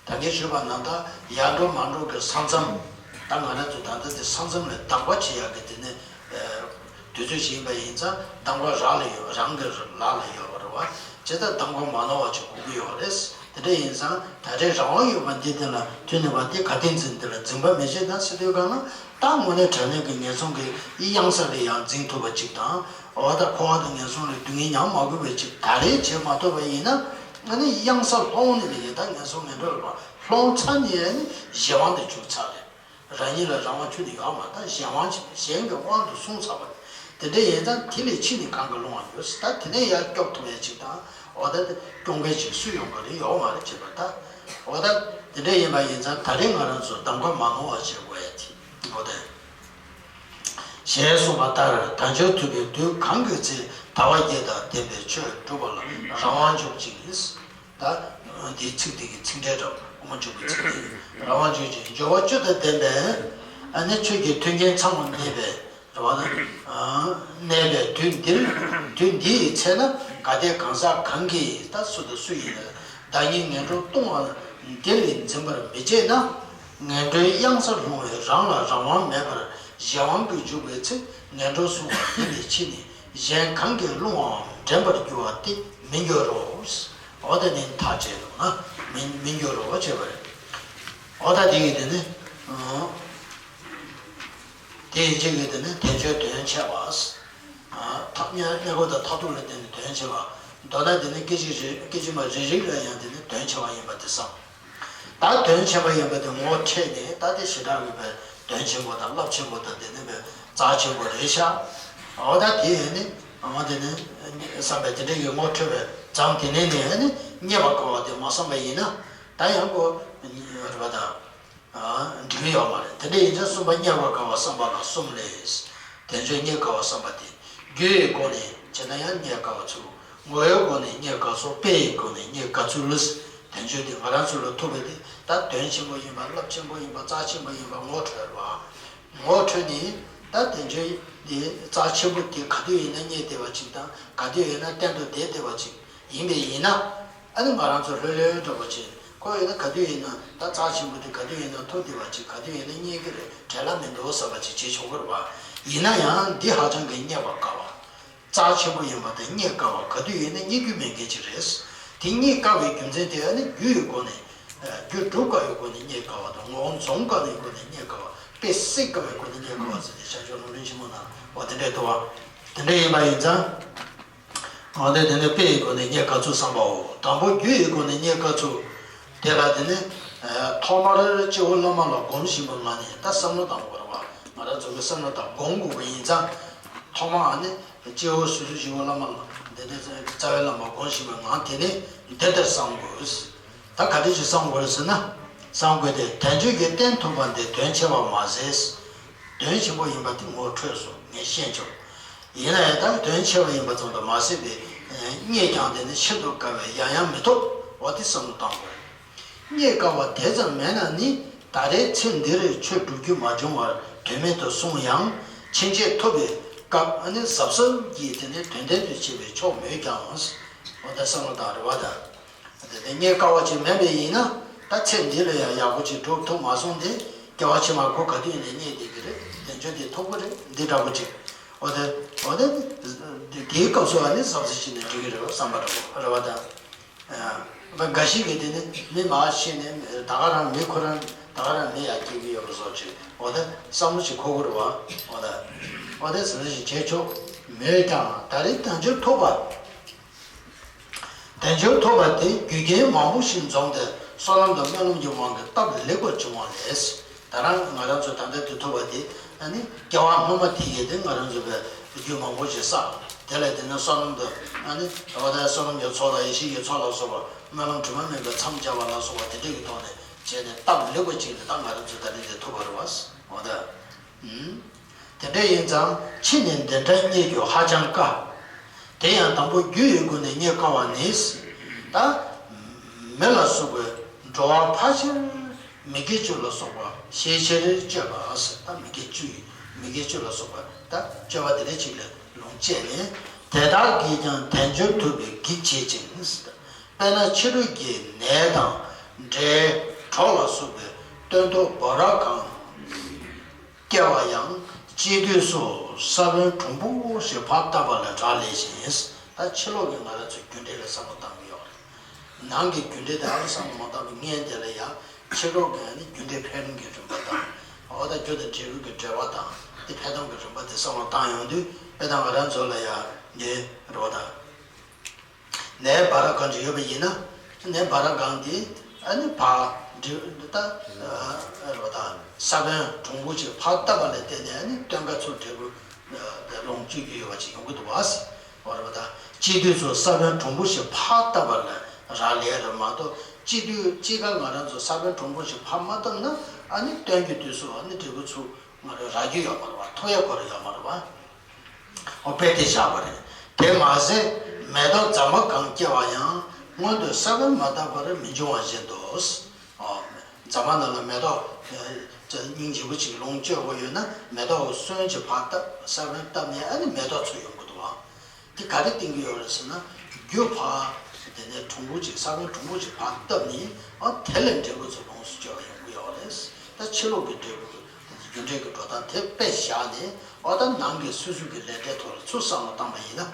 ད་གིན་ཞུས་པ་ནང་ལྟར་ཡར་འགྲོ་མར་འགྲོ་གི་ས་མཚམས། ད་ང་རང་ཚོ་ད་ལྟ་དེ་ས་མཚམས་ལ་གདམ་ག་བྱེད་ཡག་གི་དེ་ནི། དུས་ཚོད་ཞིག་ཡིན་པ་ཡིན་ཙང་གདམ་ག་རང་ལ་ཡོད། རང་གི་ལག་ལ་ཡོད་པ་རེད་བ། ཇི་ལྟར་གདམ་ག་མ་ནོར་བ་ཅིག་དགོས་ཀྱི་ཡོད་རེད། དེ་འདྲ་ཡིན་ཙང་ད་རེས་རང་དབང་ཡོད་པ་འདི་དེ་ལ་མཐུ་ནུས་པ་དེ་ག་དེ་འཛིན་དེ་ལ་འཛིན་པ་མི་བྱེད་དང་ཟེར་དུས་གང་ན་ད་དངོས་གནས་དྲང་གནས་ཀྱི་ངན་སོང་གི་གཡང་ས་ལ་ཡང་འཛིན་ཐུབ་པ་ཅིག་དང་། འོ་ད་འཁོར་བ་དང་ངན་སོང་ལ་སྡུག་བསྔལ་མྱང་མ་དགོས་པ་ཅིག་ད་རེས་བྱེད་མ་ཐུབ་པ་ཡིན་ན་ཨ་ནི་གཡང་ས་ལྷོང་ནས་ལ་ཡིན་ད་ངན་སོང་ངན་འགྲོ་ལ་ལྷོང་ཚར་ནས་ཨ་ནི་གཞན་དབང་དུ་གྱུར་ཚར་རེད། རང་ཉིད་ལ་རང་དབང་ཁྱོན་ནས་ཡོད་མ་རེད། གཞན་དབང་བྱས་ནས་གཞན་གྱི་དབང་དུ་སོང་ཚར་བ་རེད། དེ་འདྲ་ཡིན་ཙང་དེ་ལས་ཕྱིས་ནས་གང་གིས་ལོང་བར་འགྱུར། ད་དེ་ནས་ཡར་སྐྱོབ་ཐུབ་ཡ་ཅིག་དང་འོ་ད་སྐྱོང་མཁན་ཅིག་སུ་ཡོང་གི་རེད། ཡོད་མ་རེད་བྱས་པ་ད། འོ་ད་དེ་འདྲ་ཡིན་པ་ཡིན་ཙང་ད་རེས་ང་རང་ཚོ་གདམ་ག་མ་ནོར་བ་བྱེད་དགོས་ཡ་དེ་འོ་ད། ཞེས་གསུངས་པ་ལྟར་དལ་འབྱོར་ཐོབ་པའི་དུས་གང་གི་ཚེ་དལ་བ་བརྒྱད་དང་ལྡན་པའི་ཆོས་སྒྲུབ་པ་ལ་རང་དབང་འཇུག་ཅིང་། ད་འདིའི་ཚིག་འདི་གི་ཚིག་འགྲེལ་འདྲ་པོ་དབུ་མ་འཇུག་པའི་ཚིག་འདི་རང་དབང་འཇུག་ཅིང་། སྦྱོར་བ་བཅུ་དང་ལྡན་པའི་ཨ་ནི་ཆོས་ཀྱི་མཐུན་རྐྱེན་ཚང་བར་གནས་པའི་རེ་བ་དང་། གནས་པའི་དུས་འདིར། དུས་འདིའི་ཚེ་ན་གལ་ཏེ་གང་ཟག་གང་གིས། ད་སུ་དང་སུ་ཡིན་ན་བདག་ཉིད་ངན་འགྲོར་ལྟུང་བ་འདི་ལས་འཛིན་པར་མི་བྱེད་ན། ངན་འགྲོའི་གཡང་སར་ལྷུང་བའི་རང་ལ་རང་དབང་མེད་པར་གཞན་དབང་གིས་འཇུག་པའི་ཚེ། ངན་འགྲོར་སོང་བ་དེ་ལས་ཕྱིས་ནས་གཞན་གང་གིས་བསླུ་བའམ་འདྲེན་པར་འགྱུར་བ་སྟེ་མི་འགྱུར་རོ། འོ་དེ་ནི་མཐའ་བཅད་འདུག་ན་མི་མི་འགྱུར་རོ་བྱས་པ་རེད། འོ་ད་དེ་ཡིན་དེ་ནི། དེ་ཡིན་ཕྱིར་གྱི་དེ་ནི་དལ་འབྱོར་དོན་ཆེ་བ། ཐ་དམྱལ་དམྱལ་བ་དང་མཐར་ཐུག་ལ་བརྟེན་ནས་དོན་ཆེ་བ། མདོར་ན་དེ་ནི་སྐད་ཅིག་རེ་སྐད་ཅིག་མ་རེ་རེ་ལ་ཡང་དེ་ནི་དོན་ཆེ་བ་ཡིན་པ་དེ་བསམ། ད་དོན་ཆེན་པོ་ཡིན་པ་དེ་ངོ་འཕྲོད་ནས། ད་དེ་ཞེ་དྲག་གི་བའི་དོན་ཆེན་པོ་དང་རླབས་ཆེན་པོ་དང་དེ་ནི་བའི་རྩ་ཆེན་པོ་རེད་ཤག་འོ་ད་དེ་ནི་འོ་དེ་ནི་བསམ་པའི་དེ་འདྲ་གི་ངོ་འཕྲོད་པའི་མཚམས་དེ་ནས་ནས་ནི་རྙེད་པར་དཀའ་བ་དེ་མ་བསམ་པ་ཡིན་ན། ད་ཡང་ཁོ་རེ་བ་དང་། འགྲིག་གི་ཡོད་མ་རེད། དེ་འདྲ་ཡིན་ཙང་གསུམ་པ་རྙེད་པར་དཀའ་བ་བསམ་པ་ལ་གསུམ་ལས། དལ་འབྱོར་རྙེད་དཀའ་བ་བསམ་པ་སྟེ། རྒྱུ་ཡི་སྒོ་ནས་བྱས་ན་ཡང་རྙེད་དཀའ་བ་ཚུལ། ངོ་བོའི་སྒོ་ནས་རྙེད་དཀའ་སོགས། དཔེ་ཡི་སྒོ་ནས་རྙེད་དཀའ་ཚུལ། དལ་འབྱོར་དེ་ང་རང་ཚོ་ལ་ཐུག་པ་དེ་ད་དོན་ཆེན་པོ་ཡིན་པ། རླབས་ཆེན་པོ་ཡིན་པ། རྩ་ཆེན་པོ་ཡིན་པ་ངོ་འཕྲོད་པ། ངོ་འཕྲོད་ནས་ད་དལ་འབྱོར་དེ་རྩ་ཆེན་པོ་དེ་ག་དུས་ཡིན་ན་རྙེད་བསྡད་པ་ཅིག་དང་། ག་དུས་ཡིན་ན་གཏན་དུ་བསྡད་བསྡད་པ་ཅིག་ཡིན་པས་ཡིན་ན། ཨ་ནི་ང་རང་ཚོ་ལྷོད་ལྷོད་འདྲ་པོ་བྱས། ཁོ་ཡོད་ན་ག་དུས་ཡིན་ན་ད་རྩ་ཆེན་པོ་དེ་ག་དུས་ཡིན་ན་ཐུག་བསྡད་པ་ཅིག་ག་དུས་ཡིན་ན་རྙེད་ཀྱི་རེད། བྲེལ་བ་མི་འདུག་བསམ་པ་ཅིག་བྱེད་ཆོག་གི་རེད་པ། ཡིན་ན་ཡང་འདི་ཧ་ཅང་གི་རྙེད་པར་དཀའ་བ། རྩ་ཆེན་པོ་ཡིན་པ་དེ་རྙེད་དཀའ་བ། ག་དུས་ཡིན་ན་རྙེད་རྒྱུ་མེད་མཁན་ཅིག་རེད། དེ་རྙེད་དཀའ་བའི་རྒྱུ་མཚན་དེ་ཨ་ནི་རྒྱུ་ཡི་སྒོ་ནས། རྒྱུ་སྒྲུབ་དཀའ་བའི་སྒོ་ནས་རྙེད་དཀའ་བ་དང་། ངོ་བོ་འཛོམས་དཀའ་བའི་སྒོ་ནས་རྙེད་དཀའ་བ། དཔེ་བསྲེ་དཀའ་བའི་སྒོ་ནས་རྙེད་དཀའ་བ་ཟེར་ཏེ་ཤར་ཕྱོགས་ལམ་རིམ་ཆེན་མོ་ནང་འོ་དེ་འདྲས་འདུག་བ། དེ་འདྲས་ཡིན་པ་ཡིན་ཙང་། འོ་དེ་དེ་ནས་དཔེ་ཡི་སྒོ་ནས་རྙེད་དཀའ་ཚུལ་བསམ་པའོ། དང་པོ་རྒྱུ་ཡི་སྒོ་ནས་རྙེད་དཀའ་ཚུལ། དེ་ལ་དེ་ནི། ཐོག་མར་སྤྱི་བོ་བླ་མ་ལ་སྒོམ་བཞིན་པའི་ངང་ནས། ད་བསམ་བློ་བཏང་དགོས་རེད་བ། ང་རང་ཚོ་གི་བསམ་བློ་བཏང་སྒོམ་དགོས་པ་ཡིན་ཙང་། ཐོག་མར་ཨ་ནི་སྤྱི་བོ་སོ་སོའི་སྤྱི་བོ་བླ་མ་ལ་དེ་ནས་རྩ་བའི་བླ་མ་སྒོམ་བཞིན་པའི་ངང་དེ་ནས་འདི་ལྟར་བསམ་དགོས། ད་ག་འདྲ་ཞིག་བསམ་དགོས་རེད་ཟེར་ན། བསམ་དགོས་ཏེ། དལ་འབྱོར་གྱི་རྟེན་ཐོབ་པ་འདི་དོན་ཆེ་བར་མ་ཟད། དོན་ཆེན་པོ་ཡིན་པ་དེ་ངོ་འཕྲོད་སོང་། ངས་ཤེས་བྱུང་། ཡིན་ན་ཡང་ད་དོན་ཆེ་བ་ཡིན་པ་ཙམ་དུ་མ་ཟད་པའི། རྙེད་ཀྱང་དེ་ནི་ཆེད་དུ་དཀའ་བས་ཡང་ཡང་མི་ཐོབ། འོ་དེ་བསམ་བློ་བཏང་དགོས། རྙེད་དཀའ་བ་དེ་ཙམ་མེད་ན་ནི། ད་རེས་ཚེ་འདིར་ཆོས་སྒྲུབ་རྒྱུ་མ་བྱུང་བར་དོན་མེད་དུ་སོང་ཡང་། ཕྱིན་ཆད་ཐོབ་པའི་སྐབས་ཨ་ནི་གཟབ་གཟབ་ཀྱིས་དེ་ནི་དོན་ལྡན་དུ་བྱེད་པས་ཆོག་མོད་ཀྱང་། འོ་ད་བསམ་བློ་བཏང་རེ་བ་དང་། དེ་ནས་རྙེད་དཀའ་བ་ཅིག་མེད་པ་ཡིན་ན། ད་ཚེ་འདི་ལ་ཡང་ཡག་པོ་ཅིག་སྒྲུབ་ཐུབ་མ་སོང་སྟེ། སྐྱེ་བ་ཕྱི་མ་ཁོ་ག་དུས་ཡིན་ནའི་རྙེད་བསྡད་ཀྱི་རེད། དལ་འབྱོར་དེ་ཐོབ་ཀྱི་རེད། འདི་འདྲ་པོ་ཅིག་འོ་དེ། འོ་དེ། དེའི་སྐབས་སུ་ཨ་ནི་གཟབ་གཟབ་བྱས་ནས་འགྲིག་གི་རེད་བསམ་པ་འདྲ་པོ་རེ་བ་དང་། ཨ། འགའ་ཞིག་གིས་དེ་ནི་མི་མང་ཤེས་ནས་ད་ག་རང་མི་ཁོ་རང་ད་ག་རང་མི་ཡར་སྐྱེ་གི་ཡོད་པ་བཟོ་ཅིག་འོ་དེ་བསམ་བློ་ཅིག་འཁོར་གྱི་རེད་བ། འོ་དེ། འོ་དེ་གཟབ་གཟབ་ཅིག་བྱས་ཆོག་མོད་ཀྱང་། ད་རེས་དལ་འབྱོར་ཐོབ་པ། དལ་འབྱོར་ཐོབ་པ་དེ་རྒྱུ་རྐྱེན་མང་པོ་ཞིག་འཛོམས་ཏེ་བསོད་ནམས་དང་སྨོན་ལམ་གྱི་དབང་གིས་སྟབས་ལེགས་པར་བྱུང་བ་ལས། ད་རང་ང་རང་ཚོ་ད་ལྟ་དེ་ཐོབ་པ་དེ་ཨ་ནི་སྐྱེ་བ་སྔོན་མ་དེ་གའི་དེ་ང་རང་ཚོ་བས་རྒྱུ་མང་པོ་ཞིག་བསགས། དེ་ལས་དེ་ནས་བསོད་ནམས་དང་ཨ་ནི་ད་བ་ད་བསོད་ནམས་ཀྱི་ཚོགས་དང་ཡེ་ཤེས་ཀྱི་ཚོགས་ལ་སོགས་པ། སྨོན་ལམ་དྲི་མ་མེད་པའི་མཚམས་སྦྱར་བ་ལ་སོགས་པ་དེ་འདྲས་ཀྱི་ཐོག་ནས་བྱས་ནས་སྟབས་ལེགས་པ་ཅིག་ནས་ད་ང་རང་ཚོ་ད་ལྟ་དེ་ཐོབ་པ་རེད་བ། འོ་ད། དེ་འདྲ་ཡིན་ཙང་ཕྱིས་ནས་འདི་འདྲ་རྙེད་རྒྱུ་ཧ་ཅང་དཀའ། དེ་ཡང་དང་པོ་རྒྱུ་ཡི་སྒོ་ནས་རྙེད་དཀའ་བ་ནི། ད་མེ་ལ་སོགས་པའི་འགྲོ་བ་ཕལ་ཆེར་མི་དགེ་བཅུ་ལ་སོགས་པ་ཤས་ཆེར་སྤྱོད་པ། ད་མི་དགེ་བཅུ་ཡི་མི་དགེ་བཅུ་ལ་སོགས་པ་ད་སྤྱོད་པ་དེ་འདྲ་ཅིག་ལ་ལོངས་སྤྱད་ནས། དེ་དག་གིས་ཀྱང་དལ་འབྱོར་ཐོབ་པའི་གེགས་བྱེད་ཅིང་། དཔེར་ན་ཕྱི་རོལ་གྱི་ནད་དང་འབྲས་གྲོགས་ལ་སོགས་པའི་སྟོན་ཐོག་འབའ་ར་གང་སྐྱེ་བ་ཡང་། སྐྱེ་དུས་སུ་ས་བོན་གྲུང་པོ་ཞིག་ཕར་བཏབ་པ་ལས་རག་ལས་ཤིང་། ད་ཕྱི་ལོགས་ཀྱི་ང་རང་ཚོའི་རྒྱུ་འབྲས་ལ་བསམ་བློ་བཏང་གི་ཡོད་རེད། ནང་གི་རྒྱུ་འབྲས་དེ་ཨ་ལ་བསམ་བློ་མ་བཏང་བའི་སྔོན་དེ་ལ་ཡང་ཕྱི་ལོགས་ཀྱི་ཨ་ནི་རྒྱུ་འབྲས་འཕེལ་རིམ་གྱི་རིམ་པ་དང་། འོ་ད་རྒྱུ་དང་འབྲས་བུ་གི་འབྲེལ་བ་དང་དེ་འཕེལ་སྟངས་ཀྱི་རིམ་པ་དེ་བསམ་བློ་བཏང་ཡོང་དུས། དཔེ་ད་ང་རང་ཚོ་ལ་ཡང་འདི་རེད་བ་ད། ནད་འབའ་ར་གང་ཅིག་ཡོད་པ་ཡིན་ན། ནད་འབའ་ར་གང་དེ་ཨ་ནི་ཕར་འབྲས་བུ་ད་རེད་བ་ད། ས་བོན་གྲུང་པོ་ཅིག་ཕར་བཏབ་པ་ལ་བརྟེན་ནས་ཨ་ནི་སྟོན་ཀ་ཚུར་འབྲས་བུ་ལོངས་སྤྱོད་རྒྱུ་ཡོད་པ་ཅིག་ཡོང་གི་འདུག་བ། འོ་རེད་བ་ད། སྐྱེ་དུས་སུ་ས་བོན་གྲུང་པོ་ཞིག་ཕར་བཏབ་པ་ལ་རག་ལས་རེད་མ་གཏོགས། སྐྱེ་དུས་སྐྱེ་སྐབས་ང་རང་ཚོ་ས་བོན་གྲུང་པོ་ཞིག་ཕར་མ་བཏབ་ན་ཨ་ནི་སྟོན་གྱི་དུས་སུ་ཨ་ནི་འབྲས་བུ་ཚུར། ང་རང་རག་རྒྱུ་ཡོད་མ་རེད་བ། ཐོབ་ཡ་ཁོ་རང་ཡོད་མ་རེད་བ། ཨོ་དཔེ་དེ་བཞག་པ་རེད། དེ་མ་ཟད་མེ་ཏོག་རྫ་མ་གང་སྐྱེ་བ་ཡང་། སྔོན་དུ་ས་བོན་མ་བཏབ་པར་མི་འབྱུང་བ་བཞིན་དུ། ཨོ། རྫ་མ་ནང་ལ་མེ་ཏོག་སྙིང་རྗེ་པོ་ཅིག་ལོངས་སྤྱོད་དགོས་ཡོད་ན། མེ་ཏོག་སོན་ཅིག་ཕར་བཏབ། ས་བོན་བཏབ་ནས་ཨ་ནི་མེ་ཏོག་ཚུར་ཡོང་གི་འདུག་བ། དེ་ག་རེ་བསྟན་གྱི་ཡོད་རེད་ཟེར་ན། རྒྱུ་ཕར་དེ་ནས་གྲུང་པོ་ཅིག་ས་བོན་གྲུང་པོ་ཅིག་ཕར་བཏབ་ནས། ཨ་དེ་ལས་འབྲས་བུ་ཚུར་ལོངས་སུ་སྤྱོད་པ་ཡོང་གི་ཡོད་རེད། ད་ཕྱི་ལོགས་ཀྱི་འབྲས་བུ་རྒྱུ་འབྲས་ཀྱི་འགྲོ་སྟངས་དེ་དཔེ་བཞག་ནས། ཨ་ད་ནང་གི་སོ་སོ་གི་ལས་འབྲས་ཐོག་ལ་ཚུར་བསམ་བློ་བཏང་པ་ཡིན་ན།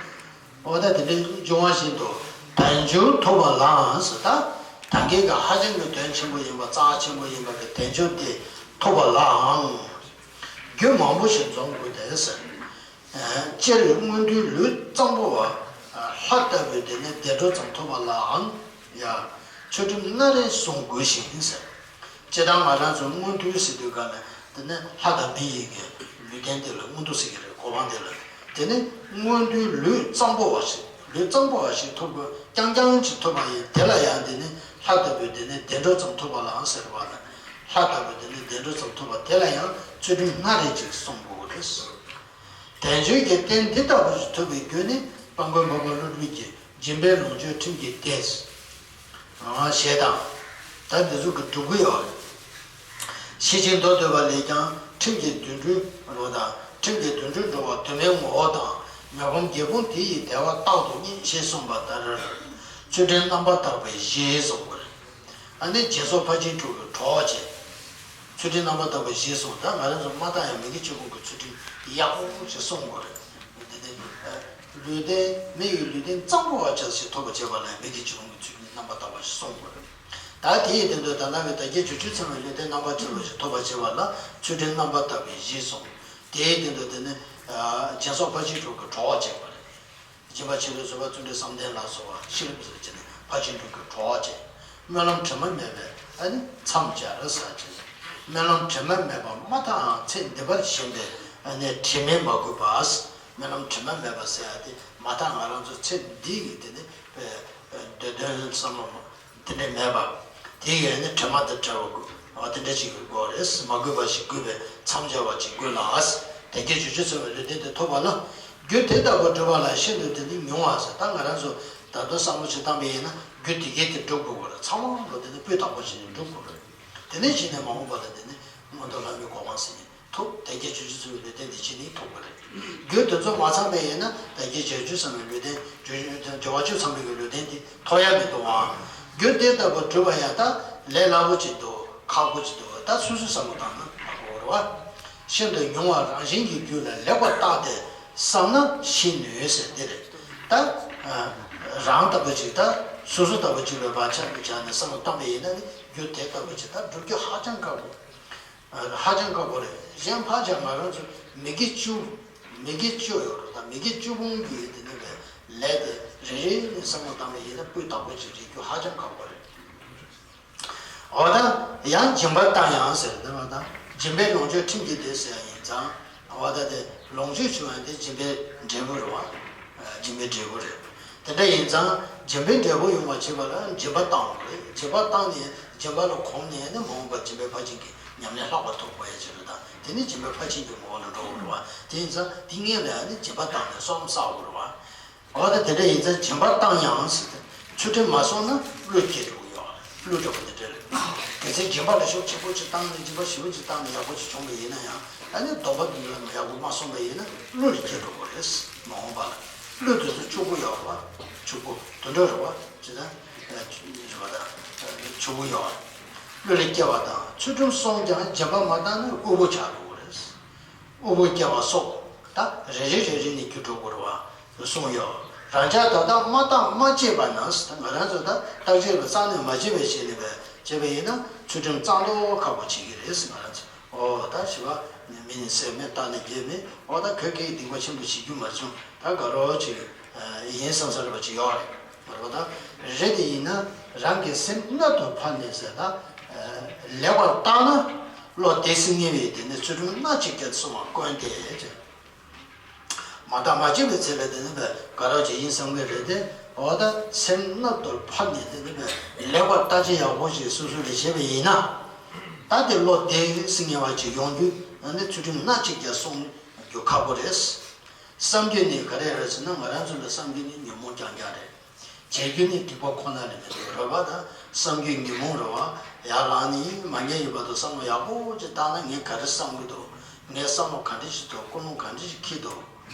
ཨ་ད་དེ་འདྲའི་འབྱུང་བ་བཞིན་དུ། དལ་འབྱོར་ཐོབ་པ་ལའང་ཟེར། ད་ད་གིན་ག་ཧ་ཅང་གི་དོན་ཆེན་པོ་ཡིན་པ། རྩ་ཆེན་པོ་ཡིན་པ་གི་དལ་འབྱོར་དེ་ཐོབ་པ་ལའང་རྒྱུ་མང་པོ་ཞིག་འཛོམས་དགོས་ཏེ་ཟེར། སྤྱིར་སྔོན་དུས་ལུས་གཙང་པོ་བ། ལྷ་ལྟ་བུའི་དེ་ནས་བདེ་འགྲོ་ཙམ་ཐོབ་པ་ལའང་ཡང་ཚུལ་ཁྲིམས་སྣ་རེ་བསྲུང་དགོས་ཤིང་ཟེར། སྤྱིར་བཏང་ང་རང་ཚོ་སྔོན་དུས་ཟེར་དུས་ག་ལ་དེ་ནས་ལྷ་དང་མི་ཡི་གི་ལུས་རྟེན་དེ་ལ་སྔོན་དུས་ཟེར་གྱི་རེད། གོ་འཕང་དེ་ལ། དེ་ནས་སྔོན་དུས་ལུས་གཙང་པོ་བ་ཞིག་ལུས་གཙང་པོ་བ་ཞིག་ཐོབ་དགོས། རྐྱང་རྐྱང་ཅིག་ཐོབ་པ་ཡིན། དེ་ལ་ཡང་དེ་ནས་ལྷ་ལྟ་བུའི་དེ་ནས་བདེ་འགྲོ་ཙམ་ཐོབ་པ་ལའང་ཟེར་བ་ལ། ལྷ་ལྟ་བུའི་དེ་ནས་བདེ་འགྲོ་ཙམ་ཐོབ་པ་དེ་ལ་ཡང་ཚུལ་ཁྲིམས་སྣ་རེ་ཅིག་བསྲུང་དགོས་རེད། དལ་འབྱོར་གྱི་རྟེན་འདི་ལྟ་བུ་ཞིག་ཐོབ་པའི་རྒྱུ་ནི། དཔལ་མགོན་འཕགས་པ་ཀླུ་སྒྲུབ་ཀྱི། སྦྱིན་པས་ལོངས་སྤྱོད་ཁྲིམས་ཀྱི་སྡེ། ཞེས་དང་། ད་འདི་ཚོ་གི་སྒྲུབ་ཀྱི་ཡོད་རེད། ཤེར་ཕྱིན་མདོ་སྡུད་པ་ལས་ཀྱང་། ཁྲིམས་ཀྱི་དུད་འགྲོའི་རོ་དང་། ཁྲིམས་ཀྱི་དུད་འགྲོའི་འགྲོ་བ་དུ་མའི་ངོ་བོ་དང་། མི་ཕམ་རྒྱལ་སྤུངས་དེ་ཡི་བདེ་བ་རྟག་ཏུ་བརྙེས། ཞེས་གསུངས་པ་ལྟར། ཚུལ་ཁྲིམས་རྣམ་པར་དག་པའི་གཞི་གསུངས་པ་རེད། ཨ་ནི་སྦྱིན་སོགས་ཕར་ཕྱིན་དྲུག་གི་གྲོགས་བྱས། ཚུལ་ཁྲིམས་རྣམ་པར་དག་པའི་གཞི་གསུངས། ད་ང་རང་ཚོ་མ་བཏང་ཡང་མི་དགེ་བཅུ་སྤོང་གི་ཚུལ་ཁྲིམས་ཡག་པོ་ཞིག་སྲུང་དགོས་རེད། འདི་ནི་ལུས་རྟེན། མི་ཡི་ལུས་རྟེན་གཙང་པོ་བ་ཅན་ཞིག་ཐོབ་པར་བྱེད་པ་ལ་མི་དགེ་བཅུ་སྤོང་གི་ཚུལ་ཁྲིམས་རྣམ་པར་དག་པ་ཞིག་སྲུང་དགོས་རེད། ད་དེ་ཡི་སྟེང་དུ་ད་ལྟ་བའི་དལ་བརྒྱད་འབྱོར་བཅུ་ཚང་བའི་ལུས་རྟེན་རྣམ་པར་ཕྱིན་པ་ཞིག་ཐོབ་པར་བྱེད་པ་ལ་ཚུལ་ཁྲིམས་རྣམ་པར་དག་པའི་གཞི་གསུངས། དེ་ཡི་སྟེང་དུ་དེ་ནི་སྦྱིན་སོགས་ཕར་ཕྱིན་དྲུག་གི་གྲོགས་བྱེད་པ་རེད། སྦྱིན་པ་བྱེད་པའི་བཟོད་པ་བརྩོན་འགྲུས་བསམ་གཏན་ལ་སོགས་པ་ཤེས་རབ་ཟེར་བྱས་ནས་ཕར་ཕྱིན་དྲུག་གི་གྲོགས་བྱས། སྨོན་ལམ་དྲི་མ་མེད་པས་ཨ་ནི་མཚམས་སྦྱར་ཟེར་བྱས་ནས། སྨོན་ལམ་དྲི་མ་མེད་པ་མ་བཏང་ཚེ་འདི་པར་ཞེན་པའི་ཨ་ནི་དྲི་མས་མ་གོས་པ། སྨོན་ལམ་དྲི་མ་མེད་པ་ཟེར་ཡ་དེ་མ་བཏང་། ང་རང་ཚོ་ཚེ་འདི་ཡི་དེ་ནི་འདོད་དོན་བསམ་བློ་དེ་འདྲ་མེད་པ། དེ་ཡི་ཨ་ནི་དྲི་མ་དང་བྲལ་བ་དགོས། འོ་དེ་འདྲ་ཞིག་དགོས་རེད། མ་གོས་པ་ཞིག་དགོས་པའི་མཚམས་སྦྱར་བ་ཅིག་དགོས་ལ། དལ་བརྒྱད་འབྱོར་བཅུ་ཚང་བའི་ལུས་རྟེན་དེ་ཐོབ་པ་ལ། རྒྱུ་དེ་ལྟ་བུ་བསྒྲུབ་པ་ལ་ཤིན་ཏུ་དེ་ནི་ཉུང་བ་ཟེར། ད་ང་རང་ཚོ་ད་དུང་བསམ་བློ་ཞིག་བཏང་པ་ཡིན་ན་རྒྱུ་དེ་གས་དེ་སྒྲུབ་དགོས་པ་རེད། ཚང་མ་ལ་དེ་ནི་སྤུས་དག་པོ་བྱས་ནས་སྒྲུབ་དགོས་པ་རེད། དེ་ནས་གཞི་ནས་མ་འོངས་པ་ལ་དེ་ནི་མངོན་མཐོ་ལྷ་མིའི་གོ་འཕང་ཟེར་ནས་ཐོབ། དལ་བརྒྱད་འབྱོར་བཅུ་ཚང་བའི་ལུས་རྟེན་དེ་གཞི་ནས་ཐོབ་དགོས་རེད། རྒྱུ་དེ་ཚོ་མ་ཚང་པ་ཡིན་ན་དལ་བརྒྱད་འབྱོར་བཅུ་ཚང་བའི་ལུས་རྟེན། འབྱོར་འབྱོར་བ་བཅུ་ཚང་བའི་ལུས་རྟེན་དེ་ཐོབ་ཡ་མི་འདུག་ཨང་། རྒྱུ་དེ་ལྟ་བུ་བསྒྲུབ་པ་ཡང་ད་ལས་སླ་པོ་ཅིག་འདུག་ཁག་པོ་ཅིག་འདུག་ད་སོ་སོས་བསམ་བློ་བཏང་ན་ཧ་གོ་རེད་བ། ཤིན་ཏུ་ཉུང་བ་རང་བཞིན་གྱི་རྒྱུ་ལ་ལེགས་པར་བརྟགས་ཏེ་བསམ་ན་ཤེས་ནུས་ཟེར་འདི་རེད། ད་རང་ལྟ་བུ་ཅིག་ད་སོ་སོ་ལྟ་བུ་ཅིག་ལ་བག་ཆགས་ཀྱི་ཆ་ནས་བསམ་བློ་བཏང་པ་ཡིན་ན་ནི་རྒྱུ་དེ་ལྟ་བུ་ཅིག་ད་བསྒྲུབ་རྒྱུ་ཧ་ཅང་དཀའ་བོ། ཧ་ཅང་དཀའ་བོ་རེད། གཞན་ཕར་བཞག་ང་རང་ཚོ་མི་དགེ་བཅུ། མི་དགེ་བཅུ་ཡོད་རེད། ད་མི་དགེ་བཅུ་སྤོང་གི་དེ་ནས་པའི་ལས་དེ་རེ་རེ་ནས་བསམ་བློ་བཏང་བ་ཡིན་ན་སྤུས་དག་པོ་ཅིག་རེག་རྒྱུ་ཧ་ཅང་ཁག་པོ་རེད། འོ་ད་ཡང་སྦྱིན་པ་བཏང་ཡང་ཟེར་འདི་མ་ད་སྦྱིན་པས་ལོངས་སྤྱོད་ཁྲིམས་ཀྱི་སྡེ་ཟེར་ཡ་ཡིན་ཙང་། འོ་ད་དེ་ལོངས་སྤྱོད་བྱུང་ཡང་དེ་སྦྱིན་པའི་འབྲས་བུ་རེད་བ། སྦྱིན་པའི་འབྲས་བུ་རེད། དེ་འདྲ་ཡིན་ཙང་སྦྱིན་པའི་འབྲས་བུ་ཡོང་བ་བྱེད་པ་ལ་སྦྱིན་པ་བཏང་དགོས་རེད། སྦྱིན་པ་བཏང་ནས་སྦྱིན་པ་ལ་གོམས་ནས་ནི་མ་འོངས་པར་སྦྱིན་པའི་ཕར་ཕྱིན་གྱི་ཉམས་ལེན་ལྷག་པར་ཐོབ་དགོས་ཡ་ཅིག་རེད། ད་དེ་ནི་སྦྱིན་པའི་ཕར་ཕྱིན་གྱི་ངོ་བོ་ལ་འགྲོ་དགོས་རེད་བ། དེ་ཡིན་ཙང་དེ་སྔོན་ལ་ཡང་ནི་སྦྱིན་པ་བཏང་ནས་སོམས་བསགས་དགོས་རེད་བ། འོ་ད་དེ་འདྲ་ཡིན་ཙང་སྦྱིན་པ་བཏང་ཡང་ཟེར་ཏེ་ཚུལ་ཁྲིམས་མ་སྲུང་ན་བློས་སྐྱེ་འགྲོ་གི་ཡོད། བློ་འདྲ་པོ་འདི་འདྲ་རེད། གལ་སྲིད་སྦྱིན་པ་ལ་ཤུགས་ཆེན་པོ་ཅིག་བཏང་ནས་སྦྱིན་པ་ཞེ་པོ་ཅིག་བཏང་ནས་ཡག་པོ་ཅིག་བྱུང་བ་ཡིན་ན་ཡང་ཨ་ནི་སྡོམ་པ་འདི་འདྲ་ཡག་པོ་མ་སྲུང་བ་ཡིན་ན་བློ་ལ་སྐྱེ་འགྲོ་གི་རེད། མ་འོངས་པ་ལ་བློ་དེ་ཚོ་ཕྱུག་པོ་ཡོད་རེད་བ། ཕྱུག་པོ་དུད་འགྲོ་རེད་བ། ཅི་ད་རེད་བ། ད་ཕྱུག་པོ་ཡོད་རེད། བློ་ལ་སྐྱེ་བ་དང་ཚུལ་ཁྲིམས་སྲུང་ཀྱང་སྦྱིན་པ་མ་བཏང་ན་དབུལ་པོ་ཆགས་འགྲོ་གི་རེད། དབུལ་པོ་སྐྱེ་བ་སོགས་ད་རེ་རེ་རེ་རེ་ནས་འགྱུར་འགྲོ་དགོས་རེད་བ། གསུངས་ཡོད། རང་ཅག་ད་ལྟ་མ་བརྟགས་མ་དཔྱད་པ་ན་ཟེར། ད་ང་རང་ཚོ་ད་བརྟག་དཔྱད་པ་རྩ་ནས་མ་བྱས་པའི་ཆེད་ནས་བས་བྱས་པ་ཡིན་ན་ཚུལ་ཁྲིམས་གཙང་མདོག་ཁ་པོ་བྱེད་ཀྱི་རེད་ཟེར། ང་རང་ཚོ་ཨོ་ད་ཞི་བ་མི་ནི་སེམས་མེད་བརྟགས་ནས་རྒྱས་མེད། ཨོ་ད་ཁོས་སྐད་ཡིག་གདིང་པ་ཆེན་པོ་བྱེད་རྒྱུ་མ་བྱུང་། ད་དགའ་རོགས་ཅིག་ཡིན་བསམ་ས་རེད་པ་ཅིག་ཡོད་རེད། རེད་པ། ད་རེད་དེ་ཡིན་ན་རང་གི་སེམས་རྣལ་དུ་ཕབ་ནས་ཟེར། ད་ལེགས་པར་བརྟགས་ན་བློ་བདེ་སིང་ངེ་བའི་དེ་ནི་ཚུལ་ཁྲིམས་སྣ་གཅིག་ཀྱང་སྲུང་བ་དཀོན་ཏེ། མ་བརྟགས་མ་དཔྱད་པའི་ཚེ་ལ་དེ་ནི་བས་དགའ་རབ་ཅིག་ཡིན་བསམ་གྱི་རེད་དེ། འོ་ད་སེམས་རྣལ་དུ་ཕབ་ནས་དེ་ནི་བས་ལེགས་པར་བརྟག་དཔྱད་ཡག་པོ་ཞིག་སོ་སོ་ལས་བྱས་པ་ཡིན་ན། ད་དེ་བློ་བདེ་སིང་ངེ་བ་ཅིག་ཡོང་རྒྱུ་ ཨ་ནི་ཚུལ་ཁྲིམས་སྣ་གཅིག་ཀྱང་སྲུང་རྒྱུ་ཁག་པོ་རེད། བསམ་རྒྱུ་ནི་ག་རེ་རེད་ཟེར་ན། ང་རང་ཚོ་ལ་བསམ་རྒྱུ་ནི་ཉོན་མོངས་རྐྱང་རྐྱང་རེད། བྱེད་རྒྱུ་ནི་སྡིག་པ་ཁོ་ན་ལས་མི་འདུག་རེད་པ། ད་བསམ་རྒྱུ་ཉོན་མོངས་རེད་པ། ཡར་ལངས་ནས་མ་ཉལ་ཡོད་པ་དང་བསམ་བློ་ཡག་པོ་ཅིག་བཏང་ན། ངས་ག་རེ་བསམ་གྱི་འདུག་ངའི་བསམ་བློ་ག་འདྲ་ཞིག་འདུག་ཀུན་སློང་ག་འདྲ་ཞིག་འཁྱེར་འདུག་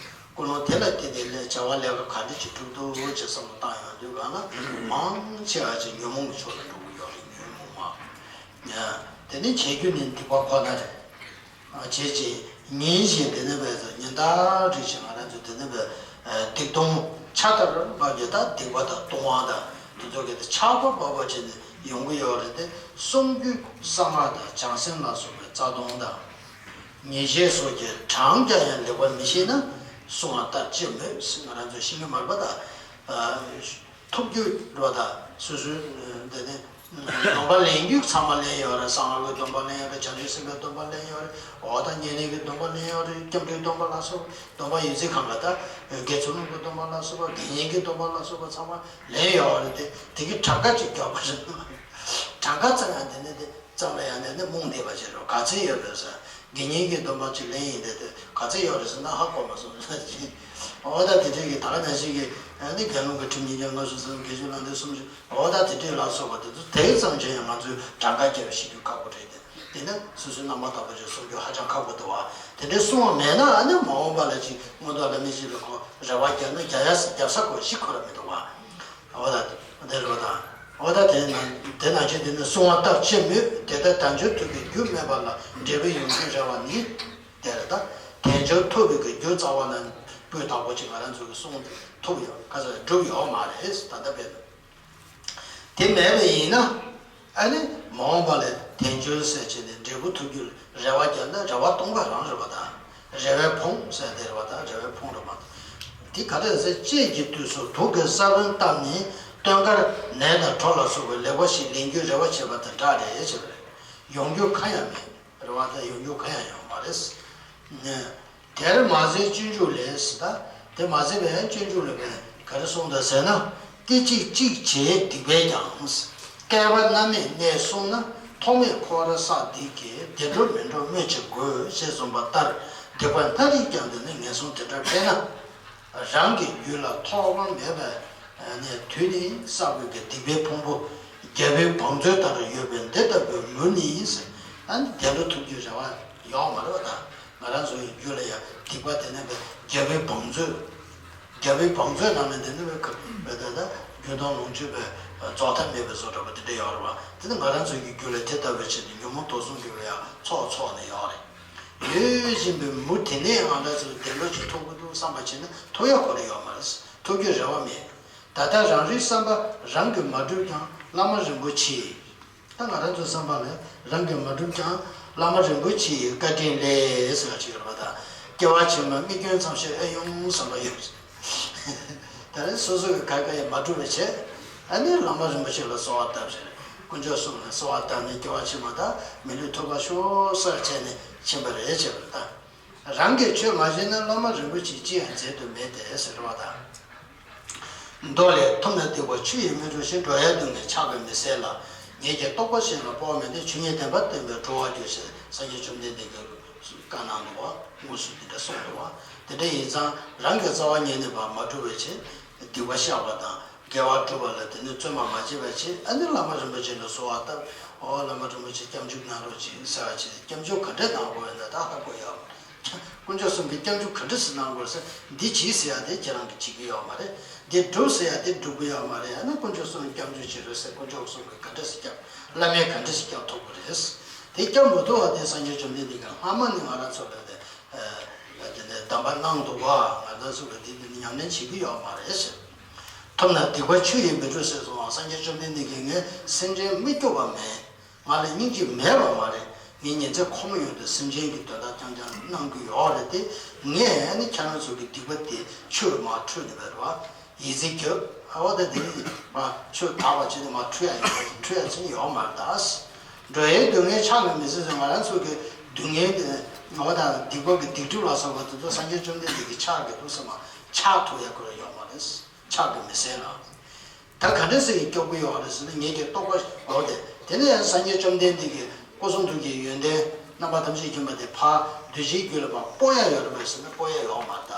ཀུན་སློང་དེ་ལ་བརྟེན་ཏེ་ལས་བྱ་བ་ལས་ཀ་ག་འདྲ་ཞིག་སྒྲུབ་འདུག་ཅེས་བསམ་བློ་བཏང་ཡོང་དུས་གང་ལ་མང་ཆེ་བ་ཅིག་ཉོན་མོངས་ཀྱི་ཕྱོགས་ལ་འགྲོ་གི་ཡོད་རེད། ཉོན་མོངས་མ། དེ་ནི་བྱེད་རྒྱུ་ནི་སྡིག་པ་ཁོ་ན་རེད། བྱེད་ཅིང་ཉིན་བཞིན་དེ་ནི་བས་སོ། ཉིན་ལྟར་རེ་བཞིན་ང་རང་ཚོ་དེ་ནི་བས་སྡིག་ལྟུང་ཆར་ལྟར་འབབ་ཀྱི། ད་སྡིག་པ་དང་ལྟུང་བ་དང་དེ་ཚོ་གི་ཆར་པ་འབབ་པ་བྱས་ནས་ཡོང་གི་ཡོད་རེད་དེ། བསྲུང་རྒྱུ་གསང་སྔགས་དང་བྱང་སེམས་ལ་སོགས་པའི་རྩ་ལྟུང་དང་། ཉེས་བྱས་སོགས་ཀྱི་གྲངས་ཀྱང་ཡང་ལེགས་པར་མི་ཤེས་ན། བསྲུང་བ་ལྟར་ཅི་སྨོས་ཟེར་ང་རང་ཚོས་ཤེས་ཀྱི་མ་རེད་པ། ད་ཐུབ་རྒྱུ་རེད་པ། ད་སོ་སོའི་འདི་ནི་སྡོམ་པ་ལེན་རྒྱུ་ཚང་མ་ལེན་ཡོད་རེད། གསང་སྔགས་ཀྱི་སྡོམ་པ་ལེན་ཡོད་རེད། བྱང་ཆུབ་སེམས་དཔའི་སྡོམ་པ་ལེན་ཡོད་རེད། འོ་ད་བསྙེན་གནས་ཀྱི་སྡོམ་པ་ལེན་ཡོད་རེད། སྐྱབས་འགྲོའི་སྡོམ་པ་ལ་སོགས་སྡོམ་པ་ཡོད་ཚད་གང་ག་ད་དགེ་ཚུལ་སློང་གི་སྡོམ་པ་ལ་སོགས་པ། དགེ་བསྙེན་གྱི་སྡོམ་པ་ལ་སོགས་པ་ཚང་མ་ལེན་ཡོད་རེད་དེ། དེ་གི་གྲངས་ཀ་ཅིག་རྒྱག་པ་རེད། གྲངས་ཀ་ཙམ་ཡང་དེ་ནི་དེ། ཙམ་ལ་ཡང་ནས་ནས་རྨོངས་བསྡད་པ་བྱེད་རོགས། ག་ཚད་ཡོད་པས་ཟེར། དགེ་བསྙེན་གྱི་སྡོམ་པ་ཅིག་ལེན་ཡིན་ཏེ། དེ་ག་ཚད་ཡོད་རེད་ཟེར་ན་ཧ་གོ་མ་སོང་ཟེར་གྱིན། འོ་ད་དེ་འདྲའི་གི་ད་ག་ནང་བཞིན་གྱི་ཨ་ནི་དགེ་སློང་གི་ཁྲིམས་ཉིས་བརྒྱ་ལྔ་བཅུ་ཙམ། དགེ་བཅུ་ལྷག་འདོད་སུམ་ཅུ། འོ་ད་དེ་འདྲའི་ལ་སོགས་པ་དེ་ཚོ་དེ་ཙམ་བྱས་ཡང་ང་ཚོས་གྲངས་ཀ་བརྒྱབ་ཤེས་རྒྱུ་ཁག་པོ་རེད་དེ། དེ་ནི་སོ་སོའི་རྣམ་པར་དག་པ་ཅིག་སྲུང་རྒྱུ་ཧ་ཅང་ཁག་པོ་འདུག་བ། དེ་འདྲའི་སྲུང་བ་མེད་ན་ཨ་ནི་མ་འོངས་པ་ལ་ཅིག་མངོན་མཐོ་ལ་མི་ཅིག་ལ་ཁོ་རེ་བ་བརྒྱབ་ན་རྒྱག་ཡ་རྒྱག་ས་ཁོ་ཤི་ཁོ་ར་མི་འདུག་བ། འོ་ད་དེ་རེད་པ། ད་འོ་ད་དེ་ན་དེ་ནང་བཞིན་དེ་ནི་བསྲུང་བ་ལྟར་ཅི་སྨོས། དེ་ལྟར་དལ་འབྱོར་ཐོབ་པའི་རྒྱུ་སྨོས་པ་ལ་འབྲས་བུ་ཡོང་རྒྱུའི་རེ་བ་ནི། དེ་ལ་ད་དལ་འབྱོར་ཐོབ་པའི་གི་རྒྱུ་རྩ་བ་ན་སྤུས་དག་པོ་ཅིག་ང་རང་ཚོ་གི་སྲུང་ཐུབ་ཡོད་ག་ཚོད་སྒྲུབ་ཡོད་མ་རེད། ད་ལྟ་བས་ན། དེ་མེད་པ་ཡིན་ན། ཨ་ནི་མ་འོངས་པ་ལ་དལ་འབྱོར་ཟེར་བྱས་ནས་འབྲས་བུ་ཐོབ་རྒྱུ་ལ་རེ་བ་བརྒྱབ་ན་རེ་བ་སྟོང་པ་རང་རེད་པ། ད་རེ་བས་ཕོངས་ཟེར་དེ་རེད་པ། ད་རེ་བས་ཕོངས་རེད་པ། དེ་ག་རེ་ཟེར། དཔྱད་ཀྱི་དུས་སུ་དུག་གི་ས་བོན་བཏབ་ནས་སྟོན་ཁར་ནས་དང་གྲོ་ལ་སོགས་པའི་ལེགས་པ་ཞིག་ལེན་རྒྱུའི་རེ་བ་བྱེད་པ་དང་འདྲ་རེད་ཟེར་བ་རེད། ཡོང་རྒྱུ་གང་ཡང་མེད། རེ་བ་དང་ཡོང་རྒྱུ་གང་ཡང་ཡོང་མ་རེད། དེར་མ་ཟད་སྤྱོད་འཇུག་ལས་ཟེར། ད་དེ་མ་ཟད་པའི་སྤྱོད་འཇུག་ལས་པས་ག་རེ་གསུངས་འདུག་ཟེར་ན། སྐད་ཅིག་གཅིག་བྱས་སྡིག་པས་ཀྱང་། བསྐལ་པ་རྣམ་སྨིན་གནས་གསུམ་ན། ཐོག་མེད་འཁོར་བར་བསགས་སྡིག་གིས། བདེ་འགྲོ་མི་འགྲོ་སྨོས་ཅི་དགོས། ཞེས་གསུངས་པ་ལྟར་སྡིག་པ་སྣ་རེས་ཀྱང་འདི་ནི་ངན་སོང་དེ་འདྲ་འཕེལ་ན། རང་གི་རྒྱུད་ལ་ཐོག་མ་མེད་པའི་ནས་དུས་ནས་བསགས་པའི་གི་སྡིག་པའི་ཕུང་པོ་རྒྱལ་པོའི་བང་མཛོད་ལྟར་ཡོད་པའི་འདི་ལྟ་བུའི་མུ་ནི་ཟེར། ཨ་ནི་བདེ་འགྲོ་ཐོབ་རྒྱུའི་རེ་བ་ཡོད་མ་རེད་པ། ད་ང་རང་ཚོའི་རྒྱུད་ལ་ཡང་སྡིག་པ་དེ་ནས་པའི་རྒྱལ་པོའི་བང་མཛོད། རྒྱལ་པོའི་བང་མཛོད་ནང་ནས་དེ་ནས་པའི་ཁ་པའི་ད་ལྟ་རྒྱུན་དང་ལོངས་སྤྱོད་པའི་རྫོགས་མཐའ་མེད་པའི་བཟོ་འདྲ་པོ་དེ་འདྲ་ཡོད་རེད་པ། དེ་ནི་ང་རང་ཚོའི་གི་རྒྱུད་ལ་དེ་ལྟ་བུའི་ཆེད་དུ་ཉོན་མོངས་དུག་གསུམ་གྱི་བའི་ཡང་ཚོགས་ཚོགས་ནས་ཡོད་རེད། ཡོད་བཞིན་པའི་མུ་དེ་ནས་ང་རང་ཚོས་བདེ་འགྲོ་ཅིག་ཐོབ་ཀྱི་འདུག་བསམ་པ་བྱས་ན་ཐོབ་ཡ་ཁོ་རང་ཡོད་མ་རེད། ཐོབ་རྒྱུའི་རེ་བ་མེད། ད་ལྟ་རང་རིག་བསམ་པ་རང་གིས་མ་བསྒྲུབས་ཀྱང་བླ་མ་རིན་པོ་ཆེ། ད་ང་རང་ཚོའི་བསམ་པ་ལ་རང་གིས་མ་བསྒྲུབས་ཀྱང་བླ་མ་རིན་པོ་ཆེ་ཡི་བཀའ་དྲིན་ལས་ཟེར་བ་ཅིག་ཡོད་རེད་པ། ད་སྐྱེ་བ་ཕྱི་མ་མིག་སྐྱོན་ཙམ་ཞིག་ཨེ་ཡོང་བསམ་པ་ཡོད། ད་རེས་སོ་སོ་གི་ག་ག་ཡང་མ་བསྒྲུབས་པའི་ཆེད། ཨ་ནི་བླ་མ་རིན་པོ་ཆེ་ལ་གསོལ་བ་བཏབ་ཟེར། དཀོན་མཆོག་གསུམ་ལ་གསོལ་བ་བཏབ་ནས་སྐྱེ་བ་ཕྱི་མ་ད་མི་ལུས་ཐོབ་པར་ཤོག་ཟེར་བྱས་ནས་ཕྱིན་པ་རེད་ཅེས་པ་ད། རང་གིས་ཆོས་མ་བྱས་ན་བླ་མ་རིན་པོ་ཆེས་ཅི་ཡང་མཛད་དུ་མེད་དེ་ཟེར་བ་དང་། མདོ་ལས། ཐོབ་ན་སྡིག་པ་ཆུ་ཡིས་མི་འཁྲུ་ཞིང་། འགྲོ་ཡང་སྡུག་བསྔལ་ཕྱག་གིས་མི་སེལ་ལ། ཉིད་ཀྱི་རྟོགས་པ་གཞན་ལ་དཔག་མིན་ཏེ། ཆོས་ཉིད་བདེན་པར་སྟོན་པས་གྲོལ་བར་འགྱུར་ཞེས་སངས་རྒྱས་བཅོམ་ལྡན་འདས་ཀྱིས་བཀའ་གནང་འདུག་པ། དངོས་སུ་འདི་འདྲ་གསུངས་འདུག་པ། དེ་འདྲ་ཡིན་ཙང་རང་གི་རྩ་བ་ཉིད་ནས་པ་མ་བསྒྲུབས་པའི་ཕྱིར་སྡིག་པ་བཤགས་པ་དང་དགེ་བ་བསྒྲུབ་པ་ལ་དེ་ནི་བརྩོན་པ་མ་བྱས་པའི་ཕྱིར། ཨ་ནི་བླ་མ་རིན་པོ་ཆེ་ལ་གསོལ་བ་བཏབ། ཨོ་བླ་མ་རིན་པོ་ཆེ་སྐྱབས་འཇུག་གནང་རོགས་གྱིས་ཟེར་བ་ཅིག་སྐྱབས་འཇུག་ག་འདྲས་གནང་དགོས་ཡོད་ན་ད་ཧ་གོ་ཡོད། དཀོན་མཆོག་གསུམ་གྱི་སྐྱབས་འཇུག་ག་འདྲ་ཞིག་གནང་དགོས་ཟེར། འདི་གྱིས་ཟེར་ཡ་དེ་ཁྱེད་རང་གིས་བྱེད་ཀྱི་ཡོད་མ་རེད། འདི་སྒྲུབ་ཟེར་ཡ་དེ་སྒྲུབ་ཀྱི་ཡོད་མ་རེད། ཡང་ན་དཀོན་མཆོག་གསུམ་སྐྱབས་འཇུག་བྱེད་རོགས་ཟེར། དཀོན་མཆོག་གསུམ་གྱིས་ག་འདྲ་ཞིག་སྐྱབས། བླ་མས་ག་འདྲ་ཞིག་སྐྱབས་ཐུབ་ཀྱི་རེད། དེ་སྐྱབས་མི་ཐུབ་པ་དེ་སངས་རྒྱས་བཅོམ་ལྡན་འདས་ཀྱིས་སྔ་མ་ནས་ང་རང་ཚོ་ལ་དེ་དེ་ནས་གདམས་པ་གནང་འདུག་པ། ང་རང་ཚོ་གིས་དེ་དེ་ནས་ཉམས་ལེན་བྱེད་ཀྱི་ཡོད་མ་རེད་ཟེར། ཐོབ་ན་སྡིག་པ་ཆུ་ཡིས་མི་འཁྲུ་ཟེར་སོང་བ། སངས་རྒྱས་བཅོམ་ལྡན་འདས་ཀྱིས་ངས་སེམས་ཅན་མི་སྐྱོ་བ་མེད། ང་ལ་སྙིང་རྗེ་མེད་པ་མ་རེད། ངས་ཉིན་མཚན་ཁོ་མ་ཡོང་དུས་སེམས་ཅན་གྱི་དོན་དག་རྐྱང་རྐྱང་གནང་གི་ཡོད་རེད་དེ། ངས་ནི་ཁྱེད་རང་ཚོ་གི་སྡིག་པ་དེ་ཆུ་མར་འཁྲུད་ནས་བས་རེད་བ། ཡིད་ཚིམ་གྱིས་ཨ་བ་དེ་དེ་ནི་མར་ཆུ་དག་པ་བྱས་ནས་མར་འཁྲུད་ཡ་ཡོད་རེད། འཁྲུད་ཡ་ཅིག་ཡོད་མ་རེད་ད། འགྲོ་བའི་སྡུག་བསྔལ་ཕྱག་ལ་མི་སེལ་ཟེར། ང་རང་ཚོ་གི་སྡུག་བསྔལ་དེ་ཨ་བ་དང་སྡིག་པ་གི་སྡིག་སྒྲིབ་ལ་སོགས་པ་དེ་ཚོ་སངས་རྒྱས་བཅོམ་ལྡན་འདས་ཀྱིས་ཕྱག་གི་འདུག་ཟེར་མ་ཕྱག་ཐུབ་ཡ་ཁོ་རང་ཡོད་མ་རེད། ཕྱག་གིས་མི་སེལ་ལ། ད་ག་འདྲ་ཟེར་གྱི་སྐྱོབ་ཀྱི་ཡོད་རེད་ཟེར་ན། ངེད་ཀྱི་རྟོགས་པ་འོ་དེ། དེ་ནས་ཡང་སངས་རྒྱས་བཅོམ་ལྡན་འདས་ཀྱི་སྐུ་གསུང་ཐུགས་ཀྱི་ཡོན་ཏན་ རྣམ་པ་ཐམས་ཅད་མཁྱེན་པ་དེ་ཕར་འདུ་བྱེད་རྒྱུད་ལ་ཕར་སྤོ་ཡ་ཡོད་རེད་པས་ཟེར་ན་སྤོ་ཡ་ཡོད་མ་རེད་ད།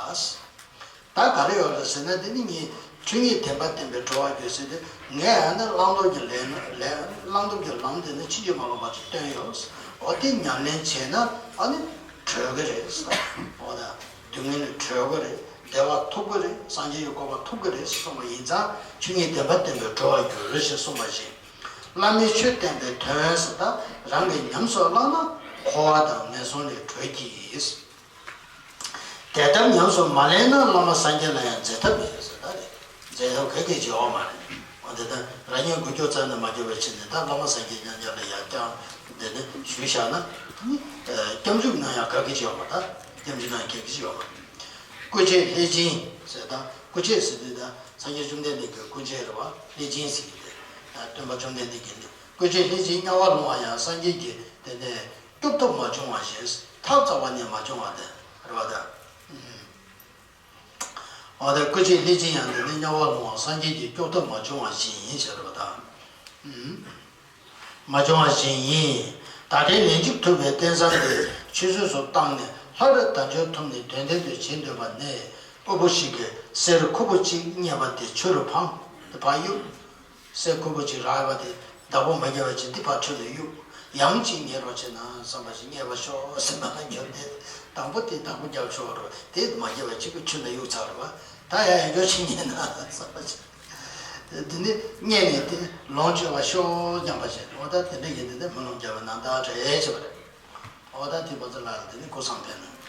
ད་ག་རེ་ཡོད་རེད་ཟེར་ན་དེ་ནི་ངས་ཆོས་ཉིད་བདེན་པ་བསྟན་པའི་གྲོལ་བ་རྒྱུད་ཟེར་དུས་ངས་ཨ་ནི་བླང་དོར་གྱི་ལས་ལས་བླང་དོར་གྱི་ལམ་དེ་ནི་ཕྱིན་ཅི་མ་ལོག་པ་ཅིག་སྟོན་ཡོད། འོ་དེ་ཉམས་ལེན་བྱས་ན་ཨ་ནི་གྲོལ་གི་རེད་ཟེར། འོ་ད་སྡུག་བསྔལ་ནི་གྲོལ་གི་རེད། བདེ་བ་ཐོབ་གི་རེད། སངས་རྒྱས་ཀྱི་གོ་འཕང་ཐོབ་གི་རེད་ཟེར་གསུངས་པ་ཡིན་ཙང་ཆོས་ཉིད་བདེན་པ་བསྟན་པའི་གྲོལ་བ་རྒྱུད་ཞེས་གསུངས་པ་བཞིན། བླ་མའི་ཆོས་བསྟན་པའི་དོན་ཟེར་ད་རང་གིས་ཉམས་སུ་བླངས་ན་འཁོར་བ་དང་ངན་སོང་ལས་གྲོལ་གྱི། དེ་ལྟར་ཉམས་སུ་མ་ལེན་ན་བླ་མ་སངས་རྒྱས་ལ་ཡང་མཛད་ཐབས་མེད་ཟེར་ད་རེད། མཛད་ཐབས་ག་གེ་ཅིག་ཡོད་མ་རེད། འོ་དེ་ལྟར་རང་ཉིད་འགུལ་སྐྱོད་རྩ་ནས་མ་སྐྱོད་པའི་ཕྱིར་ནས་ད་བླ་མ་སངས་རྒྱས་མཉམ་མཇལ་ལ་ཡར་བསྐྱངས་དེ་ནས་ཞུས་བཞག་ན་ནི་སྐྱབས་འཇུག་གནང་ཡག་ག་གེ་ཅིག་ཡོད་མ་རེད། སྐྱབས་འཇུག་གནང་ཡག་ག་གེ་ཅིག་ཡོད་མ་རེད། སྐུ་མཆེད་ལྷས་སྦྱིན་ཟེར་ད་སྐུ་མཆེད་ཟེར་དུས་ད་སངས་རྒྱས་བཅོམ་ལྡན་འདས་ཀྱི་སྐུ་མཆེད་རེད་བ། ལྷས་སྦྱིན་ཟེར་གྱི་དེ་སྟོན་པ་བཅོམ་ལྡན་འདས་ཀྱི་སྐུ་མཆེད་ལྷས་སྦྱིན་དམྱལ་བ་ལོང་བ་ཡང་སངས་རྒྱས་ཀྱིས་དེ་ནས་སྐྱོབ་ཐབས་མ་བྱུང་བ་བཞིན། ཐབས་རྩ་བ་ནས་མ་བྱུང་བ་དེ་རེད་བ་ད། འོ་ད་སྐུ་མཆེད་ལྷས་སྦྱིན་ཡང་དེ་ནི་དམྱལ་བ་ལོང་བ་སངས་རྒྱས་ཀྱིས་སྐྱོབ་ཐབས་མ་བྱུང་བ་བཞིན་ཡིན་ཟེར་བ་དང་། མ་བྱུང་བ་བཞིན་ཡིན། ད་ལྟའི་ལན་གཅིག་ཐུབ་པའི་རྟེན་བཟང་དེ་ཆུད་ཟོས་སུ་བཏང་ནས་སླར་དལ་འབྱོར་ཐོབ་ནས་དོན་ལྡན་དུ་བྱེད་འདོད་པ་ནི་དབུལ་པོ་ཞིག་གིས་གསེར་ཁུར་པོ་གཅིག་རྙེད་པ་དེ་ཆུ་རུ་འཕངས་ཏེ་ཕར་གཡུགས། གསེར་ཁུར་པོ་གཅིག་རག་པ་དེ་བདག་པོ་མ་རྒྱབ་པ་ཅིག་འདི་ཕར་ཁྲོད་ལ་གཡུགས། ཡང་གཅིག་རྙེད་རོགས་བྱེད་ན་བསམ་པ་ཅིག་རྙེད་པ་ཤོག་ཟེར་མ་ལ་རྒྱབ་སྟེ་དང་པོ་དེ་བདག་པོ་རྒྱབ་ཆོག་རོགས་དེ་མ་རྒྱབ་པ་གཅིག་པུ་ཁྲོད་ལ་གཡུགས་ཚར་རོགས་ད་ཡང་ཡང་འགྱོ་ཕྱིན་ཉེན་ན་བསམ་པ་ཅིག་འདི་ནི་རྙེད་ནས་དེ་ལོངས་སྤྱོད་པ་ཤོག་སྙམ་པ་བྱས་འོ་ད་དེ་འདྲ་ཡིན་དེ་འདྲ་མི་ལོངས་རྒྱབ་པ་ནང་ལྟར་རེད་བྱས་པ་རེད། འོ་ད་དེ་པོ་ཙི་ལ་དེ་ནི་ཀུན་བཟང་ཕན་ནོ།